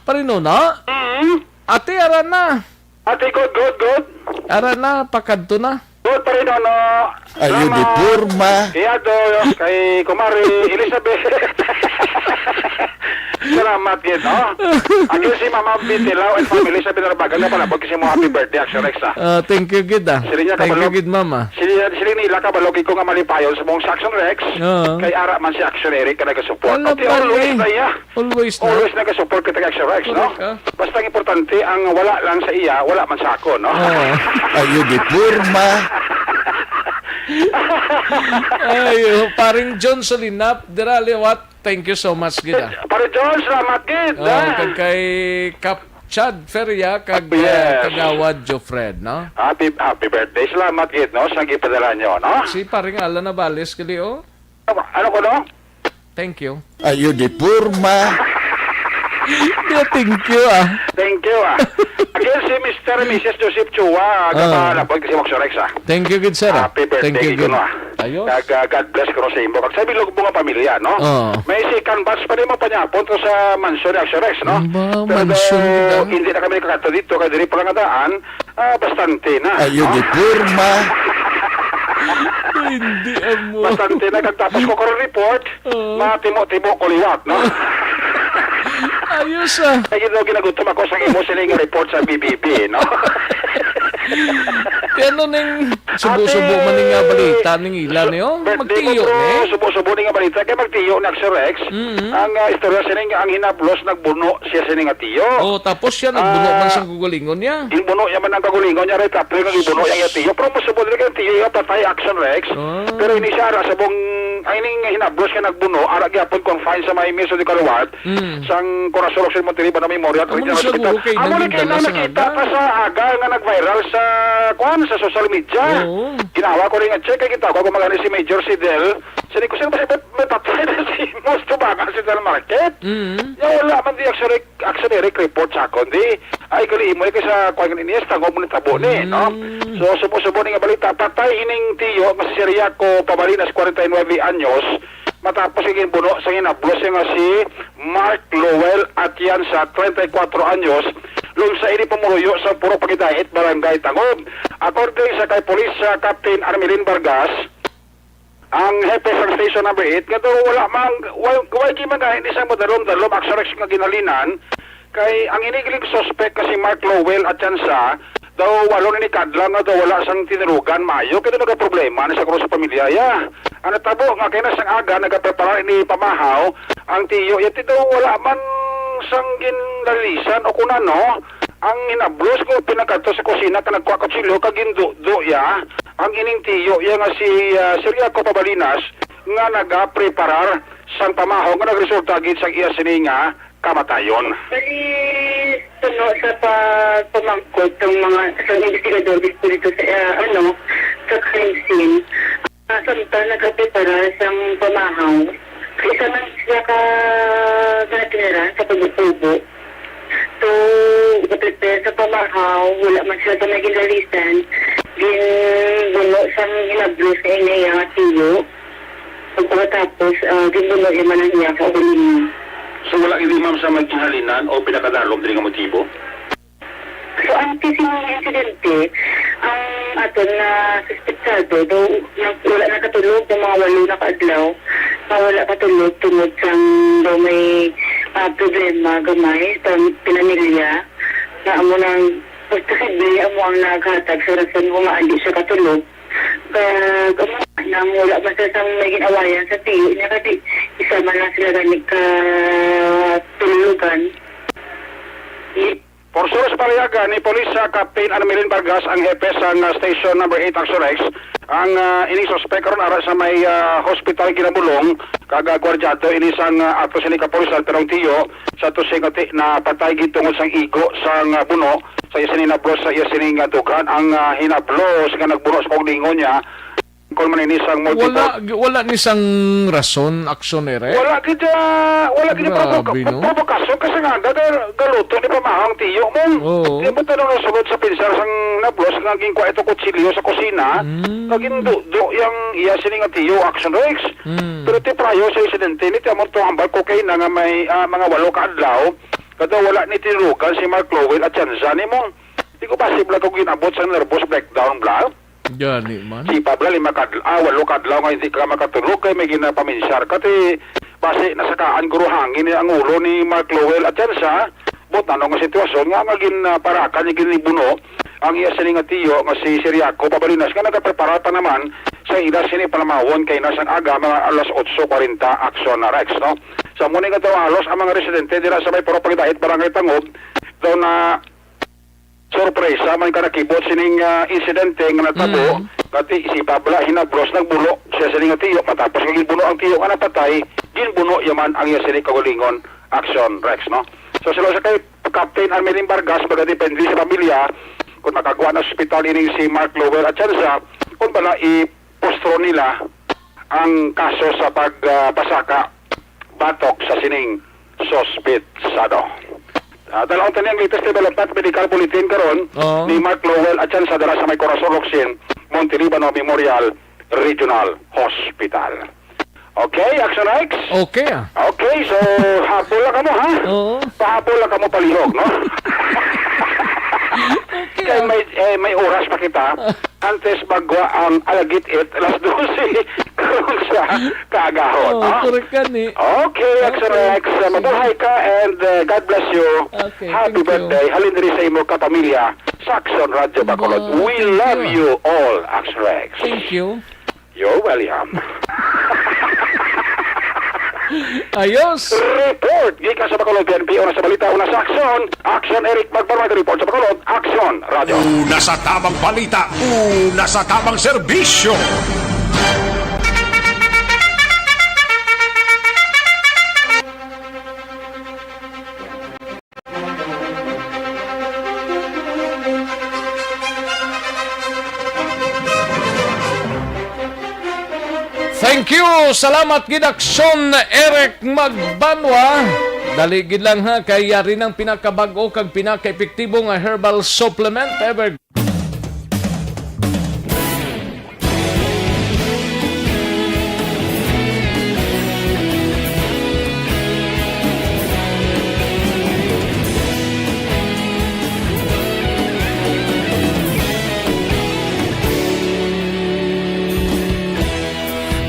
Pare Nuno? Mm. Ate, ara na. Ate, good, good, good. Ara na, pakadto na. Good, Pare Nuno. Ayo, di Salamat. porma. Kay ato, kay Kumari Elizabeth. Salamat gid, no? Again, si Mama Bitilaw and family sa Binarbagan nga palabot kasi mo happy birthday, Action Rex, ah. Ah, thank you gid, ah. Sila niya Thank you kabalo. gid, Mama. Sila, sila nila kabalo gid ko nga malipayon sa mong Action Rex. Oo. Kay ara man si Action Eric ka nagasupport. Wala Okay, pa always eh. na iya. Always na. Always nagasupport kita kay Action Rex, no? Correct, ah. Basta ang importante, ang wala lang sa iya, wala man sa ako, no? Oo. Ayo, di porma. Ayo, paring John Solinap, dira liwat. Thank you so much gid, ah. Pare John, salamat gid, Oh, ah. kag kay Kap Chad Feria, kag, Yes. ah, Kagawad Jofred, no? Happy, happy birthday. Salamat gid, no, sa gipadala nyo, no? Si Paring Alan Navales gali, oh. Ano, ano ko, no? Thank you. Ayo, di porma. Di, thank you, ah. Thank you, ah. Again, si Mister and Missus Joseph Chua, Ah. kapalapod kasi Moxorex, ah. Thank you, good sir, ah. Happy birthday, Thank you, good. Kuno, ah. Ayos. Kag, ah, God bless ko sa imo. Kag sa bilog mo nga pamilya, no? Oo. May second batch pa rin mo panyapon to sa mansyon ni Axorex, no? Ang ba, Pero mansyon daw, gid, ah? hindi na kami nakakadto dito, kay diri pa lang nga daan, ah, bastante na, Ayo, no? di porma. Hindi amo. Bastante na. Kag tapos ko karon report, Oo. matimo-timo ko liwat, no? Ayos, ah. Ay, ginaw, ginagutom ako sa imo sila nga report sa B B B, no? Kaya ano ning subo-subo man ning nga balita ning ila ni, oh? Birthday mo, Magtiyo bro. ni. Subo-subo ning nga balita. Kaya magtiyo na, Sir Rex. Mm-hmm. Ang, ah, istorya sining, ang hinablos nagbuno siya sining nga tiyo. Oh, tapos siya nagbuno man Ah, sa gugulingon niya. Ginbuno niya man ang kagulingon niya, right after nga gibuno niya ang tiyo. Pero musubo dili kay tiyo, iya patay, Action Rex. Ah. Pero ini siya, ara, subong, ay, ning hinablos nga nagbuno, ara gyapon confine sa may Mirso de Caluwat, Mm. sang Corazon Occidental Monterrey, Bano Memorial, Amo ni Regional siguro Hospital. kay Amo ni naging kay dala na sa nakita aga. pa sa aga nga nag-viral sa, kuan, sa social media. Oo. Ginawa ko rin nga check, kay kita ko, kung magani si Major Sidel, Sini ko, "Sino ba si, may, may patay na si Mos Tubangan sa Central Market?" Mm. Nga wala man di action rec-, action direct report sa akon, di. Ay, gali mo, eh, kay sa kuwan nga ini, sa tangog mo nitabo ni, no? Mm. So, subo-subo ni nga balita, patay ining tiyo nga si Siriaco Pabalinas, kwarenta y nuebe anyos, matapos nga ginbuno sa hinablos nga si Mark Lowell Atienza, treinta y cuatro anyos, lunsa ini pumuruyo sa Purok Pagidait, Barangay Tangub. According sa kay Police, ah, Captain Armelin Vargas, ang hepe sang Station Number Eight, nga daw wala mang, wa-, wa-, di man gani sa madalom-dalom action nga ginhalinan, kay ang inigiling suspect nga si Mark Lowell Atienza, daw walo na ni kadlaw nga daw wala sang tinurugan maayo, kay daw nagaproblema na sa kuno sa pamilya, ya. Ang natabo nga kay na sang aga nagapreparar ini pamahaw, ang tiyo, ya, ti daw wala man sang ginlalisan o kun ano, ang hinablos ko pinakadto sa kusina ka nagkuha kutsilyo kag gindudo, ya. Ang ining tiyo iya nga si, ah, Siriaco Pabalinas nga nagapreparar sang pamahaw nga nagresulta gid sang iya sini nga kamatayon. Bali, puno sa pagpamangkot sang mga, sang investigador dito, dito sa, ah, ano, sa crime scene. Ah, samtang nagaprepara sang pamahaw, isa man siya ka ginatiniran sa kubo-kubo. So, ga-prepare sa pamahaw, wala man sila sa may ginlalisan, ginbuno sang hinablos nga ina iya nga tiyo. Ug pagkatapos, ah, ginbuno niya man ang iya kaugalingon. So, wala gid, ma'am, sa may ginhalinan o pinakadalom diri nga motibo? So, antes sa mga insidente, ang aton nga suspetsado daw nag-, wala nakatulog ng mga walo na ka adlaw, nga wala katulog tungod sang daw may, ah, problema gamay sa pinamilya, nga amo nang posible amo ang naghatag sa rason kung ngaa di siya katulog. Kag amo nang wala man sa sang may ginawayan sa tiyo niya, kasi isa man lang sila gani ka tulugan. For sure, sa palayagan ni Police, ah, Captain Armelin Vargas, ang hepe sang, ah, Station Number Eight Action X, ang, ah, ining suspek karon ara sa may, ah, hospital ginabulong, kag, ah, gwardyado ini sang, ah, ato sini kapulisan, pero ang tiyo sa tusing ati napatay gid tungod sang igo sang, ah, buno sa iya sini nablos sa iya sini nga dughan. Ang, ah, hinablos nga nagbuno sa kaugalingon niya, kon man ini sang multiple. Wala, wala ni sang rason, action, ere? Wala gid, ah, wala gid. Grabe, provoka-, no? Provokasyon kasi nga, ga-, ga-, galuto ni pamahaw ang tiyo mo. Oo. Di ba tanong nasulod sa pinsar sang nablos nga ginkuha ito kutsilyo sa kusina, Mm. nga gindudo yang iya sini nga tiyo, action, Rex. Mm. Pero ti prior sa insidente, ni ti amo to hambal ko kay na nga may, ah, mga walo ka adlaw, kada wala ni tinurugan si Mark Lowell at Chanza ni mo. Di ko possible ako ginabot sa nervous breakdown, bla. Gani man. Si Pabla, lima ka adl-, ah, walo ka adlaw nga hindi ka makatulog kay may ginapaminsar ka, ti basi nasakaan guro hangin ang ulo ni Mark Lowell at yan sa but ano nga sitwasyon nga nga gin, ah, parakan niya ginibuno ang iya sini nga tiyo nga si Siriaco Pabalinas nga nagaprepara pa naman sa ila sini palamawon kay nasang aga mga alas otso kwarenta aksyon na Rex, no? Sa muni nga daw halos ang mga residente dira sa may Purok Pagidait, Barangay Tangub, daw na sorpresa man ka nakibot sining, ah, insidente nga natabo, Mm. kati si Pabla hinablos nagbulo siya sa nga tiyo matapos nga ginbuno ang tiyo nga napatay, ginbuno yaman ang iya sini kaugalingon action, Rex, no? So, sila sa kay Captain Armelin Vargas, magadepende sa pamilya kung makagwa na ospital ining si Mark Lowell at Chanza, kung bala i-postpone nila ang kaso sa pag, ah, pasaka batok sa sining suspetsado. Ah, dalawang tani ang latest development medical bulletin karon Oo. ni Mark Lowell at sa dala sa may Corazon Locsin, Montelibano Memorial Regional Hospital. Okay, Action X? Okay, ah. Okay, so hapon lang kamo, ha? Oo. Pahapon lang kamo palihog, no? Okay, Kay ah. may, eh, may oras pa kita. Antes magwa ang alagit-it, alas dose, karong sa kaagahon, Oh, no? correct ka ni. Okay, Action Okay. X, uh, mabuhay ka and, uh, God bless you. Okay, Happy thank you. birthday. Halin diri sa imo kapamilya sa Action Radio Bacolod. Wow, We thank love you. you all, Action X. Thank you. You're welcome. Ayos. Report gikan sa Bacolod P N P, una sa balita, una sa aksyon. Aksyon, Eric Magbarmag, report sa Bacolod. Aksyon, Radyo. Una sa tamang balita, una sa tamang serbisyo. Thank you. Salamat gid, Aksyon Eric Magbanwa. Dali gid lang ha, kay yari nang pinakabag-o kag pinakaepektibo nga herbal supplement ever.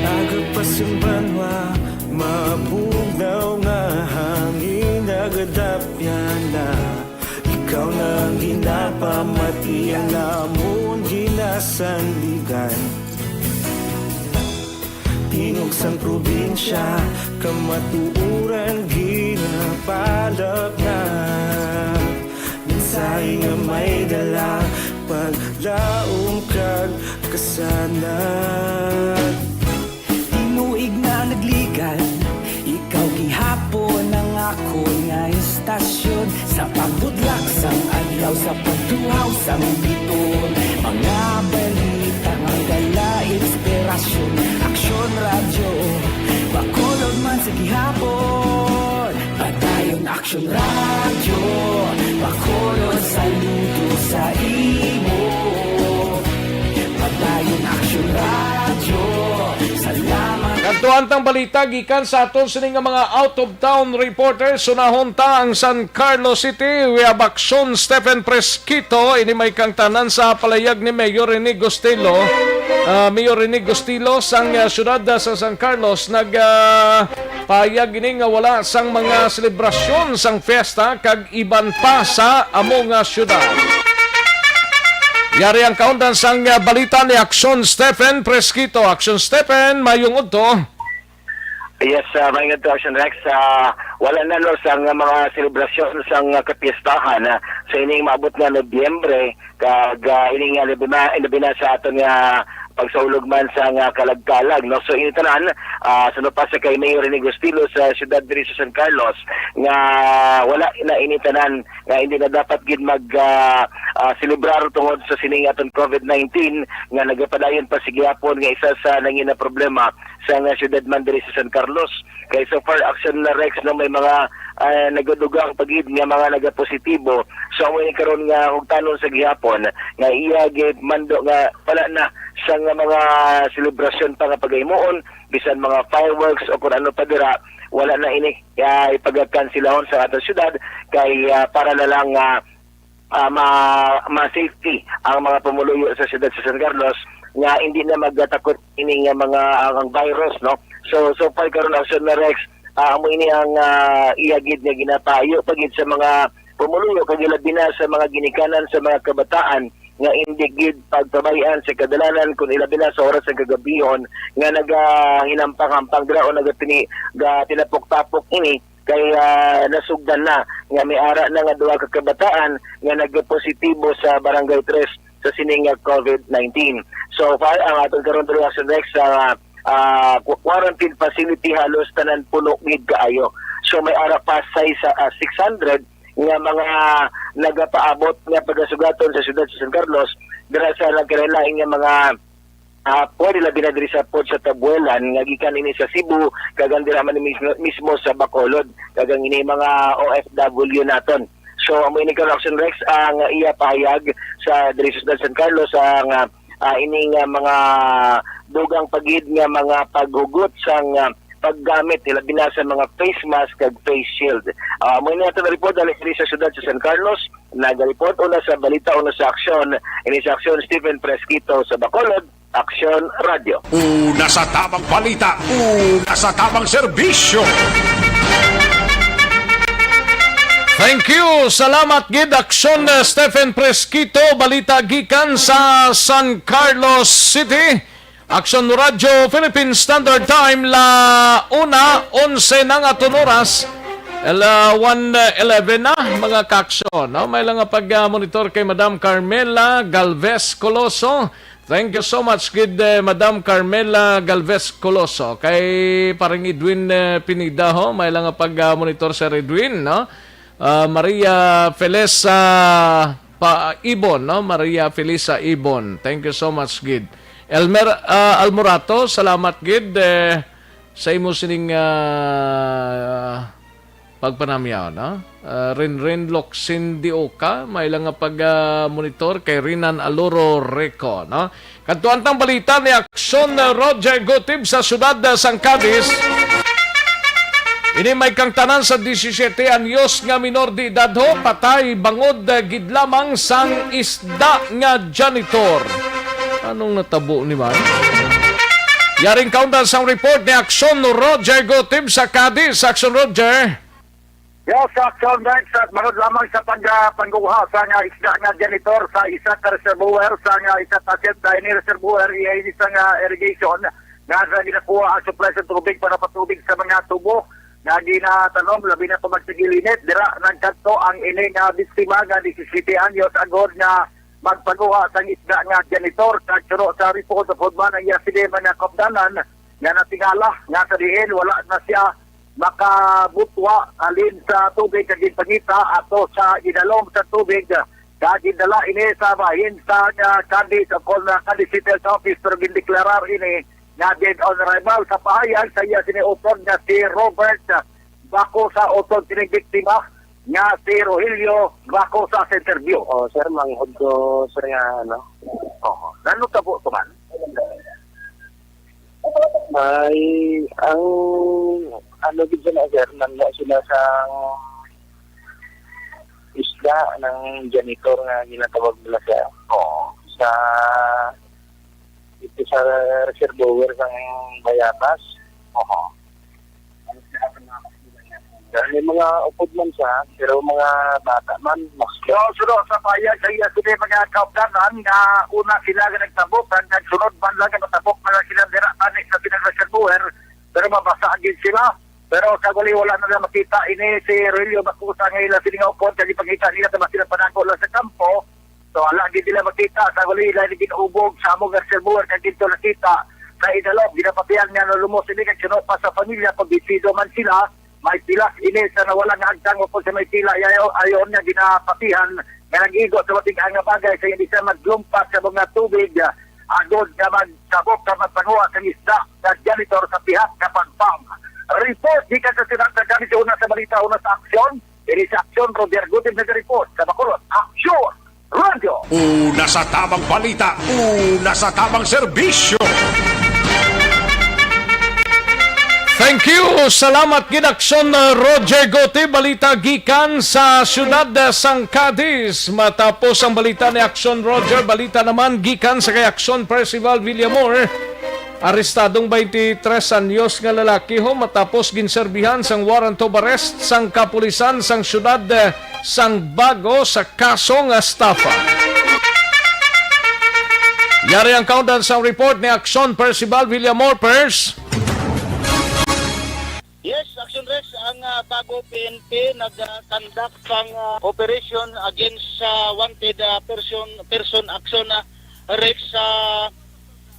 Agapasimbanwa, mabugnaw nga hangin, nagadapyan na. Ikaw na ang ginapamati, ang amon ginasandigan. Tingog sang probinsya, kamatuoran ginapalapnag. Mensahe nga may dala, paglaom kag kasanag. Tinuig na nagligad, ikaw gihapon ang akon nga istasyon. Sa pagbudlak sang adlaw, sa pagtuhaw sang biton, mga balita nga dala inspirasyon. Aksyon Radyo, Bacolod man sa gihapon. Padayon Aksyon Radyo, Bacolod, saludo sa imo. Padayon Aksyon Radyo, salamat. Kadtuan tang balita gikan sa aton sini nga mga out-of-town reporters. Unahon ta ang San Carlos City. We have Aksyon Stephen Fresquito. Ini may kangtanan sa palayag ni Mayor Rene Gustilo. Ah, Mayor Rene Gustilo sang, ah, siyudad, ah, sa San Carlos nag, ah, pahayag ini nga wala sang mga selebrasyon sang fiesta kag iban pa sa amo nga siyudad. Yari ang kaundan sang, ah, balita ni Aksyon Stephen Fresquito. Aksyon Stephen, mayong udto. Yes, ah, mayong udto, Aksyon Rex. Ah, wala na, no, sang mga selebrasyon sang, ah, kapiestahan, ah, sa ining maabot nga Nobyembre, kag, ah, ini nga labi na, labi na sa aton nga pagsaulog man sa nga kalag-kalag, no? So, ini tanan, ah, sa pa sa kay Mayor Rene Gustilo sa siyudad diri sa San Carlos, nga wala na ini tanan, nga hindi na dapat gid mag, ah, ah, selebrar tungod sa sining aton COVID nineteen nga nagapadayon pa sa gihapon nga isa sa nangina problema sa nga siyudad man diri sa San Carlos. Kay so far, Aksyon Rex, no, may mga, ah, nagadugang pa gid nga mga nagapositibo. So, amo ni karon nga hugtanon sa gihapon nga iya gid mando nga wala na sa nga mga selebrasyon pa nga pagahimuon, bisan mga fireworks o kung ano pa dira, wala na ini, ah, ipagkansilahon sa aton syudad kay, ah, para na lang, ah, ah, ma, ma-safety ang mga pumuluyo sa siyudad sa San Carlos nga hindi na magtakot ini nga mga, ah, ang virus, no? So, so far karon, Aksyon Rex, ah, amo ini ang, ah, iya gid nga ginapayo pa gid sa mga pumuluyo, kag ilabi na sa mga ginikanan sa mga kabataan nga hindi gid pagpabay-an sa kadalanan, kun ilabi na sa oras sa kagabihon nga nagahinampang-hampang dira o nagatini-, ga-, tinapok-tapok ini kay, ah, nasugdan na nga may ara na nga duha ka kabataan nga nagpositibo sa Barangay Tres sa sining nga COVID nineteen. So far, ang aton karon diri, Aksyon Rex, sa, ah, qu-, quarantine facility, halos tanan puno gid kaayo. So may ara pa size, ah, six hundred nga mga nagapaabot nga pagasugaton sa siyudad sa San Carlos, dira sa nagkalain-lain nga mga, ah, pwede labi na diri sa pod sa Tabuelan nga gikan ini sa Cebu, kag ang dira man mismo, mismo sa Bacolod, kag ang ini mga O F W naton. So, amo ini karon, Aksyon Rex, ang iya pahayag sa diri sa siyudad San Carlos, ang, ah, ah, ini nga mga dugang pa gid nga mga paghugot sang, ah, paggamit, ilabi na sa mga face mask kag face shield. Ah, amo ini aton report dali diri sa siyudad sa San Carlos. Nagareport una sa balita, una sa aksyon, ini sa aksyon, Stephen Fresquito sa Bacolod, Aksyon Radio. Una sa tamang balita, una sa tamang serbisyo. Thank you. Salamat gid, Aksyon, uh, Stephen Fresquito. Balita gikan sa San Carlos City. Aksyon Radio Philippine Standard Time, la una onse na nga aton oras. El, uh, one eleven na, mga kaaksyon, no? May lang nga pag, uh, monitor kay Madam Carmela Galvez Coloso. Thank you so much gid, eh, Madam Carmela Galvez Coloso. Kay Parang Edwin, eh, Pineda, ho, may lang nga pag, ah, monitor, Sir Edwin, no? Ah, Maria Felisa pa Ibon, no? Maria Felisa Ibon. Thank you so much gid. Elmer, ah, Almorato, salamat gid, eh, sa imo sining, ah, pagpanamyaw, no? Ah, Rinrin Locsin Dioca, may lang nga pag, ah, monitor kay Rinan Aloro Rico, no? Kadtuan tang balita ni Aksyon, ah, Roger Gutib sa siyudad, ah, sang Cadiz. Ini may kangtanan sa disisiete anyos nga minor de edad ho, patay bangod, ah, gid lamang sang isda nga janitor. Anong natabo ni man? Yaring kaundan sang report ni Aksyon Roger Gutib sa Cadiz. Aksyon Roger. Yes, Aksyon Rex, at bangod lamang sa pag, ah, pangguha sa nga isda nga janitor sa isa ka reservoir sa nga isa ka hacienda, ini reservoir iya ini sa nga irrigation nga sa ginakuha ang supply sa tubig para patubig sa mga tubo nga ginatanom, labi na kung magsigilinit. Dira nagkadto ang ini nga biktima nga disisiete anyos agod nga magpaguha sang isda nga janitor. Kag suno sa report, sa pudman ang iya sini mga kaupdanan nga natingala nga sa diin wala na siya makabutwa halin sa tubig nga ginpangita ato sa idalom sa tubig, kag gindala ini sa bahin sa nga Cadiz o kon na Cadiz City Health Office, pero gindeklarar ini nga dead on arrival. Sa pahayag sa iya sini utod nga si Robert Bacosa, utod sining biktima nga si Rogelio Bacosa sa interview. Oh, sir, manghod ko, sir, nga, ano. Oo. Nano tabo to man? Ay, ang, ano, gid sila, sir, nanlo sila sa isda ng janitor nga ginatawag nila siya. Oo. Sa, ito sa reservoir ng Bayabas. Oo. May mga upod man siya, pero mga bata man, mas So, suno sa pahayag sa iya sini mga kaupdanan nga una sila nga nagtabok, kag nagsunod man lang nga matabok na lang sila dira tani sa pinagreservoir, pero mabasa gid sila. Pero sa uli, wala na nila makita ini si Relio Bacusa nga ila sini nga upod, kag ipakita nila nga sila panago lang sa kampo. So, wala gid nila makita. Sa uli, ila ni ginaubog sa among reservoir, kag dito nakita sa idalom, ginapatihan nga nalumos ini, kag suno pa sa pamilya, pagbisido man sila, may pilas ini sa nawala nga agtang, upod sa may pila ayo, ayon nga ginapatihan nga nag-igo sa matig-ang nga bagay sa hindi siya maglumpat sa mga tubig, ah, agod nga magtabok sa magpanguha sang isda sa janitor sa pihak nga pagpang. Report gikan sa Senat sa Cadiz, una sa balita, una sa aksyon. Ini sa aksyon, Roger Gutib nag-report sa Bacolod. Aksyon! Radyo. Una sa tamang balita, una sa tamang serbisyo. Thank you. Salamat gid, Aksyon, uh, Roger Gote. Balita gikan sa siyudad, uh, sang Cadiz. Matapos ang balita ni Aksyon Roger, balita naman gikan sa kay Aksyon Percival Villamor. Arestadong twenty-three anyos nga lalaki ho matapos ginserbihan sang warrant of arrest sang kapulisan sang siyudad, eh, sang Bago sa kaso nga estafa. Yari ang kaundan sang report ni Aksyon Percival Villamor, Pers. Yes, Action Rex, ang, ah, Bago P N P nag-conduct sang, ah, operation against sa wanted, ah, person, person Action, ah, Rex, sa,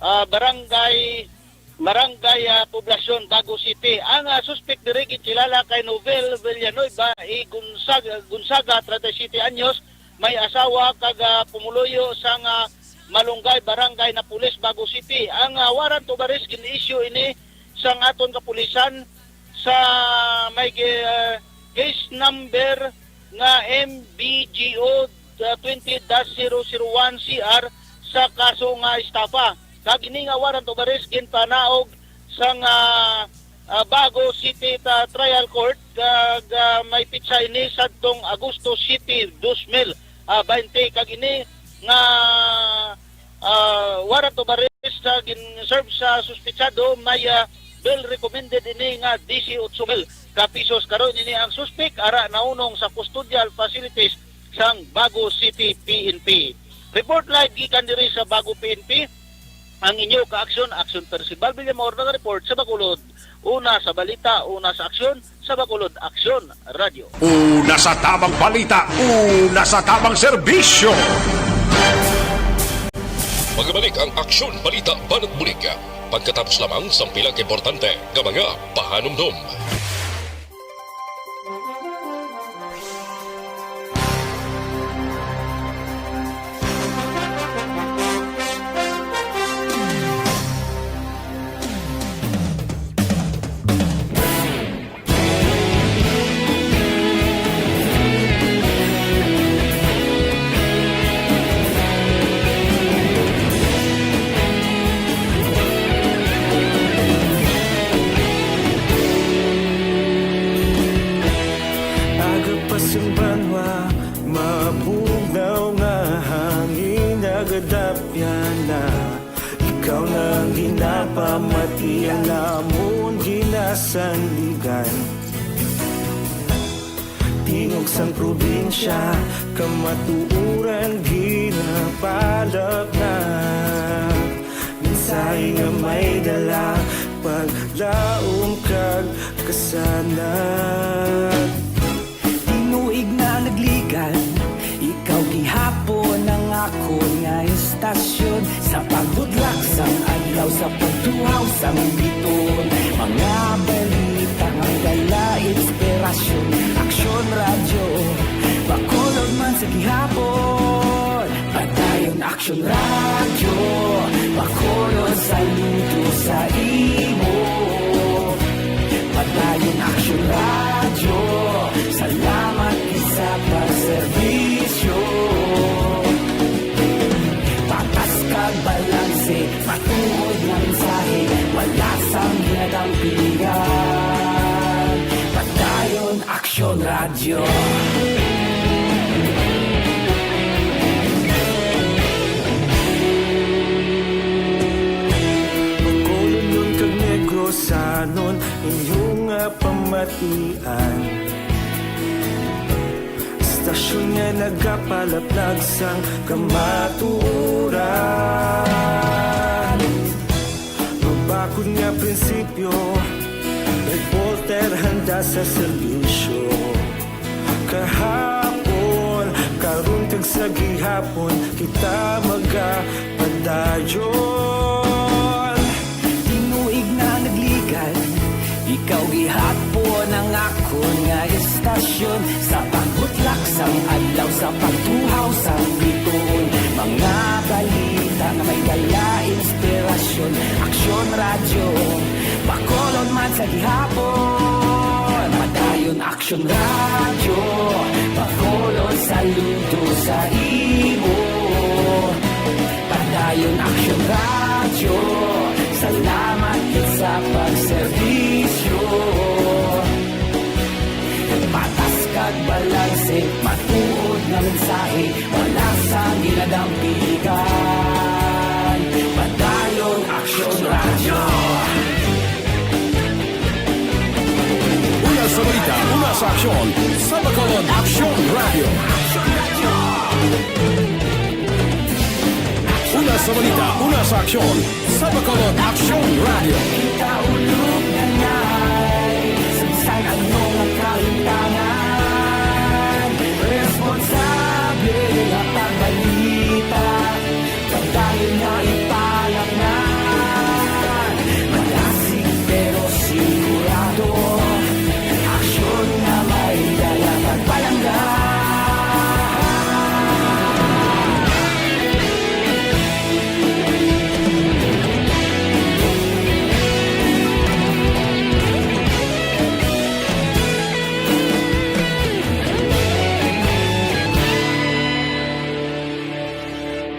ah, barangay, barangay, ah, Poblacion, Bago City. Ang, ah, suspek diri ginkilala kay Novel Villanueva y Gonzaga, Gonzaga, treinta y siete anyos, may asawa kag, ah, pumuluyo sang, ah, Malunggay Barangay Napoles, Bago City. Ang, ah, warrant of arrest gin-issue ini sang aton kapulisan sa may gi-, ah, case number nga M B G O, ah, twenty dash zero zero one C R sa kaso nga estafa. Kag ini nga warrant of arrest ginpanaog sang, ah, ah, Bago City ta-, Trial Court, kag, ah, may pitsa ini sadtong Agosto siete, dos mil, ah, baynte. Kag ini nga, ah, warrant of arrest sa gin-serve sa suspetsado may, ah, bail recommended ini nga disiotso mil ka pesos. Karon ini ang suspek ara nahunong sa custodial facilities sang Bago City P N P. Report live gikan diri sa Bago P N P, ang inyo ka-aksyon, Aksyon Percival Villamor, nag-report sa Bacolod. Una sa balita, una sa aksyon, sa Bacolod Aksyon Radyo. Una sa tamang balita, una sa tamang serbisyo. Magbalik ang Aksyon Balita Banat Bulig pagkatapos lamang sang pila ka importante nga mga pahanumdom. Pasang banwa, mabugnaw nga hangin nagadapyan na. Ikaw na ang ginapamatian namon ginasandigan. Tingog sang probinsya, kamatuoran ginapalapnag. Mensahe nga may dala, paglaom kag kasanag. Tinuig na nagligan, ikaw gihapon ang akon nga istasyon. Sa pagbudlak sang adlaw, sa pagtuhaw sang biton, mga balita nga dala inspirasyon. Aksyon Radyo, Bacolod man sa gihapon. Padayon Aksyon Radyo, Bacolod, saludo sa imo. Padayon Aksyon Radyo, salamat gid sa pagserbisyo. Patas kag balanse, matuod nga mensahe, wala sang ginadampigan. Padayon Aksyon Radyo. Bacolodnon kag Negrosanon, inyo nga pamatian. Istasyon nga nagapalapnag sang kamatuoran. Mabakod nga prinsipyo, reporter handa sa serbisyo. Kahapon, karon kag sa gihapon, kita magapadayon. Tinuig na nagligan, ikaw gihapon ang akon nga istasyon. Sa pagbutlak sang adlaw, sa pagtuhaw sang biton, mga balita nga may dala inspirasyon. Aksyon Radyo, Bacolod man sa gihapon. Padayon Aksyon Radyo, Bacolod, saludo sa imo. Padayon Aksyon Radyo, salamat gid sa pagserbisyo. Patas kag balanse, matuod nga mensahe, wala sang ginadampigan. Padayon Aksyon Radyo. Una sa balita, una sa aksyon, sa Bacolod Aksyon Radyo. Una sa balita, una sa aksyon, sa Bacolod Aksyon Radyo. Kita ulog na nai, sa bisan ano nga kalimtangan, responsable nga pagbalita. Padayon nga ipalapngan, malasig pero sigurado, aksyon nga may dala pagpalangga.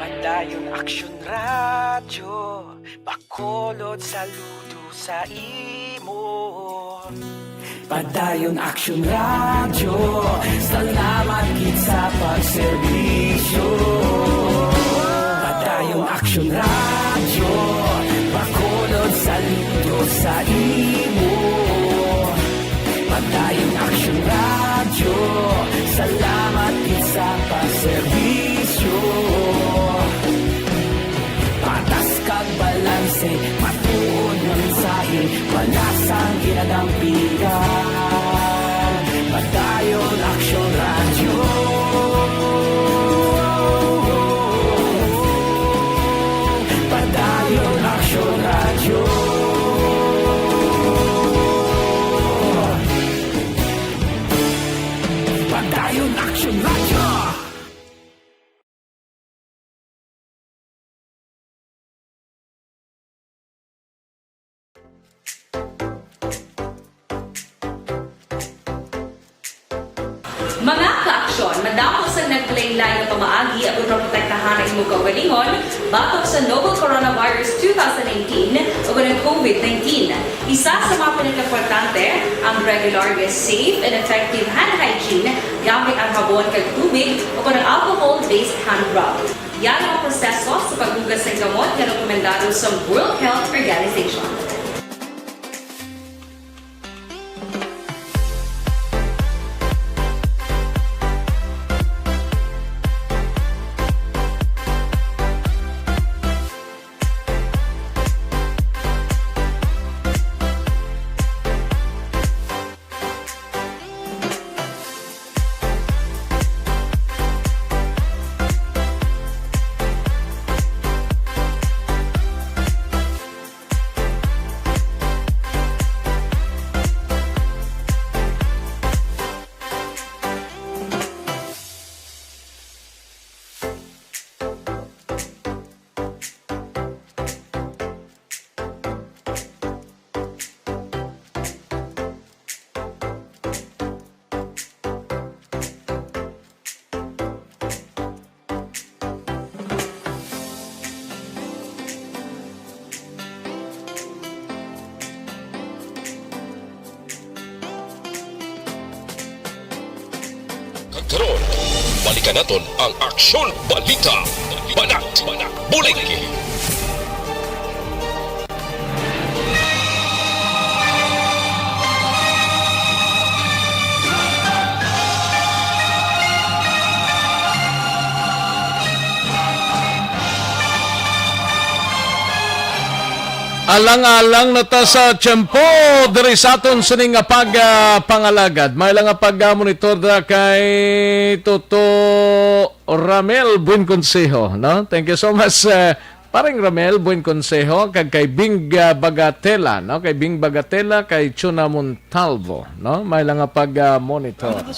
Padayon Aksyon Radyo, Bacolod, saludo sa imo. Padayon Aksyon Radyo, salamat gid sa pagserbisyo. Padayon Aksyon Radyo, Bacolod, saludo sa imo. Padayon Aksyon Radyo, salamat gid sa pagserbisyo. Patas kag balanse, matuod nga mensahe, wala sang ginadampigan. Padayon Aksyon Radyo. Padayon Aksyon Radyo. Padayon Aksyon Radyo. Mga ka-aksyon, madamo sang naglain-lain nga pamaagi aron maprotektahan ang imo kaugalingon batok sa novel coronavirus two thousand nineteen o ang COVID nineteen. Isa sa mga pinakaimportante, ang regular nga safe and effective hand hygiene habon kag tubig, o kon ang alcohol-based hand rub. Yara ang proseso sa paghugas sang gamot nga rekomendado sa World Health Organization. Kag karon, balikan naton ang Aksyon Balita. Banat, bulig. Alang-alang na ta sa tiyempo diri sa aton sini nga pag, ah, pangalagad. May lang nga pag, ah, monitor da kay Toto Ramel Buen Consejo, no? Thank you so much, eh, Paring Ramel Buen Consejo, kag kay Bing, ah, Bagatela, no? Kay Bing Bagatela, kay Chuna Montalvo, no? May lang nga pag, ah, monitor.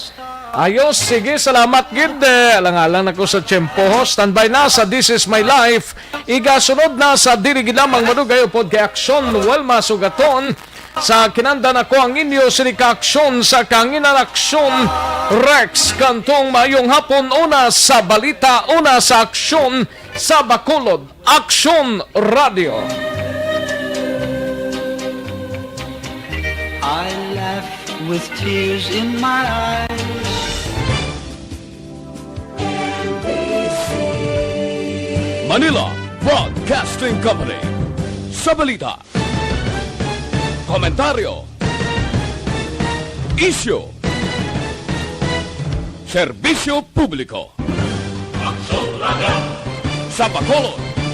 Ayos, sige, salamat gid. Eh, alang-alang na ko sa tiyempo, ho. Standby na sa This Is My Life. Igasunod na sa dili gid lamang madugay upod kay Aksyon Wilma Sugaton sa Kinandan Ako Ang Inyo, sini ka aksyon sa Kanginan Aksyon. Rex Cantong, maayong hapon. Una sa balita, una sa aksyon sa Bacolod, Aksyon Radio. I laugh with tears in my eyes. Manila Broadcasting Company. Sa balita, komentaryo, isyu, serbisyo publiko. Sa Bacolod,